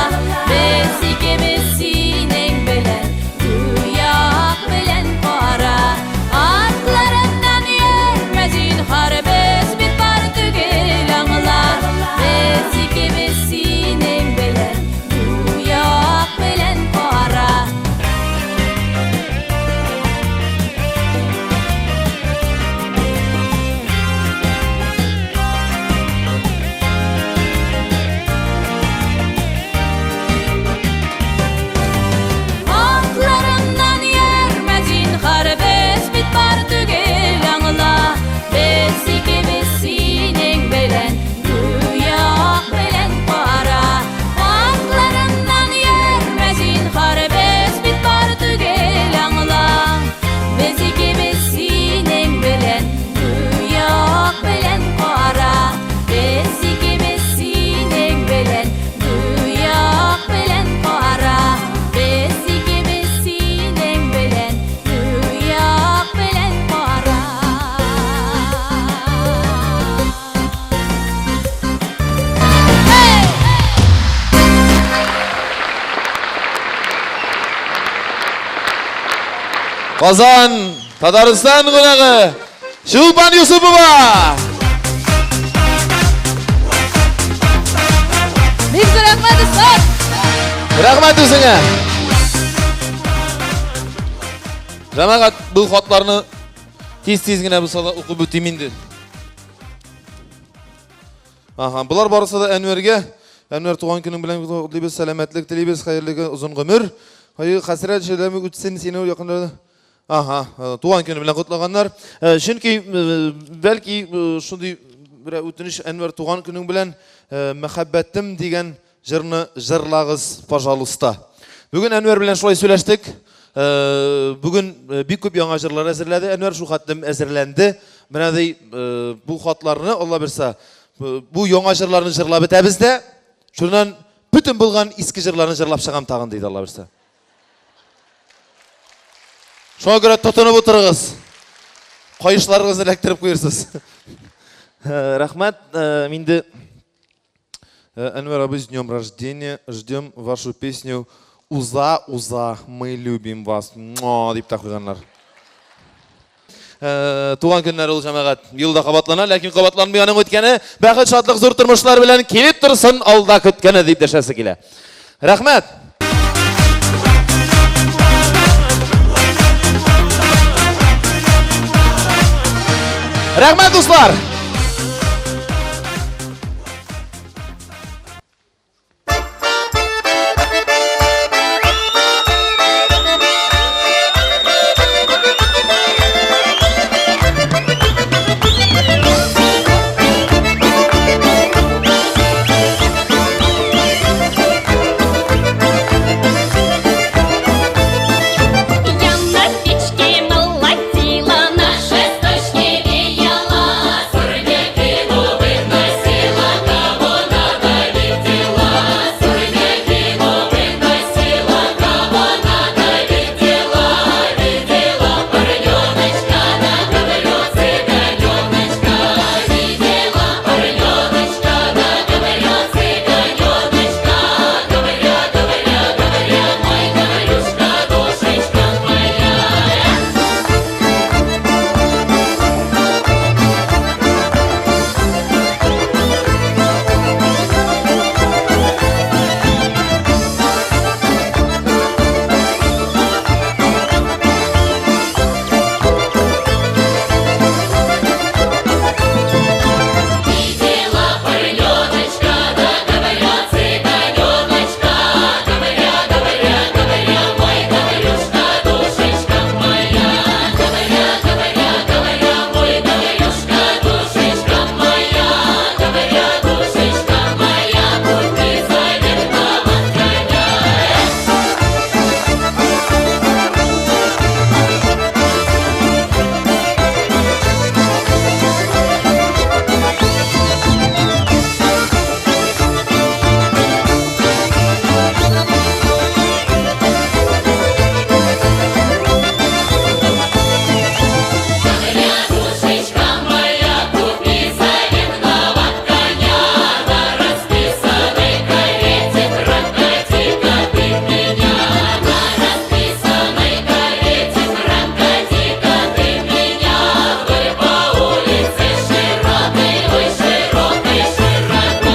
Без икебез синең белән гүя ак белән кара. Артларымнан йөрмә зинһар, без бит пар түгел, аңла. Без икебез синең белән гүя ак белән кара. Атларымнан йөрмә зинһар, без бит пар түгел, аңла. Без икебез синең белән гүя ак белән кара. Атларымнан йөрмә зинһар, без бит пар түгел, аңла. Без икебез синең белән гүя ак белән кара. Без икебез синең белән гүя ак белән кара. Без икебез синең белән гүя ак белән кара. Казан, Татарстан кунагы Чулпан Юсупова! Бик зур рәхмәт, дуслар! Рәхмәт үзеңә! Җәмәгать, бу хатларны тиз-тиз генә булса да укып үтим инде. Ага, болар барысы да Әнвәргә. Әнвәр туган көнең белән котлыйбыз, сәламәтлек телибез, хәерле көн, озын гомер. Хәер, хәсрәт шәләме үтсен сине якыннарда. Ага, э, туган көне белән котлаганнар. Э, чөнки э, бәлки шундый бер үтенеч Әнвәр туган көнең белән Мәхәббәтем дигән җырны җырлагыз, пожалуйста. Бүген Әнвәр белән шулай сөйләштек. Бүген бик күп яңа җырлар әзерләде. Әнвәр шул хәтлем әзерләнде. Менә ди бу хатларны Алла бирсә, бу яңа җырларны җырлап бетәбез дә, шуннан бөтен булган иске җырларны җырлап чыгам тагын диде Алла бирсә. Шуңа күрә тотынып утырыгыз. Каешларыгызны эләктереп куерсыз. Рәхмәт, инде Әнвәр абый, с днем рождения. Ждем вашу песню Уза, уза, мы любим вас. Муа, дип тә куйганнар. Туган көннәр ул җәмәгать елда кабатлана, ләкин кабатланмый аның үткәне. Бәхет, шатлык, зур тормышлар белән килеп торсын алда көткәне дип дәшәсе килә. Рәхмәт. Рәхмәт, дуслар! Я на печке молотила, на шесточке веяла, сурняки выносила, кого надо видела, сурняки выносила, кого надо видела, видела парненочка, да говорю, цыганеночка, видела парненочка, да говорю, цыганеночка, говоря, говоря, говоря, мой говорюшка, душечка моя. Видела парненочка, да говоря, цыганеночка, говоря, говоря, говоря, мой говорюшка, душечка моя, говоря, говоря, говоря, мой говорюшка, душечка моя, говоря, душечка моя, купи заветного коня. Говоря, душечка моя, купи заветного коня, на расписанной карете прокати-ка ты меня, на расписанной карете прокати-ка ты меня, вдоль по улице широкой, ой, широкой, широкой.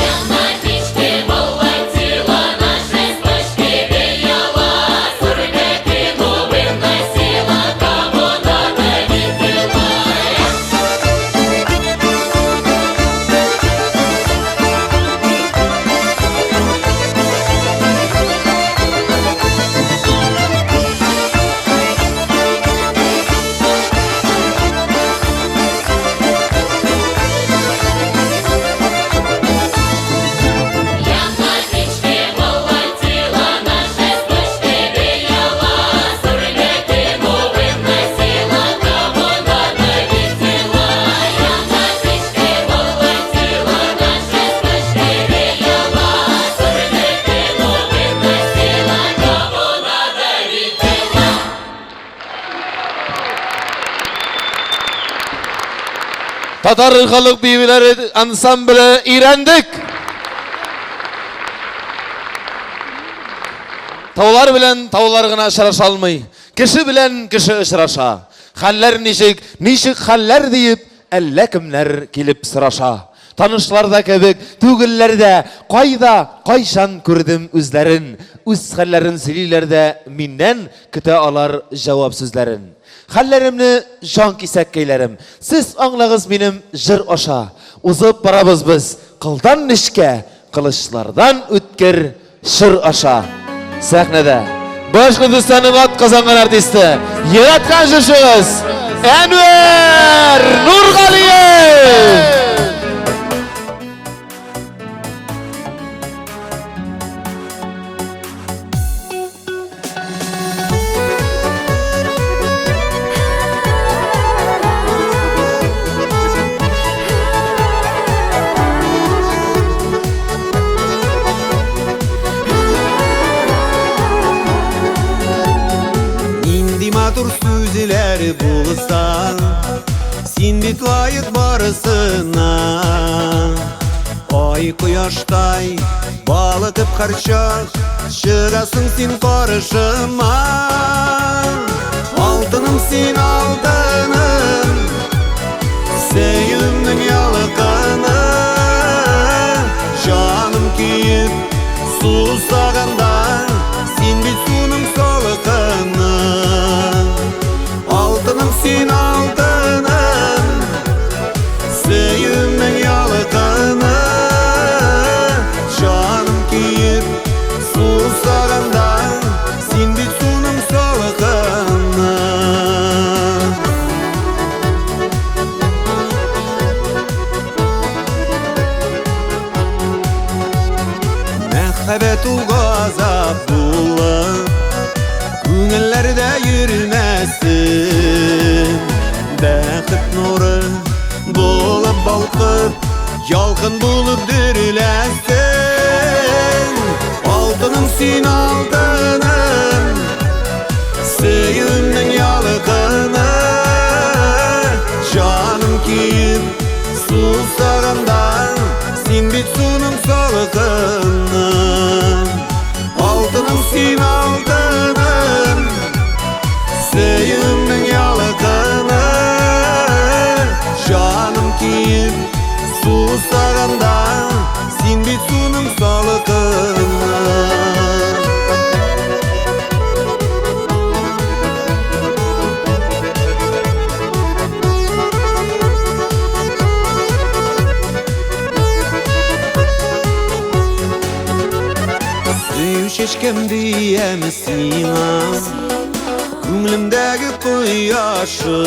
Я на печке молотила, на шесточке веяла, сургатину выносила, кого надо видела. Я на печке молотила, на шесточке веяла, сургатину выносила, кого надо видела. Я на печке молотила, на шесточке веяла, сургатину выносила, кого надо видела. Татар халык биюләре ансамбле өйрәндек. Таулар белән таулар гына очраша алмый. Кеше белән кеше очраша. Хәлләр ничек, ничек хәлләр диеп, әллә кемнәр килеп сораша. Танышлар да кебек, түгелләр дә, кайда, кайчан күрдем үзләрен. Үз хәлләрен сөйлиләр дә, миннән көтә алар җавап сүзләрен. Хәлләремне җан кисәккәйләрем, сез аңлагыз минем җыр аша. Узып барабыз без кылдан нечкә, кылычлардан үткер чор аша. Сәхнәдә Башкортостанның атказанган артисты, яраткан җырчыгыз Әнвәр Нургалиев! барысына. Ай кояштай балкып һәрчак чыгасың син каршыма. Алтыным син, алтыным, сөюемнең ялкыны. Җаным көеп сусаганда, син бит суның салкыны. Алтыным син, алтыным, сөюемнең ялкыны. Җаным көеп сусаганда, син бит суның салкыны. Мәхәббәт ул газап булып күңелләрдә йөрмәсен. Бәхет нуры булып балкып, ялкын булып дөрләсен. Алтыным син, алтыным, сөюемнең ялкыны. Җаным көеп сусаганда, син бит суның салкыны. Алтыным син, алтыным, сөюемнең ялкыны. Җаным көеп сусаганда, син бит суның салкыны. Сөю чәчкәм диям сиңа, күңелемдәге кояшым.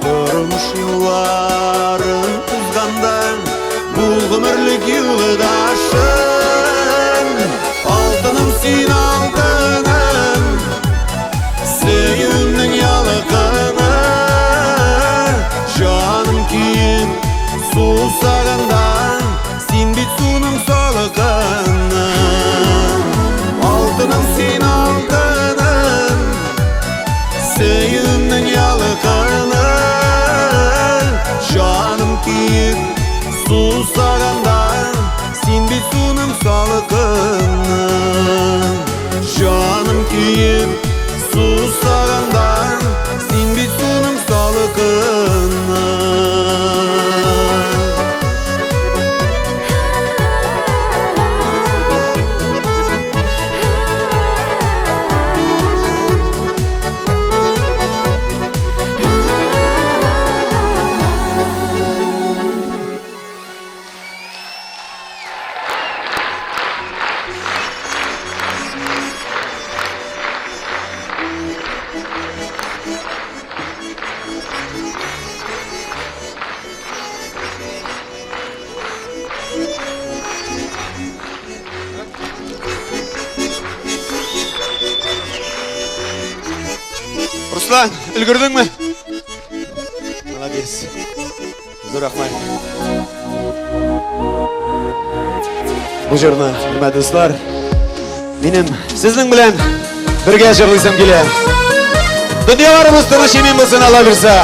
Тормыш юлларын узганда, бул гомерлек юлдашым. Алтыным син, алтыным, сөюемнең ялкыны. Җаным көеп сусаганда, син бит суның салкыны. Алтыным син, алтыным, сөюемнең ялкыны. Җаным көеп сусаганда, син бит суның салкыны. Җаным көеп сусаганда, син бит суның салкыны. Руслан, өлгердеңме? Молодец. Зур рәхмәт. Бу җырны, хөрмәтле дуслар, минем сезнең белән бергә җырлыйсым килә. Дөньяларыбыз тыныч имин булсын, Алла бирса.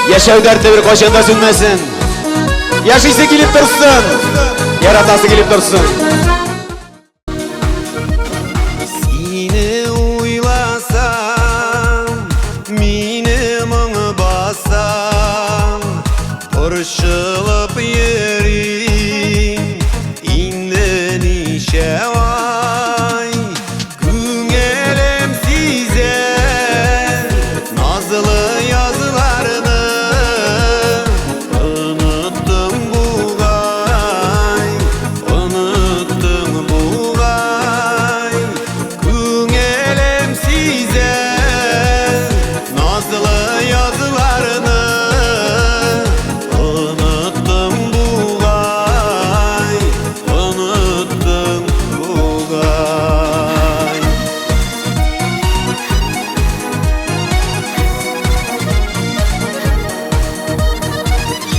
Яшәү дәрте бер кайчан да сүнмәсен. Яшисе килеп торсын, яратасы килеп торсын. Сине уйласам, мине моң баса, борчылып йөрим инде ничә ай. Күңелем сизә назлы язларны, оныттым бугай, оныттым бугай. Күңелем сизә назлы язларны, оныттым бугай, оныттым бугай.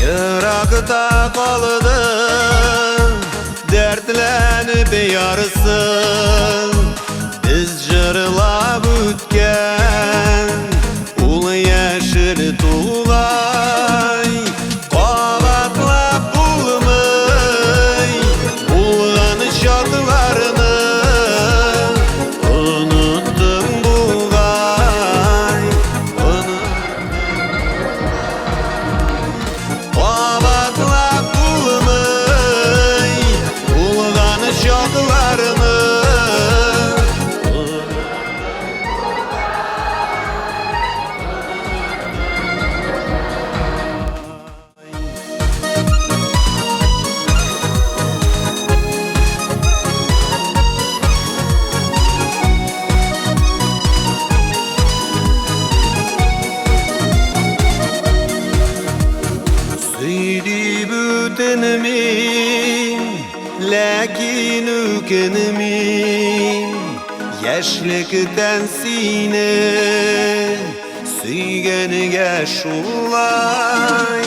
Еракта калды дәртләнеп ярсы, без җырлап үткән ул яшел тугай. Сөй дип үтенмим, ләкин үкенмим. Яшьлектән сине сөйгәнгә шулай.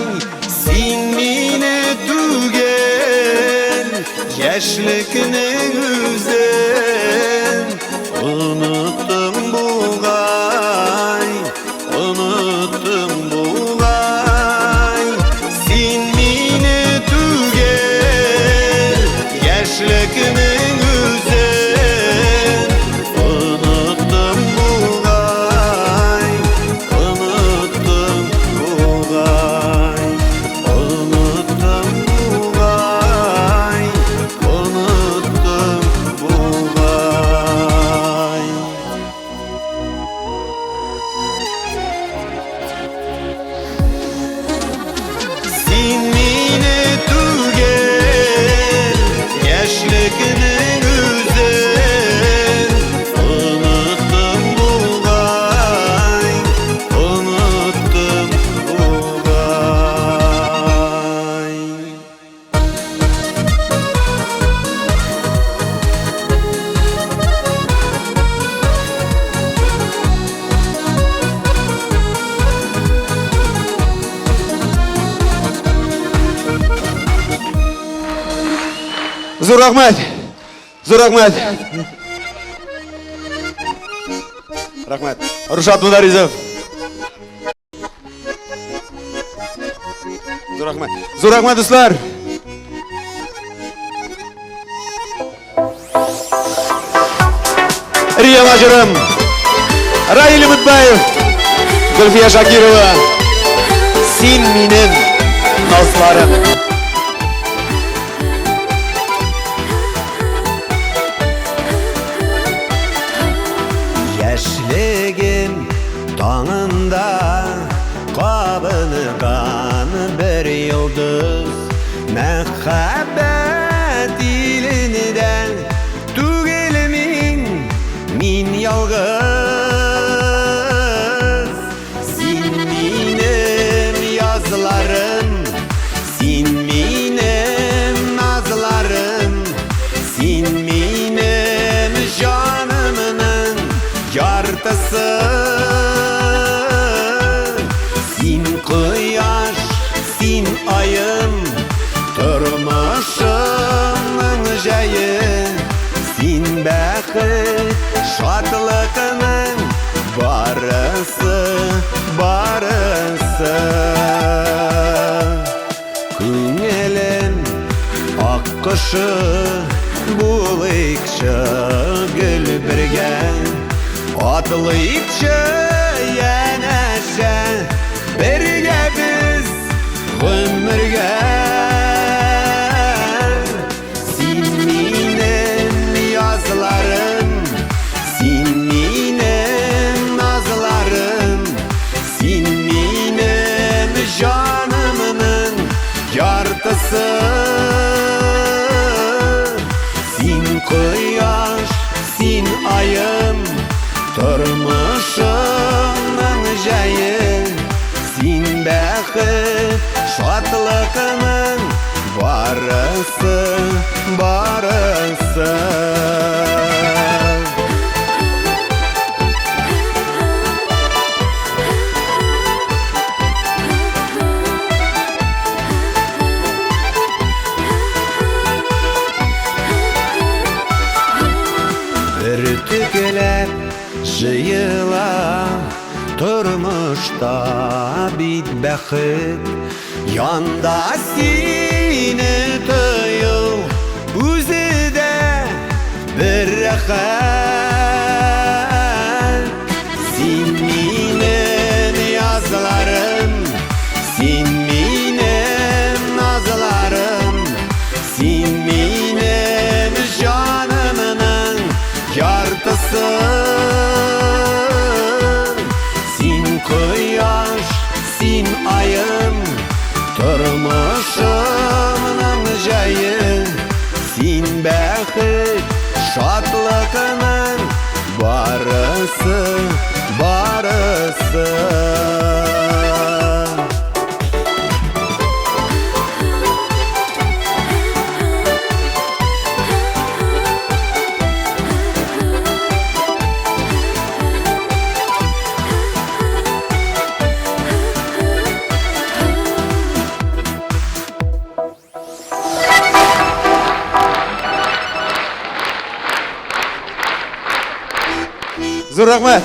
Син мине түгел, яшьлекнең үзен оныттың бугай, оныттың бугай. Син мине түгел, яшьлекнең үзен оныттың бугай, оныттың бугай, оныттың бугай, оныттың бугай. Син мине түгел, яшьлекнең үзен оныттың бугай, оныттың бугай. Зур рәхмәт. Зур рәхмәт. Рәхмәт. Рушат Мударизов. Зур рәхмәт. Зур рәхмәт, дуслар. Рия Мажырым, Раиль Үмітбаев, Гөлфия Шакирова. Син минем назларым. Яшьлегем таңында кабынган бер йолдыз мәхәббәт илендә түгел мин, мин ялгыз. Син минем язларым, син минем назларым, син минем җанымның яртысы. Син кояш, син аем, тормышымның җәе. Син бәхет, шатлыкның барысы, барысы. Күңелем аккошы булыйкчы гел бергә, атлыйкчы янәшә, бергә без гомергә. Син минем язларым, син минем назларым, син минем җанымның яртысы. Син кояш, син аем, тормышымның җәе. Син бәхет, шатлыкның барысы, барысы. Бөртекләп җыела тормышта бит бәхет. Янда сине тою үзе дә бер рәхәт. Син минем язларым, син минем назларым, син минем җанымның яртысы. Син кояш, син аем, тормышымның җәе. Син бәхет, шатлыкның барысы, барысы. Зур рәхмәт.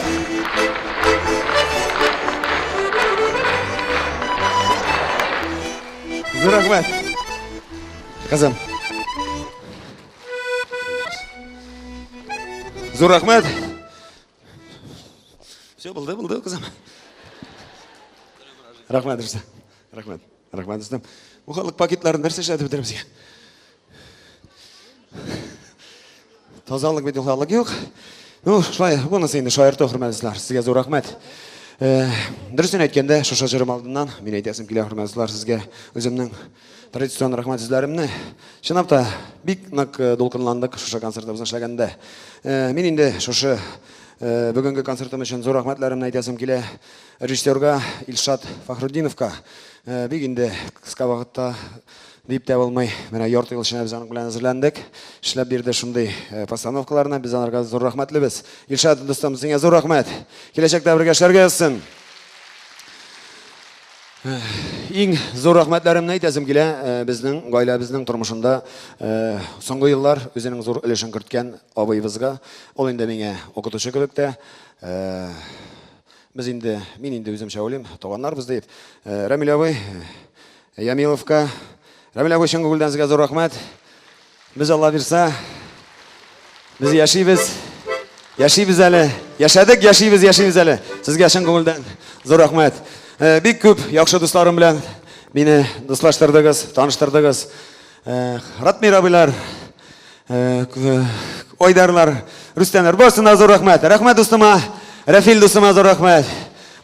Зур рәхмәт. Кызым. Зур рәхмәт. Все, булды, булды, кызым. Рәхмәт, Рөстәм. Рәхмәт. Рәхмәт, Рөстәм. Бу халык пакетларын нәрсә эшләтеп бетерә безгә? Тазалык бит ул халык юк. Ну, шулай, монысы инде шаярту, хөрмәтле дуслар. Сезгә зур рәхмәт. Э, дөресен әйткәндә, шушы җырым алдыннан мин әйтәсем килә, хөрмәтле дуслар, сезгә үземнең традицион рәхмәт сүзләремне. Чынлап та, бик нык э, дулкынландык шушы концертыбызны эшләгәндә. Э, мин инде шушы бүгенге концертым өчен зур рәхмәтләремне әйтәсем килә режиссерга Илшат Фахрутдиновка. Бик инде кыска вакытта дип тә булмый. Менә ярты ел эчендә без аның белән әзерләндек. Эшләп бирде шундый э, постановкаларны. Без анарга зур рәхмәтлебез. Илшат дустым, сиңа зур рәхмәт. Киләчәктә бергә эшләргә язсын. Э, иң зур рәхмәтләремне әйтәсем килә, э, безнең гаиләбезнең тормышында соңгы еллар үзенең зур өлешен керткән абыебызга. Ул инде миңа укытучы кебек тә. Без инде, мин инде үземчә уйлыйм, туганнарбыз дип. Рәмил абый, Ямиловка. Рәмил абый, чын күңелдән сезгә зур рәхмәт. Без Алла бирса, без яшибез. Яшибез әле. Яшәдек, яшибез, яшибез әле. Сезгә чын күңелдән зур рәхмәт. Э, бик күп яхшы дусларым белән мине дуслаштырдыгыз, таныштырдыгыз. Э, Ратмир абыйлар, э, Айдарлар, Рүстәмнәр, барысына зур рәхмәт. Рәхмәт дустыма, Рәфил дустыма зур рәхмәт.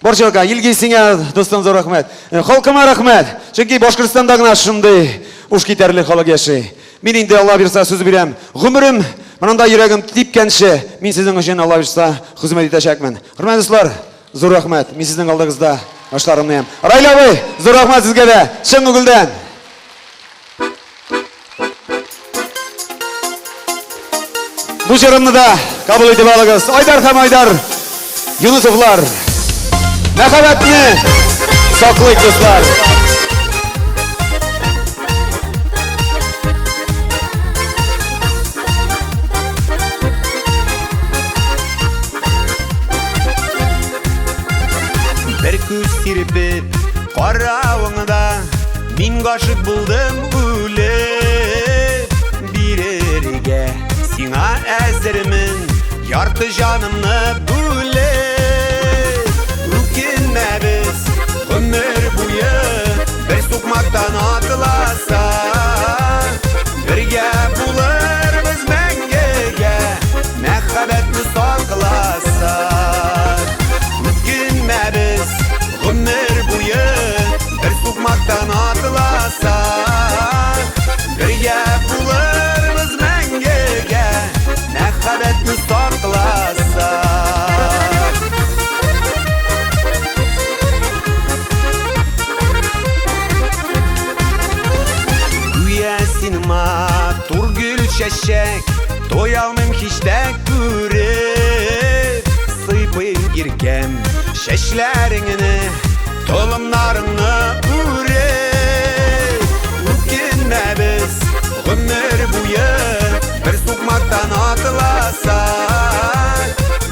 Барчалка, Илгиз сиңа, дустым, зур рәхмәт. Э, халкыма рәхмәт. Чөнки Башкортстанда гына шундый уш китәрлек халык яши. Мин инде Алла бирса сүз бирәм. Гомерем монда йөрәгем типкәнче, мин сезнең өчен Алла бирса хезмәт итәчәкмен. Хөрмәтле дуслар, зур рәхмәт. Мин сезнең алдыгызда башларымны иям. Раил абый, зур рәхмәт сезгә дә. Чын күңелдән. Бу җырымны да кабул итеп алыгыз. Айдар һәм Айдар Юнусовлар. Мәхәббәтне саклыйк, дуслар. Бер күз сирпеп каравыңда мин гашык булдым үлеп бирергә сиңа әзермен ярты җанымны бүлеп үкенмәбез гомер буе бер сукмактан атласак бергә булырбыз мәңгегә мәхәббәтне сакласак үкенмәбез Гомер буе бер сукмактан атласак, бергә булырбыз мәңгегә, мәхәббәтне сакласак. Гүя син матур гөл чәчәк, туялмыйм һич тә күреп, сыйпыйм иркәм. Чәчләреңне, толымнарыңны үреп, Үкенмәбез гомер буе бер сукмактан атласак,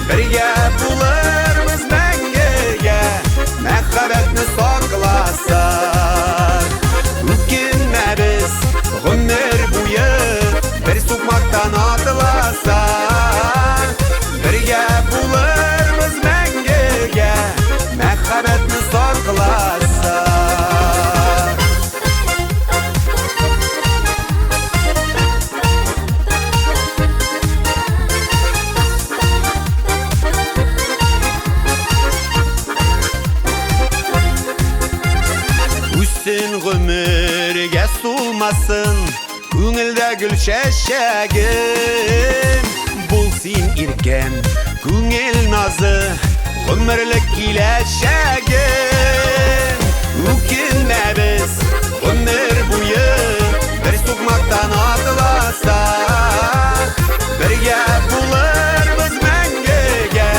Бергә булырбыз мәңгегә, мәхәббәтне сакласак. Үкенмәбез гомер буе бер сукмактан атласак, Бергә булырбыз мәңгегә, мәхәббәтне сакласак. Үссен гомергә сулмасын Күңелдә гөл чәчәгем, бул син иркәм, күңел назы, гомерлек киләчәгем. Үкенмәбез гомер буе бер сукмактан атласак, бергә булырбыз мәңгегә,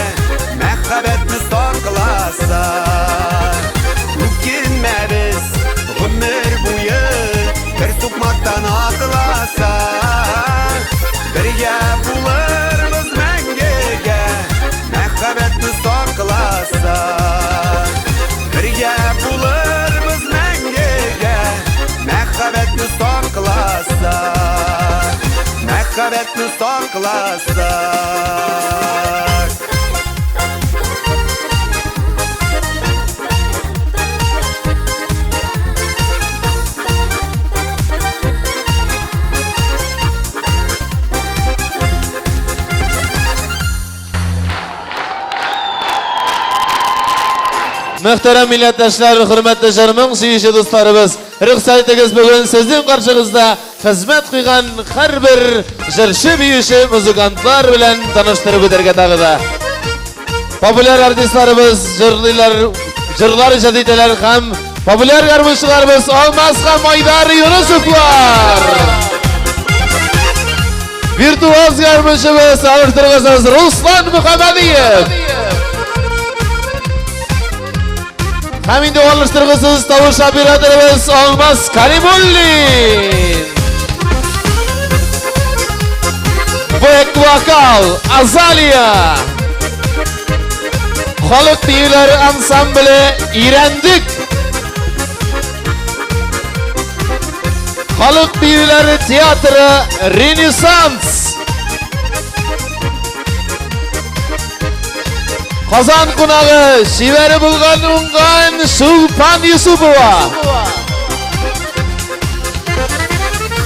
мәхәббәтне сакласак. Үкенмәбез гомер буе Бер сукмактан атласак, Бергә булырбыз мәңгегә, Мәхәббәт Мәхәббәтне сакласак. Мөхтәрәм милләттәшләр, хөрмәтле җыр-моң сөюче дусларыбыз, рөхсәт итегез бүген сезнең каршыгызда хезмәт куйган һәрбер җырчы, биюче, музыкантлар белән таныштырып үтәргә тагы да. Популяр артистларыбыз җырлыйлар, җырлар иҗат итәләр һәм популяр гармунчыларыбыз Алмаз һәм Айдар Юнысовлар. Виртуоз гармунчыбыз алыштыргысыз Руслан Мөхәммәдиев. Һәм инде алыштыргысыз тавыш операторыбыз Алмаз Каримуллин. Бэк-вокал Азалия. Халык биюләре ансамбле Ирәндек. Халык биюләре театры Ренессанс. Казан кунагы, чибәре булган уңган Чулпан Юсупова.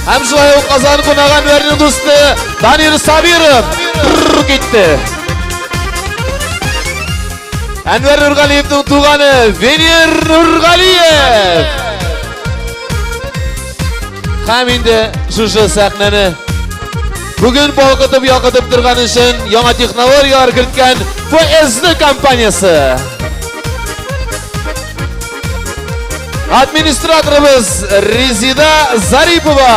Һәм шулай ук Казан кунагы Әнвәрнең дусты Данир Сабиров китте. Әнвәр Нургалиевның туганы Венер Нургалиев. Һәм инде шушы сәхнәне бүген балкытып якытып торган өчен яңа технологияләр керткән ФСД компаниясе. Администраторыбыз Резида Зарипова.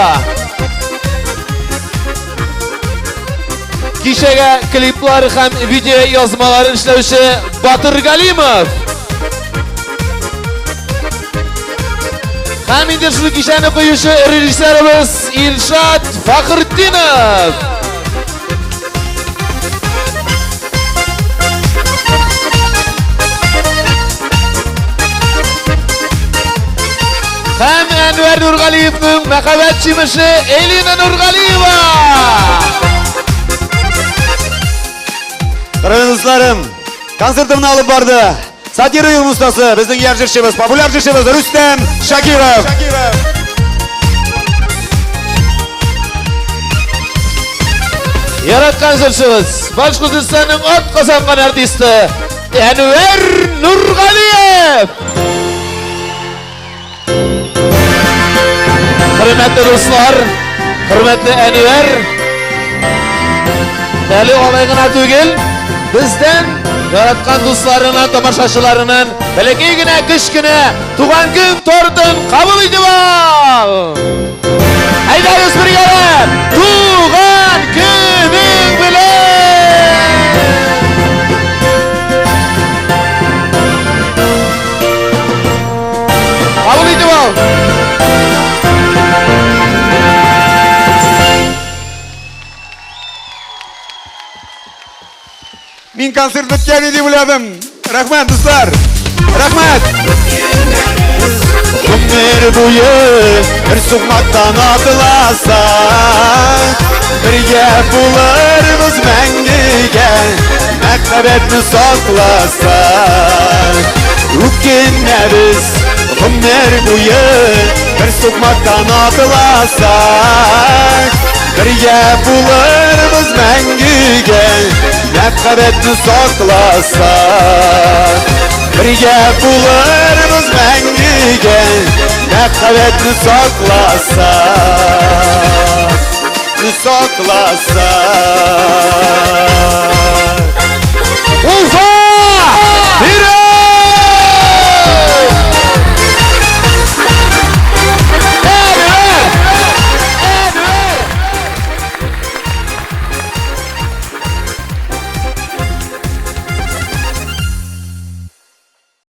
Кичәгә клиплар һәм видео язмалар эшләүче Батыр Галимов. Һәм инде шул кичәне куючы режиссерыбыз Илшат Фахретдинов. Һәм Әнвәр Нургалиевның мәхәббәт җимеше Элина Нургалиева. Хөрмәтле дусларым, концертымны алып барды. Сатира юмор остасы, безнең яшь җырчыбыз, популяр җырчыбыз Рөстәм Шакиров. Яраткан җырчыбыз, Башкортостанның ат казанган артисты Әнвәр Нургалиев. Хөрмәтле дуслар, хөрмәтле Әнвәр, әле алай гына түгел, бездән яраткан дусларына, тамашачыларынан бәләкәй генә, кечкенә туган көн тортын кабул итеп ал! Әйдәгез бергәләп, туган көнең белән! Кабул итеп ал! Мин концерт беткән дип уйладым. Рәхмәт, дуслар. Рәхмәт. Гомер буе бер сукмактан атласак, бергә булырбыз мәңгегә, мәхәббәтне сакласак. Үкенмәбез гомер буе бер сукмактан атласак, бергә булырбыз мәңгегә, мәхәббәтне сакласак. Бергә булырбыз мәңгегә, мәхәббәтне сакласак. Сакласак.